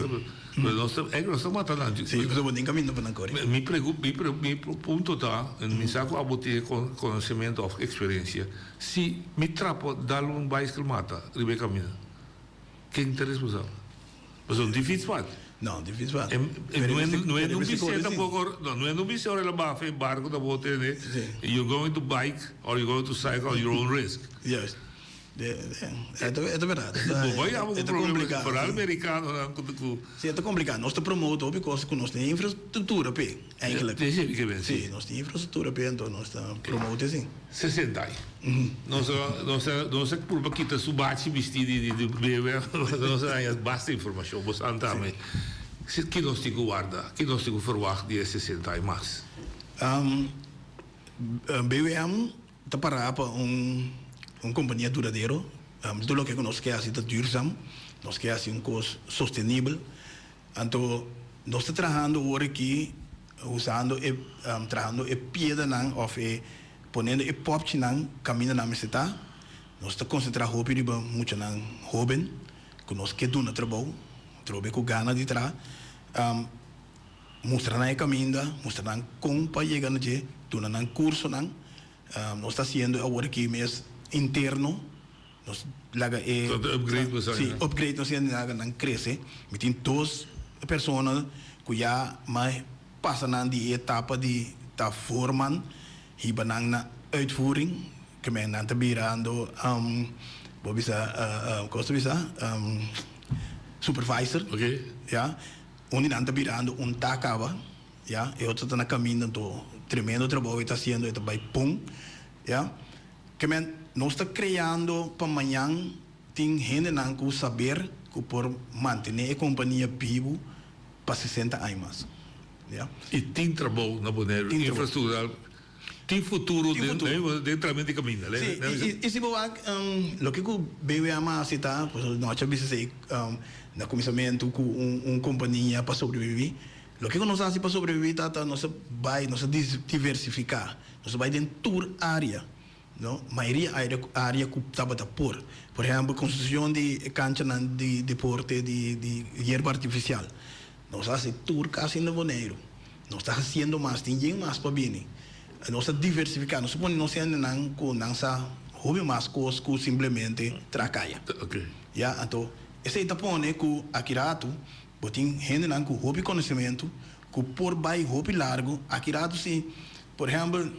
[SPEAKER 15] pero nos ta eigenlijk nos ta mata nan.
[SPEAKER 16] Sí, pasobra bo tin kaminda pa nan kore.
[SPEAKER 15] Mi pregu mi pre mi punto ta, mi sa ku abo tin e konosementu òf eksperensia, si mi trapo dal un baiskel mata riba e kaminda, ken ta responsabel? Pasobra no tin fietspad.
[SPEAKER 16] No, no tin fietspad.
[SPEAKER 15] E no e no e no bis'é tampoko, no, no e no bis'é ora el a baha e barko ta bo tene, you're going to bike or you're going to cycle on your own risk.
[SPEAKER 16] Juist. E ta berdad.
[SPEAKER 15] Bo bai abo
[SPEAKER 16] E
[SPEAKER 15] ku
[SPEAKER 16] ta
[SPEAKER 15] problema,
[SPEAKER 16] kompliká.
[SPEAKER 15] foral merikanonan ku ku.
[SPEAKER 16] Si, e ta kompliká. Nos ta promote hopi kos ku nos tin infrastruktura p'e, eigenlijk.
[SPEAKER 15] Te esei mi ke ben,
[SPEAKER 16] si. Si, nos tin infrastruktura p'e, anto nos ta promote esei.
[SPEAKER 15] 60 aña. Nos a nos a nos a purba kita su bachi bisti di di di bebe, nos a haña basta informashon, bo sa tambe. Si ki nos tin ku warda, ki nos tin ku ferwagt di e 60 aña mas?
[SPEAKER 16] BWM Ta pará pa un un kompania duradero. Tur loke ku nos ke hasi ta duurzaam. Nos ke hasi un kos sostenibel. Anto nos ta trahando awor aki usando e trahando e piedranan òf e poniendo e pòpchinan kaminda nan mester ta. Nos ta konsentrá hopi riba muchanan hóben ku nos ke duna trabou, trobe ku gana di traha. Mustra nan e kaminda, mustra nan kon pa yega na dje, duna nan kursonan. Nos ta hasiendo awor aki mes interno, nos laga e.
[SPEAKER 15] Tot upgrade bo sa.
[SPEAKER 16] Si, upgrade nos hende laga nan krese. Mi tin dos persona ku ya m'a pasa nan di e etapa di ta voorman, hiba nan na uitvoering. Ke men nan ta birando um, bo bisa uh, uh, kos ta bisa? Um, supervisor.
[SPEAKER 15] Okay.
[SPEAKER 16] Ya. Un di nan ta birando un ta kaba. Ya. E otro ta na kaminda anto tremendo trabou e ta hasiendo, e ta bai pon. Ya. Ke men nos ta kreando pa mañan tin hendenan ku saber ku por mantene e kompania bibu pa 60 aña mas. Ya.
[SPEAKER 15] I tin trabou na Boneiru,
[SPEAKER 16] Tin trabou.
[SPEAKER 15] infrastruktural. Tin futuro
[SPEAKER 16] Tin futuro.
[SPEAKER 15] den tramento di caminda.
[SPEAKER 16] Sí, y, y si bo wak loke cu BWM a haci ta, pues nochi a bisa esey na cuminsamentu cu un, un compania pa sobrevivi. Loke cu nos a haci pa sobrevivi ta, ta nos a bay, nos a diversifica, nos a bay den tur area, no, mayoria area, area cu tabata por. Por ehempel, construccion di e canchanan di deporte di, di yerba artificial. Nos a haci tur casi na Boneiru. Nos ta haciendo mas, tin yen mas pa bini. Nos ta diversifica, nos ta pone nos hendenan cu nan sa hopi mas cos cu simplemente traha caya. Ya, anto esey ta pone cu aki rato bo tin hendenan cu hopi conocimento cu por bay hopi largo. Aki rato si, por ehempel,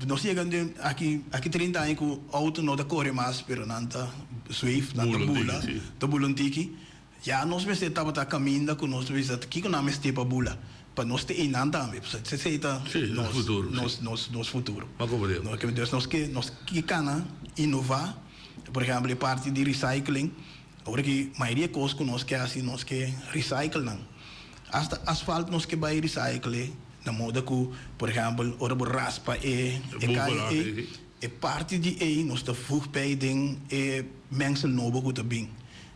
[SPEAKER 16] nos yega den aki aki 30 aña cu auto no ta core mas pero nan ta zweef, nan ta bula, ta bula un tiki. Ya nos mester tabata caminda cu nos ta bisa kico nan mester pa bula, pa nos te eynan tambe, pasobra esey ta nos nos nos nos futuro. Dus nos ke nos ke cana innova, por ehempel e parti di recycling, ora ki mayoria cos cu nos ke haci nos ke recycle nan, hasta asfalt nos ke bay recycle na moda cu por ehempel ora bo raspa e e caya ey, e parti di ey nos ta voeg bij den e mengsel nobo cu ta bin.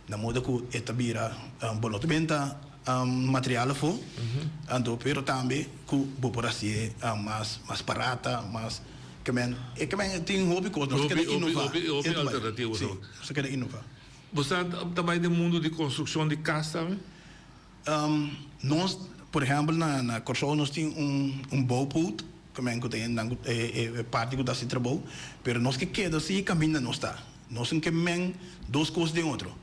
[SPEAKER 16] Na moda ku e ta bira bo no ta benta material afó, anto pero tambe ku bo por hasié mas mas barata, mas ke men e ke men tin hopi kos, nos ta keda inová.
[SPEAKER 15] Hopi hopi alternativo.
[SPEAKER 16] Si, nos ta keda inová.
[SPEAKER 15] Bo sa ta bai den mundu di konstrukshon di kas tambe?
[SPEAKER 16] Nos, por ehèmpel na na Kòrsou nos tin un un bouwpoot, ke men ku ta nan ku e e parti ku ta hasi trabou, pero nos ke keda si kaminda nos ta. Nos no ke meng dos kos den otro.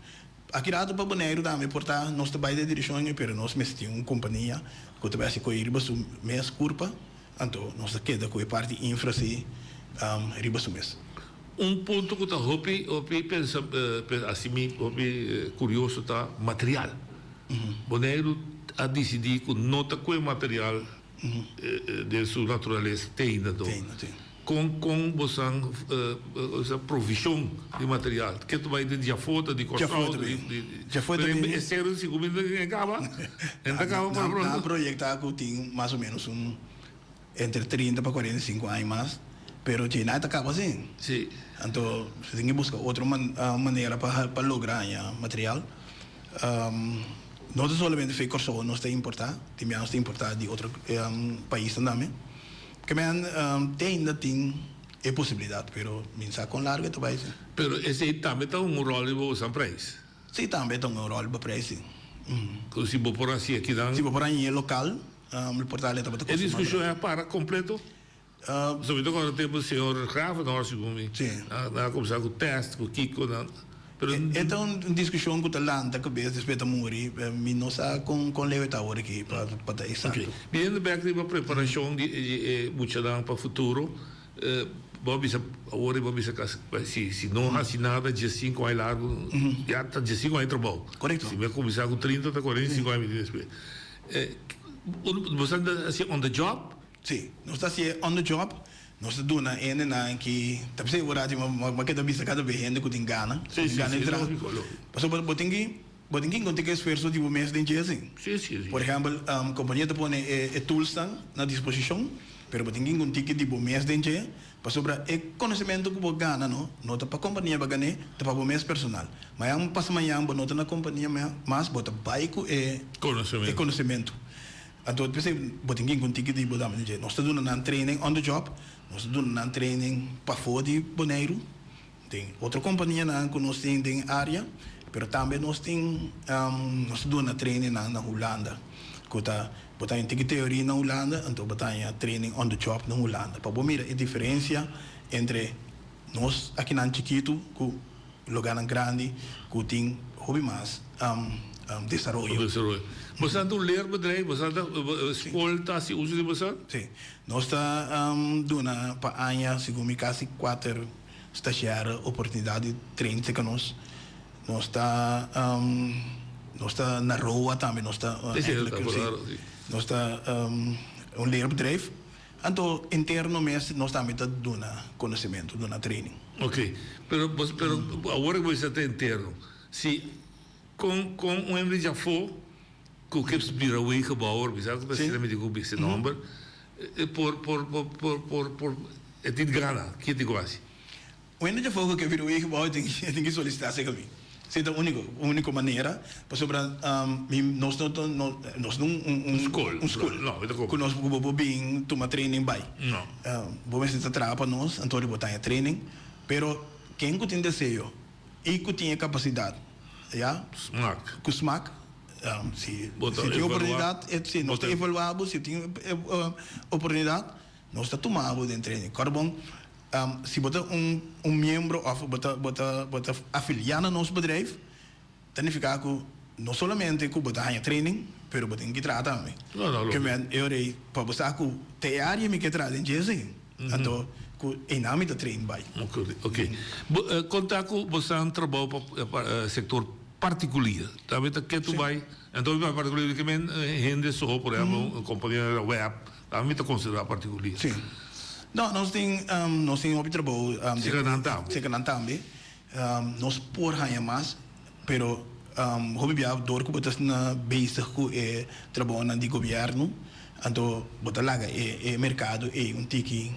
[SPEAKER 16] Aki rato pa Boneiru tambe por ta nos ta bai den direkshon ei, pero nos mester tin un kompania ku ta bai hasi koe riba su mes kurpa, anto nos ta keda ku e parti infra si riba su mes.
[SPEAKER 15] Un punto ku ta hopi hopi pensa hasi mi hopi kurioso ta material. Boneiru a disidí ku no ta kue material den su naturalesa te ainda do. Kon kon bosan sa provishon di material? Ke ta bai di djafó ta di Kòrsou ta di Pero e seru si ku mi ta kaba e ta kaba por pronto.
[SPEAKER 16] Nan a proyektá ku tin mas o ménos un entre 30 pa 45 aña mas, pero dje nan ta caba sin.
[SPEAKER 15] Sí.
[SPEAKER 16] Anto tin que busca otro manera pa pa logra haña material. No ta solamente fe Kòrsou nos ta importá, tin bia nos ta importá di otro paisnan tambe. Ke men te ainda tin e posibilidat, pero mi sa kon largo e ta bai sin.
[SPEAKER 15] Pero esei tambe ta un ròl riba boso prijs?
[SPEAKER 16] Sí, tambe ta un ròl riba prijs, sí.
[SPEAKER 15] Ku si bo por hasi akinan.
[SPEAKER 16] Si bo por haña e lokal.
[SPEAKER 15] E diskushon a para kompleto? Pasobra mi ta kòrda tempu señor Gravenhorst segun mi nan a kuminsá ku tèst ku kiko nan pero.
[SPEAKER 16] E ta un diskushon ku ta lanta kabes despues ta muri mi no sa kon kon leu e ta awor aki pa ta eksakto.
[SPEAKER 15] Biniendo bèk riba preparashon di e muchanan pa futuro bo a bisa awor bo a bisa kasi si si no hasi nada diesinku aña largu ya ta diesinku aña trabou si mi a kuminsá ku trinta ta kuarenta i sinku aña mi tin despues. Bo ta hasié on the job?
[SPEAKER 16] Sí, nos ta hasié on the job. Nos ta duna hendenan ki ta p'esei ora di mi keda bisa kada bes hende ku tin gana, ku tin gana di traha. Pasobra bo tin ki bo tin ki inkontra ki esfuerso di bo mes den dje asin. Por ehèmpel, kompania ta pone e toolsnan na disposishon, pero bo tin ki inkontra ki di bo mes den dje, Pasobra e konosementu ku bo gana no, no ta pa kompania bo gan'é, ta pa bo mes personal. Mañan pasa mañan bo no ta na kompania mas, bo ta bai ku e konosementu. Anto p'esei bo tin kin ku un tiki di bo dama di dje. Nos ta duna nan training on the job, nos ta duna nan training pafó di Boneiru, den otro kompanianan ku nos tin den área, pero tambe nos tin nos ta duna trainingnan na Hulanda ku ta Bo ta haña tiki teoria na Hulanda, anto bo ta haña training on the job na Hulanda. Pa bo mira e diferencia entre nos akinan chikitu ku lugarnan grandi ku tin hopi mas desaroyo.
[SPEAKER 15] Desaroyo. Bo sa ta un leerbedrijf, bo sa ta skol ta hasi uso di bo sa?
[SPEAKER 16] Si. Nos ta duna pa aña segun mi kasi kuater. stagiaire oportunidat di train serka nos. Nos ta nos ta na ROA tambe nos ta eigenlijk si nos ta un leerbedrijf. Anto interno mes nos tambe ta duna konosementu, duna training.
[SPEAKER 15] Ok, pero pero awor ku bo bisa ta interno, si kon kon un hende di afó ku ke bira wegenbouwer, bisa ku ta asina mi tin ku bisa e nòmber, por por por por por e tin gana, ke tin ku hasi?
[SPEAKER 16] Un hende dje fogo ke bira wegenbouwer tin tin ki solisitá serka mi. Esei ta úniko úniko manera pasobra mi nos no ta no nos no un un
[SPEAKER 15] skol
[SPEAKER 16] un skol ku nos ku bo por bin tuma training bai. Bo mester ta traha pa nos anto bo ta haña training pero ken ku tin deseo i ku tin e kapasidat ya
[SPEAKER 15] Smak.
[SPEAKER 16] ku smak si
[SPEAKER 15] Bo ta
[SPEAKER 16] si tin
[SPEAKER 15] evaluá
[SPEAKER 16] oportunidat si
[SPEAKER 15] bo
[SPEAKER 16] nos ta
[SPEAKER 15] ta
[SPEAKER 16] evaluá bo si tin oportunidat nos ta tuma bo den training. Kòrda bon Si bo ta un un miembro òf bo ta bo ta bo ta afiliá na nos bedrijf, ta nifiká ku no solamente ku bo ta haña training, pero bo tin ki traha tambe.
[SPEAKER 15] No, no,
[SPEAKER 16] Ke
[SPEAKER 15] lógiko.
[SPEAKER 16] men e ora ei pa bo sa ku ta e área mi ke traha den dje esei, anto ku einan mi ta train bai.
[SPEAKER 15] Oké, oké. Bo konta ku bo sa un trabou pa pa sektor partikulier. Tambe ta ketu bai, anto mi papia partikulier ke men hende so, por ehèmpel un kompania di web. Ami ta considera particulier.
[SPEAKER 16] Sí. No, nos tin, nos tin hopi trabou.
[SPEAKER 15] Cerca nan tambe.
[SPEAKER 16] Cerca nan tambe. Nos por haña mas, pero hopi bia dor cu bo ta asina bezig cu e trabounan di gobierno, anto bo ta laga e e mercado ey un tiki,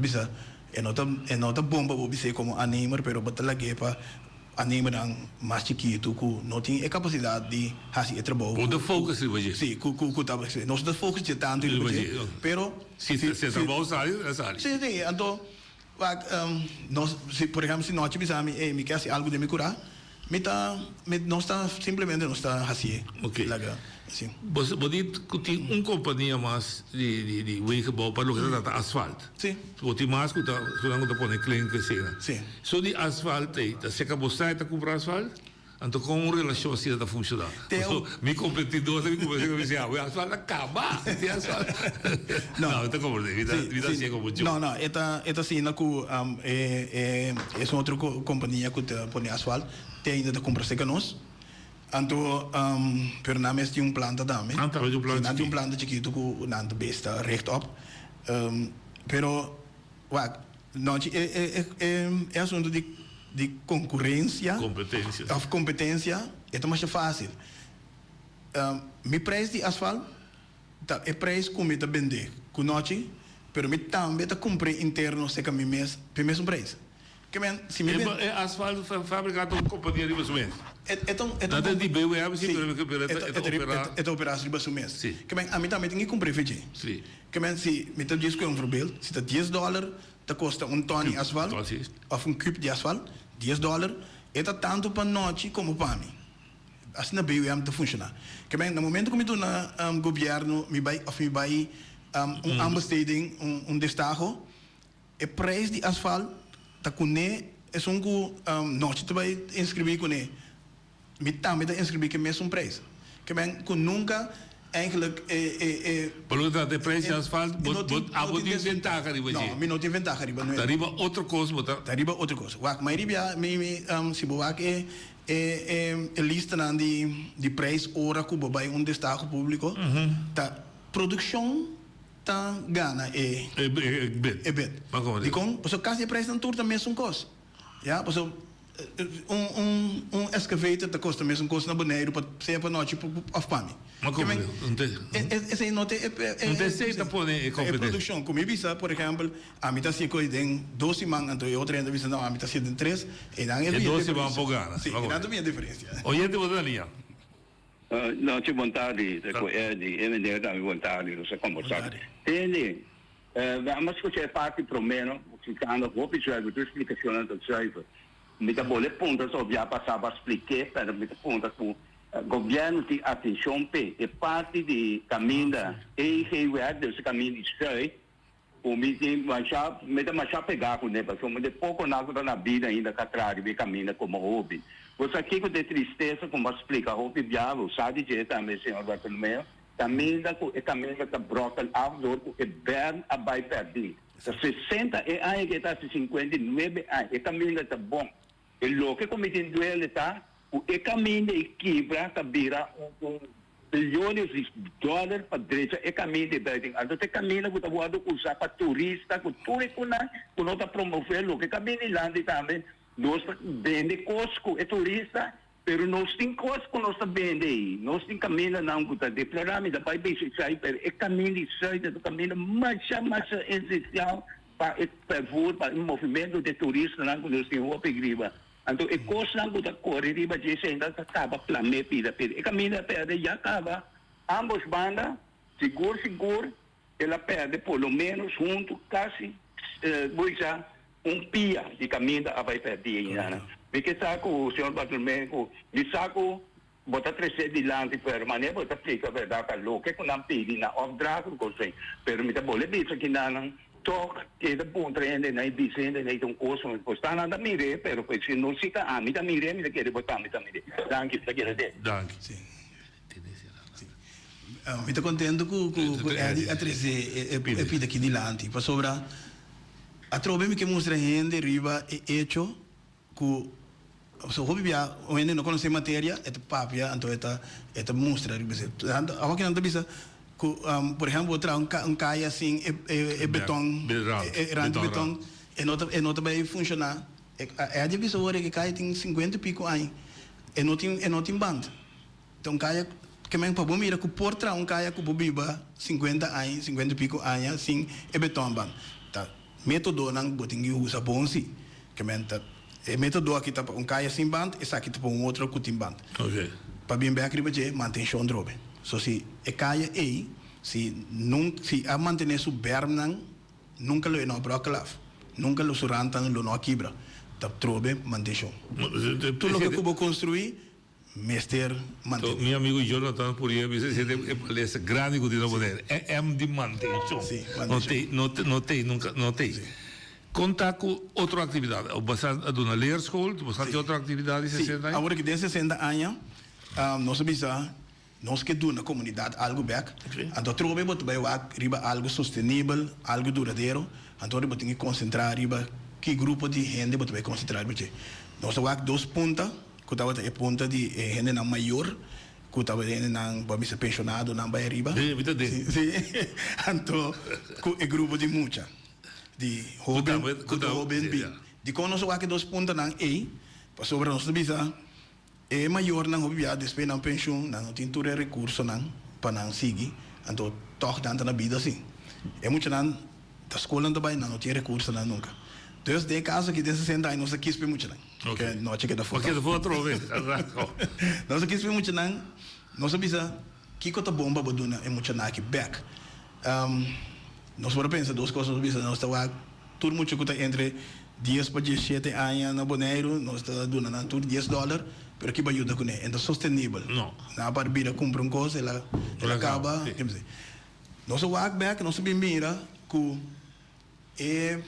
[SPEAKER 16] bisa, e no ta e no ta bon pa bo bis'é como aannemer, pero bo ta lag'é pa Aannemernan mas chikitu ku no tin e kapasidat di hasi e trabou
[SPEAKER 15] Bo ta focus riba dje.
[SPEAKER 16] Sí, ku ku ku ta nos no ta focus dje tantu riba dje, pero
[SPEAKER 15] Si si e trabou sali, e sali.
[SPEAKER 16] Sí, sí, anto wak nos si por ehèmpel si nochi bisa mi ey mi ke hasi algu den mi kurá, mi ta mi nos ta simplemente nos ta hasié.
[SPEAKER 15] Oké.
[SPEAKER 16] Laga sí.
[SPEAKER 15] Bo bo di ku tin un kompania mas di di di wegenbouw pa loke ta trata asfalt.
[SPEAKER 16] Sí.
[SPEAKER 15] Bo tin mas ku ta ku nan ku ta pone klinker asina.
[SPEAKER 16] Sí.
[SPEAKER 15] So di asfalt ei ta seka bo sa e ta kumpra asfalt? Anto kon un relashon asina ta funshoná? Paso mi kompetidor ta bin kumpra asina mi bisa awe asfalt a kaba di asfalt.
[SPEAKER 16] No.
[SPEAKER 15] No, mi ta komprendé mi ta mi ta hasié komo joke.
[SPEAKER 16] No, no, e ta e ta asina ku e e es un otro kompania ku ta pone asfalt te ainda ta kumpra seka nos. Anto pero nan mes tin un planta tambe.
[SPEAKER 15] Nan tambe tin un planta
[SPEAKER 16] Nan tin un
[SPEAKER 15] chikitu.
[SPEAKER 16] planta chikitu ku nan ta bes ta richt op. Pero wak nochi e e e e asuntu di di konkurensia
[SPEAKER 15] Kompetensia.
[SPEAKER 16] òf kompetensia e ta masha fásil. Mi preis di asfalt ta e preis ku mi ta bendé ku nochi pero mi tambe ta kumpr'é interno serka mi mes p'e mesun preis. Ke men, si mi
[SPEAKER 15] E
[SPEAKER 16] ben.
[SPEAKER 15] e asfalt fabrica ta un compania riba su mes.
[SPEAKER 16] E e ta un e ta
[SPEAKER 15] No
[SPEAKER 16] un
[SPEAKER 15] ta di BWM si,
[SPEAKER 16] Si.
[SPEAKER 15] pero pero e ta
[SPEAKER 16] E ta e ta
[SPEAKER 15] opera.
[SPEAKER 16] e ta opera riba su mes.
[SPEAKER 15] Si.
[SPEAKER 16] Ke men, ami tambe tin ki cumpra e fechi.
[SPEAKER 15] Si.
[SPEAKER 16] Ke men, si mi ta djis cu un voorbeeld, si ta dies dollar ta costa un ton di
[SPEAKER 15] Cube,
[SPEAKER 16] asfalt,
[SPEAKER 15] ton, si.
[SPEAKER 16] of un cube di asfalt, dies dollar, e ta tanto pa nochi como pa mi. Asina BWM ta funciona. Ke men, na momento cu mi duna gobierno, mi bay of mi bay un aanbesteding, un un destaho, E prijs di asfalt ta kuné esun ku nochi ta bai inskribí kuné. Mi tambe ta inskribí ku e mesun prijs. Ke men ku nunka eigenlijk e e e.
[SPEAKER 15] Pa loke ta trata e prijs di asfalt bo bo abo tin ventaha riba dje?
[SPEAKER 16] No, mi no tin ventaha riba
[SPEAKER 15] Ta riba otro kos bo ta.
[SPEAKER 16] Ta riba otro kos. Wak, mayoria bia mi mi si bo wak e e e e listanan di di prijs ora ku bo bai un destaho públiko ta produkshon. Ta gana e
[SPEAKER 15] E bid.
[SPEAKER 16] E bid. Dikon? Pasobra kasi e prijsnan tur ta mesun kos. Ya, pasobra un un un excavator ta kosta mesun kos na Boneiru pa sea pa nochi òf pa mi.
[SPEAKER 15] Ma komo?
[SPEAKER 16] Esei no ta e
[SPEAKER 15] No ta esei ta pone e
[SPEAKER 16] E
[SPEAKER 15] kompetensia.
[SPEAKER 16] produkshon. Ku mi bisa, por ehèmpel, ami ta hasi e kos den dos siman, anto e otro hende ta bisa no, ami ta hasi den tres. Einan
[SPEAKER 15] E
[SPEAKER 16] e
[SPEAKER 15] dos siman por gana.
[SPEAKER 16] Si, einan ta bin e diferensia.
[SPEAKER 15] Oyente bo ta na liña.
[SPEAKER 1] Nochi bon tardi ta ku Eddie e meneer tambe bon tardi nos a kombersá Tende mi a skucha e parti promé no splikando hopi zuiver tur splikashonnan ta zuiver mi ta bole punta so bia pasá bo a splik'é pero mi ta punta ku gobièrnu tin atenshon p'e e parti di kaminda EG-wet dus e kaminda di Zuid Ku mi tin masha, mi ta masha pegá kuné, pasobra mi ta e pokonan ku ta na bida ainda ka traha riba e kaminda komo hopi. Bo sa kiko ta e tristesa ku mi a splika hopi biaha, bo sa di dje tambe, señor Bartolomeo, kaminda ku e kaminda ta bròkel af dor ku e bèrm a bai pèrdí.
[SPEAKER 17] Ta 60 e aña ku e ta hasi 59 aña. E kaminda ta bon. E loke ku mi tin duele ta ku e kaminda ei kibra ta bira un bilyones di dòler pa drecha e kaminda ei buiten. Anto ta e kaminda ku ta wòrdu usá pa turista ku tur e kunan ku no ta promové loke kaminda ei lanti tambe nos ta bende kos ku e turista pero nos tin kos ku nos ta bende ei. Nos tin kamindanan ku ta deplorá mi ta bai bisa esei pero e kaminda di sùit ta un kaminda masha masha esensial pa e vervoer, pa e movimento di turistanan ku nos tin hopi riba. Anto e kosnan ku ta kore riba dje esei ta kaba plam'é pida pida. E kaminda a pèrdè ya kaba ámbos banda, sigur sigur el a pèrdè por lo ménos huntu kasi bo bisa un pia di kaminda a bai pèrdí einan. Mi ke sa ku señor Bartolomé ku mi sa ku Bo ta trece dilanti pero manera bo ta plica verdad ta loke cu nan pidi na opdracht of cos así. Pero mi ta bole bisa kinan toch keda puntra hende nan y bisa hende nan ta un cos pues ta nan ta mire pero pues si no si ta ami ta mire mi ta kere bo tambe ta mire. Danki mi ta kere de.
[SPEAKER 15] Danki.
[SPEAKER 16] Sí. Mi ta contento cu cu Eddie a trece e pida aki dilanti pasobra atrobe mi ke mustra hende riba e hecho Ku so hopi bia un hende no konosé materia e ta papia anto e ta e ta mustra riba esei. Awor kinan ta bisa ku por ehèmpel bo traha un un kaya sin e e beton e rand di beton e no ta e no ta bai funshoná. E a bisa ora ku e kaya tin sinkuenta i piko aña e no tin e no tin band. Ta un kaya ke men pa bo mira ku por traha un kaya ku bo biba sinkuenta aña sinkuenta i piko aña sin e beton band. Ta Métodonan bo tin ki usa bon si. Ke men ta e método aki ta pa un kaya sin band, esaki ta pa un otro ku tin band. Pa bin bèk riba dje, mantenshon drobe. So si e kaya ei, si nun si a mantené su bèrmnan, nunka lo e no a bròkel af. Nunka lo su rantnan lo no a kibra. Ta trobe mantenshon. Tur loke ku bo konstruí, Mester mantene.
[SPEAKER 15] Mi amigo Jonathan Purier bisa si e palestra grandi cu tin na Bonaire. E M di mantencion.
[SPEAKER 16] Si,
[SPEAKER 15] No
[SPEAKER 16] mantencion.
[SPEAKER 15] tey, no te, no tey nunca, no tey.
[SPEAKER 16] Si.
[SPEAKER 15] Conta cu otro actividad. O basa a duna leerschool, boso tin otro actividad di
[SPEAKER 16] Si,
[SPEAKER 15] 60 aña?
[SPEAKER 16] awor aki den 60 aña, nos a bisa nos ke duna comunidad algo bek. Anto atrobe bo ta bay wak riba algo sostenibel, algo duradero. Anto bo tin ke concentra riba ki grupo di hende bo ta bay concentra riba dje. Nos a wak dos punta. Ku tabata e punta di e hendenan mayor, ku tabata e hendenan, bo a bisa penshonadonan bai ariba.
[SPEAKER 15] Sí, mi ta den.
[SPEAKER 16] Sí, anto ku e grupo di mucha, di hoben, ku ta hoben bin. Dikon nos a wak e dos puntanan ei? Pasobra nos ta bisa e mayornan hopi bia despues nan penshun, nan no tin tur e rekursonan pa nan sigui, anto tòg nan ta na bida asin. E muchanan ta skolnan ta bai, nan no tin e rekursonan nunka. Dus den e kaso aki den sesenta aña nos a kis pa e muchanan.
[SPEAKER 15] Ok.
[SPEAKER 16] Noche keda
[SPEAKER 15] foto. Keda foto atrobe.
[SPEAKER 16] Nos a kis pa e muchanan, nos a bisa kiko ta bon pa bo duna e muchanan aki bek. Nos por a pensa dos kos, nos a bisa nos ta wak tur mucha ku ta entre dies pa diesshete aña na Boneiru, nos ta duna nan tur dies dòler, pero kiba yuda kuné? E no ta sostenibel.
[SPEAKER 15] No.
[SPEAKER 16] Nan a par bira kumpra un kos, el a el a kaba. Nos a wak bek, nos a bin mira ku. E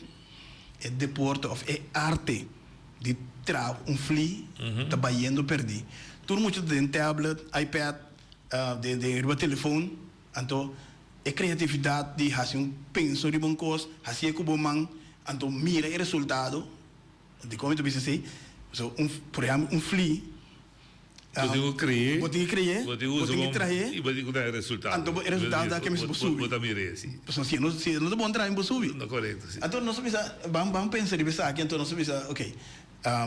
[SPEAKER 16] e deporte of e arte di traha un fli ta bayendo perdi. Tur mucha ta den tablet, iPad, den den riba telefon. Anto e creatividad di haci un penso riba un cos, haci'e cu bo man, anto mira e resultado. Dicon mi ta bisa esey? Pasobra un, por ehempel un fli.
[SPEAKER 15] Bo tin ku kree.
[SPEAKER 16] Bo tin ku kree.
[SPEAKER 15] Bo tin ku
[SPEAKER 16] usa
[SPEAKER 15] bo
[SPEAKER 16] trahe.
[SPEAKER 15] I bo tin ku trahe resultado.
[SPEAKER 16] Anto e resultado ta ke mester bo subi.
[SPEAKER 15] Bo ta mir'é, si.
[SPEAKER 16] Pasobra si e no si e no ta bon trahe bo subi.
[SPEAKER 15] No korekto, si.
[SPEAKER 16] Anto nos a bisa, ban ban pensa riba esaki, anto nos a bisa, ok,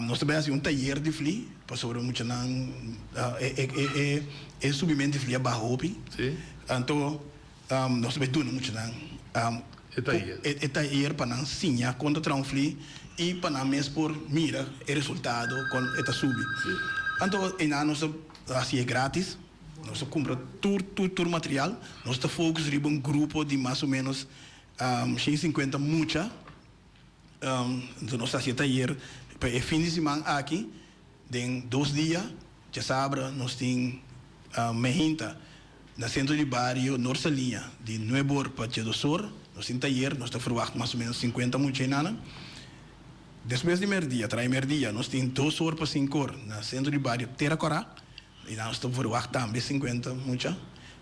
[SPEAKER 16] nos ta bai hasi un tayer di fli, pasobra muchanan e e e e subimentu di fli a baha hopi.
[SPEAKER 15] Si.
[SPEAKER 16] Anto nos ta bai duna muchanan.
[SPEAKER 15] E tayer.
[SPEAKER 16] E tayer pa nan siña kon ta traha un fli i pa nan mes por mira e resultado kon e ta subi. Anto einan nos ta hasi e gratis, nos ta kumpra tur tur tur material, nos ta focus riba un grupo di mas o menos shen sinkuenta mucha, anto nos ta hasi e tayer pa e fin di siman aki den dos dia, djasabra nos tin mehinta. Na sentro di bario Noord Saliña, di nuebe or pa djedos or, nos tin tayer, nos ta verwacht mas o menos sinkuenta mucha enanan. Despues di merdia, tra'i merdia, nos tin dos or pa sinku or na sentro di bario Tera Kòrá, i nan nos ta verwacht tambe sinkuenta mucha.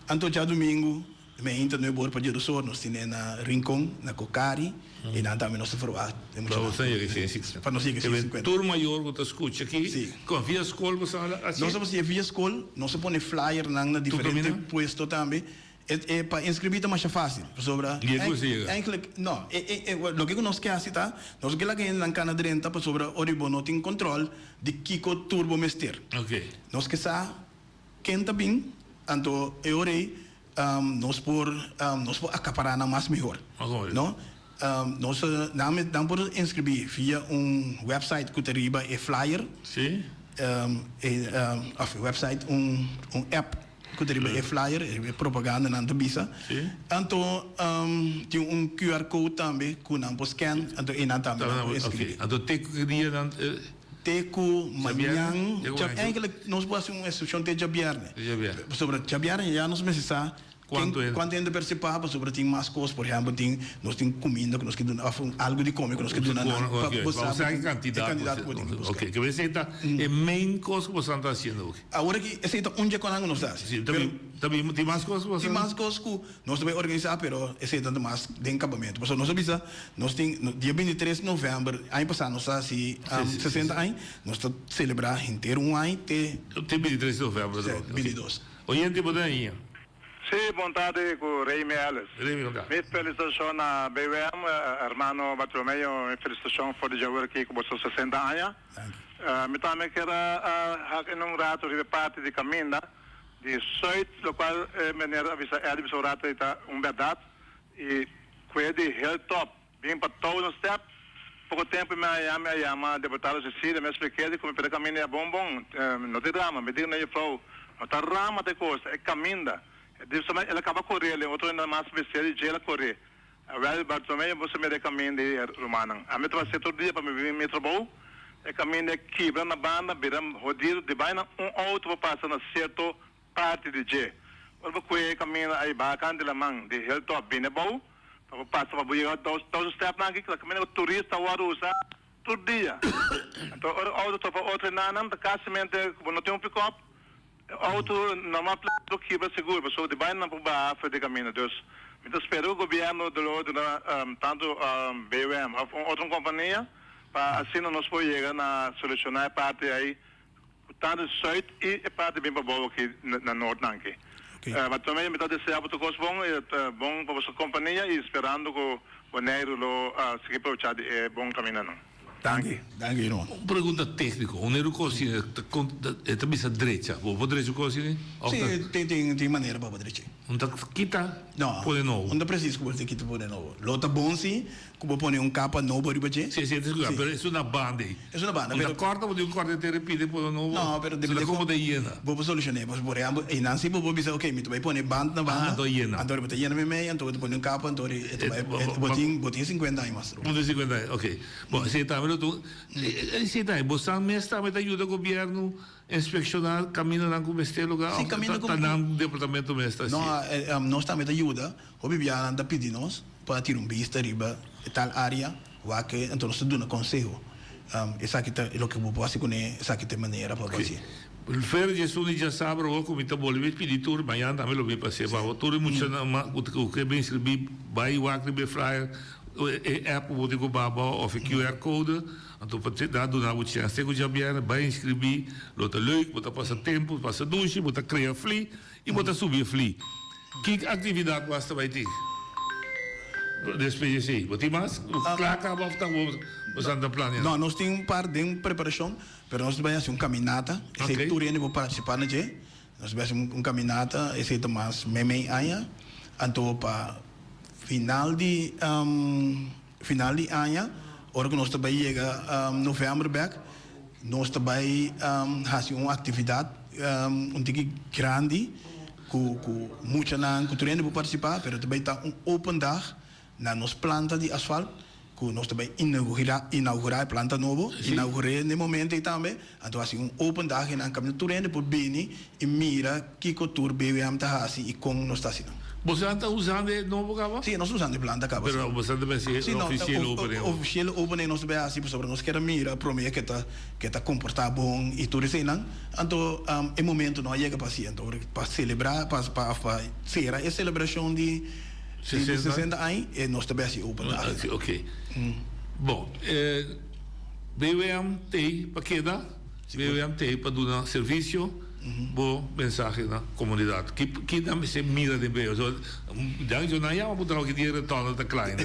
[SPEAKER 16] Anto djadumingu, Meinta nuebe or pa djedosor nos tine na Rincon, na Cocari, y nan tambe nos ta verwacht e
[SPEAKER 15] Pa
[SPEAKER 16] muchanan.
[SPEAKER 15] nos yega 150.
[SPEAKER 16] Pa nos yega 150.
[SPEAKER 15] Tur mayor cu ta scucha aki, con via scol bo sa haci?
[SPEAKER 16] Nos ta haci via scol, nos ta pone flyernan na
[SPEAKER 15] Tur
[SPEAKER 16] diferente
[SPEAKER 15] caminda?
[SPEAKER 16] puesto tambe. E e pa inscribi ta masha facil, pasobra
[SPEAKER 15] Y e cu si yega?
[SPEAKER 16] eigenlijk no, e e e loke cu nos ke haci ta, nos ke laga hendenan cana drenta pasobra ora bo no tin control di kico tur bo mester.
[SPEAKER 15] Ok.
[SPEAKER 16] Nos ke sa ken ta bin, anto e ora ey nos por nos por acapará nan mas mihor, no? Nos nan nan por inscribí via un website cu ta riba e flyer.
[SPEAKER 15] Sí.
[SPEAKER 16] E of website un un app cu ta riba e flyer, e propaganda nan ta bisa.
[SPEAKER 15] Sí.
[SPEAKER 16] Anto tin un QR code tambe cu nan por scan, anto eynan tambe nan por inscribí.
[SPEAKER 15] Ok, anto te cu ki dia nan.
[SPEAKER 16] Te cu mañan, eigenlijk nos por haci un excepcion te djabierne. Pasobra djabierne ya nos mester sa cuanto hende percipa pasobra tin mas cos, por ehempel tin nos tin cuminda cu nos ke duna of algo di come cu nos ke duna nan
[SPEAKER 15] pa bo sa e
[SPEAKER 16] cantidad cu bo tin cu busca.
[SPEAKER 15] Ok, ke esey ta e main cos cu boso ta haciendo aki.
[SPEAKER 16] Awor aki esey ta un dje conan cu nos ta haci.
[SPEAKER 15] Tin mas cos cu boso
[SPEAKER 16] Tin mas cos cu Nos ta bay organisa pero esey ta mas den campamento pasobra nos a bisa nos tin dia 23 november aña pasa nos ta haci 60 aña nos ta celebra henter un aña te
[SPEAKER 15] Te 23 november
[SPEAKER 16] Sí, 22.
[SPEAKER 15] Oyente bo ta aña?
[SPEAKER 18] Sí, bon tardi cu Remy Ellis.
[SPEAKER 15] Remy, bon tardi.
[SPEAKER 18] Mi felicitacion na BWM, hermano Bartolomeo, mi felicitacion for di djawer aki cu boso 60 aña. Mi tambe kier a hak in un rato riba e parti di caminda. Di Zuid, locual e meneer a bisa Eddie bisa un rato ei ta un berdad y cue di Hilltop bin pa Thousand Step. Poco tempo mi a yama mi a yama deputado Cecilia mi a spliké di cu mi pida caminda ya bon bon no tin rama mi di na juffrouw no ta rama ta e cos ta e caminda e di bisa el a caba core el otro hende mas mester di dje el a core Wel Bartolomeo bo sa mira e caminda ei rumannan ami ta base tur dia pa mi bin mi trabou e caminda e kibra na banda bira hodido di baina un auto por pasa na cierto parti di dje ora bo cue e caminda ei baha cant di laman di hilltop bini abou pa bo pasa pa bo yega thousand step nan aki caminda cu turista worde usa tur dia anto ora auto topa otro enanan ta casimente bo no tin un pick-up E auto normal plek lo kibra sigur pasobra di baina nan por baha for di caminda. Dus mi ta spera cu gobierno lo duna tanto BOM of un otro compania pa asina nos por yega na soluciona e parti ay cu tanto zuid y e parti bin pabou aki na noord nan aki. Ma tambe mi ta desea bo tur cos bon y bon pa boso compania y sperando cu Boneiru lo sigui probecha di e bon camindanan.
[SPEAKER 16] Danki, danki Jeroen.
[SPEAKER 15] Un pregunta técnico, un cocina e ta bisa drecha, bo por drecha cocina?
[SPEAKER 16] Sí, tin tin tin manera pa bo drecha.
[SPEAKER 15] Un ta kita
[SPEAKER 16] No,
[SPEAKER 15] pone nobo?
[SPEAKER 16] un ta precies cu bo ta kita pone nobo. Lo ta bon si cu bo pone un capa nobo riba dje.
[SPEAKER 15] Sí, sí,
[SPEAKER 16] Sí.
[SPEAKER 15] pero es una banda ey.
[SPEAKER 16] Es una banda,
[SPEAKER 15] Un ta
[SPEAKER 16] pero
[SPEAKER 15] corta, bo tin un corta te repite pone nobo.
[SPEAKER 16] No, pero depende
[SPEAKER 15] Como ta yena.
[SPEAKER 16] Bo por soluciona, por por ehempel, eynan si bo por bisa, ok, mi ta bay pone band na banda.
[SPEAKER 15] Ah, anto yena.
[SPEAKER 16] Anto bo ta yena memey, anto bo ta pone un capa, anto e ta bay, bo tin, bo tin 50 aña mas.
[SPEAKER 15] Bo tin 50 aña, ok. Bo, esey tambe lo tu, esey tambe, bo san mes tambe ta yuda gobierno inspecciona camindanan cu mester lugar
[SPEAKER 16] Si,
[SPEAKER 15] of
[SPEAKER 16] caminda
[SPEAKER 15] ta nan departamento mes ta haci?
[SPEAKER 16] No, nos tambe ta yuda. Hopi biaha nan ta pidi nos pa tira un bista riba e tal area, wak e, anto nos ta duna conseho. Esaki ta loke bo por haci cune, esaki ta e manera pa bo haci.
[SPEAKER 15] Fer djesun di djasabra awor ku mi ta bolbe pidi tur, mañana tambe lo mi pas'é pa bo. Tur e muchanan ku ke bin inskribí bai wak riba e flyer, e app ku bo tin ku baha abou òf e QR code, anto pa nan duna bo chèns. Te ku djabièrnè bai inskribí, lo ta leuk, bo ta pasa tempu, pasa dushi, bo ta krea fli i bo ta subi e fli. Ki aktividat mas ta bai tin despues di esei? Bo tin mas? Kla kaba òf ta bo sa ta plania?
[SPEAKER 16] No, nos tin un par den preparashon. Pero nos ta bai hasi un caminata, esei tur hende por participa na dje. Nos ta bai hasi un caminata, esei ta mas meimei aña. Anto pa final di final di aña, ora cu nos ta bai yega november bek, nos ta bai hasi un actividad un tiki grandi cu cu muchanan, cu tur hende por participa, pero ta bai ta un open dag Na nos planta di asfalt ku nos ta bai inaugurá inaugurá e planta nobo, inaugur'é n'e momento ei tambe, anto hasi un open dag einan kaminda tur hende por bini i mira kiko tur BWM ta hasi i kon nos ta hasi nan.
[SPEAKER 15] Boso ta usando e nobo caba?
[SPEAKER 16] Sí, nos ta usando e planta caba.
[SPEAKER 15] Pero boso ta bay haci
[SPEAKER 16] Sí, no,
[SPEAKER 15] officieel opening?
[SPEAKER 16] Officieel opening nos ta bay haci pasobra nos kier a mira prome ke ta ke ta comporta bon y tur eseinan. Anto e momento no a yega pa haci anto pa celebra pa pa of pa cera e celebracion di di 60 aña e nos ta bay haci open dag.
[SPEAKER 15] Ok. Bon, BWM t'ey pa keda, BWM t'ey pa duna servicio. Bo mensahe na comunidad. Ki ki nan mester mira den beo? So, dan yo nan yama puntra ki dia retorno ta klaar.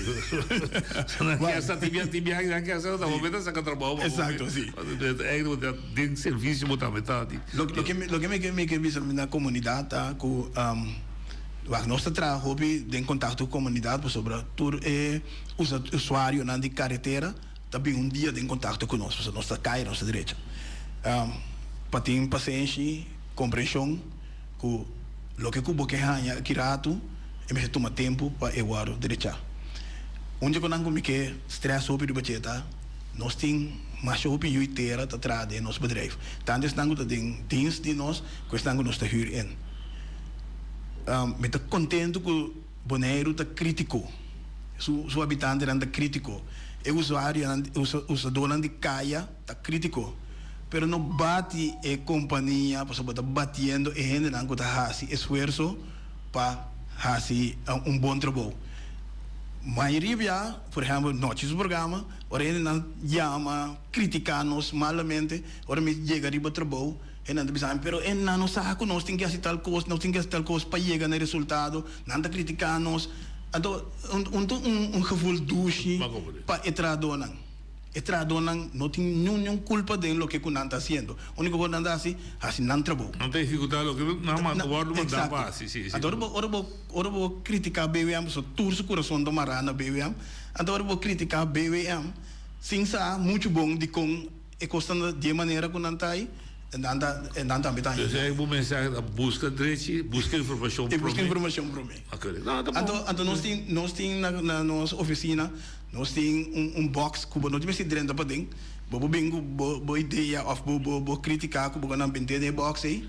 [SPEAKER 15] So nan kier sa tin bia tin bia nan kier sa ta bo mester saca trabou pa bo.
[SPEAKER 16] Exacto, si.
[SPEAKER 15] Eigenlijk bo ta den servicio bo tambe ta di.
[SPEAKER 16] Lo ke lo ke mi ke mi ke bisa na comunidad ta ku wak nos ta traha hopi den contacto ku comunidad pasobra tur e usa usuarionan di caretera ta bin un dia den contacto cu nos, pasobra nos ta cay, nos ta drecha. Pa tin pasenshi, comprension cu loke cu bo ke haña aki ratu e mester tuma tempo pa e wòrdu drecha. Un dje cu nan cu mi ke stress hopi riba dje ta, nos tin masha hopi yui tera ta traha den nos bedrijf, tantu esnan cu ta den dienst di nos cu esnan cu nos ta huur in. Mi ta contento cu. Boneiru ta krítiko. Su su habitantenan ta krítiko. E usuarionan, usadónan di kaya ta krítiko. Pero no bati e kompania pasobra bo ta batiendo e hendenan ku ta hasi esfuerso pa hasi un bon trabou. Mayoria bia, por ehèmpel, nochi su programa, ora hendenan yama kritiká nos malamente, ora mi yega riba trabou, E nan ta bisa mi, pero e nan no sa ku nos tin ke hasi tal kos, nos tin ke hasi tal kos pa yega na e resultado. Nan ta kritiká nos. Anto, un un ta un un gevoel dushi pa e trahadónan. E trahadónan no tin niun niun kulpa den loke ku nan ta hasiendo. Úniko kos nan ta hasi, hasi nan trabou.
[SPEAKER 15] Nan ta ehekutá loke nan a wòrdu mandá pa hasi, si, si.
[SPEAKER 16] Anto ora bo ora bo ora bo kritiká BWM, pasobra tur su kurason ta mará na BWM, anto ora bo kritiká BWM sin sa muchu bon dikon E kosnan ta di e manera ku nan ta ei, nan ta, nan tambe ta
[SPEAKER 15] Dus ei bo mensahe ta buska drechi, buska informashon
[SPEAKER 16] promé. Buska informashon promé.
[SPEAKER 15] Oké, no, ta bon.
[SPEAKER 16] Anto, anto nos tin, nos tin na na nos ofisina, nos tin un un box ku bo no tin mester drenta paden, bo por bin ku bo bo idea òf bo bo bo kritika ku bo nan bent'é den e box ei,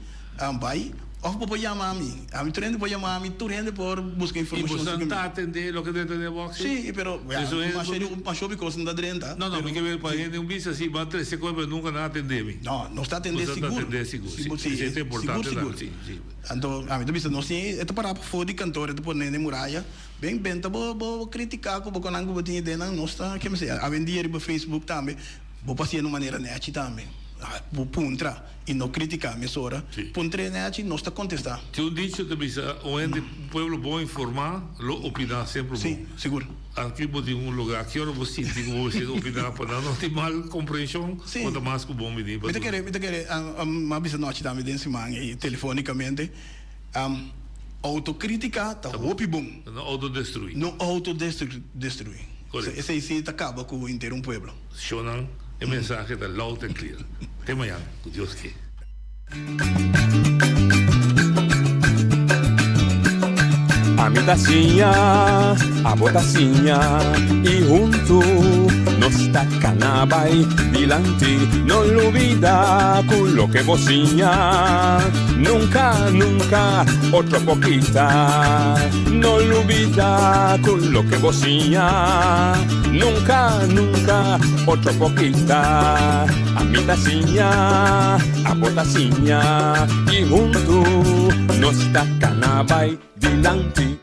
[SPEAKER 16] bai. Òf bo por yama mi. Ami tur hende por yama mi, tur hende por buska
[SPEAKER 15] I
[SPEAKER 16] informashon
[SPEAKER 15] boso
[SPEAKER 16] sobre mi.
[SPEAKER 15] ta atendé loke drenta den e box ei?
[SPEAKER 16] Sí, pero ya,
[SPEAKER 15] Eso es
[SPEAKER 16] masha di, masha hopi kos no ta drenta.
[SPEAKER 15] No, no, mi ke ber pa hende un bisa si bo a trese kos pero nunka nan a atendé mi.
[SPEAKER 16] No, nos ta atendé
[SPEAKER 15] Boso ta
[SPEAKER 16] sigur.
[SPEAKER 15] atendé sigur,
[SPEAKER 16] Si
[SPEAKER 15] si.
[SPEAKER 16] bo, si,
[SPEAKER 15] Esei ta
[SPEAKER 16] sigur,
[SPEAKER 15] importante
[SPEAKER 16] sigur.
[SPEAKER 15] tambe, si, si.
[SPEAKER 16] Anto, ami ta bisa nos tin, e ta pará pafó di kantor, e ta pone den muraya, Ben, benta bo, bo kritiká ku bo konan ku bo tin ideanan, nos ta, ke mi sey, awendia riba Facebook tambe, bo por hasié na un manera nèchi tambe. Bo puntra i no kritiká mesora. Puntr'é nèchi, nos ta kontestá.
[SPEAKER 15] Tin un dicho ta bisa, un hende, un pueblo bon informá lo opiná semper bon.
[SPEAKER 16] Sí, sigur.
[SPEAKER 15] Aki bo tin un lugá, ki ora bo sinti ku bo mester opiná pa nan no tin mal komprenshon, bo ta mas ku bon bini pa
[SPEAKER 16] Mi ta
[SPEAKER 15] duna.
[SPEAKER 16] kere, mi ta kere, mi a bisa nochi tambe den siman ei telefónikamente. Autokritika ta hopi bon.
[SPEAKER 15] No autodestruí.
[SPEAKER 16] No autodestruí.
[SPEAKER 15] Correcto.
[SPEAKER 16] Esei sí ta kaba ku henter un pueblo.
[SPEAKER 15] Shownan, e mensahe ta loud and clear. Te mañan, ku Dios ke.
[SPEAKER 14] Ami ta siña, abo ta siña y huntu nos ta cana bay dilanti. No lubida cu loke bo siña nunca, nunca otro por kita. No lubida cu loke bo siña nunca, nunca otro por kita. Ami ta siña, abo ta siña y huntu nos ta cana bay dilanti.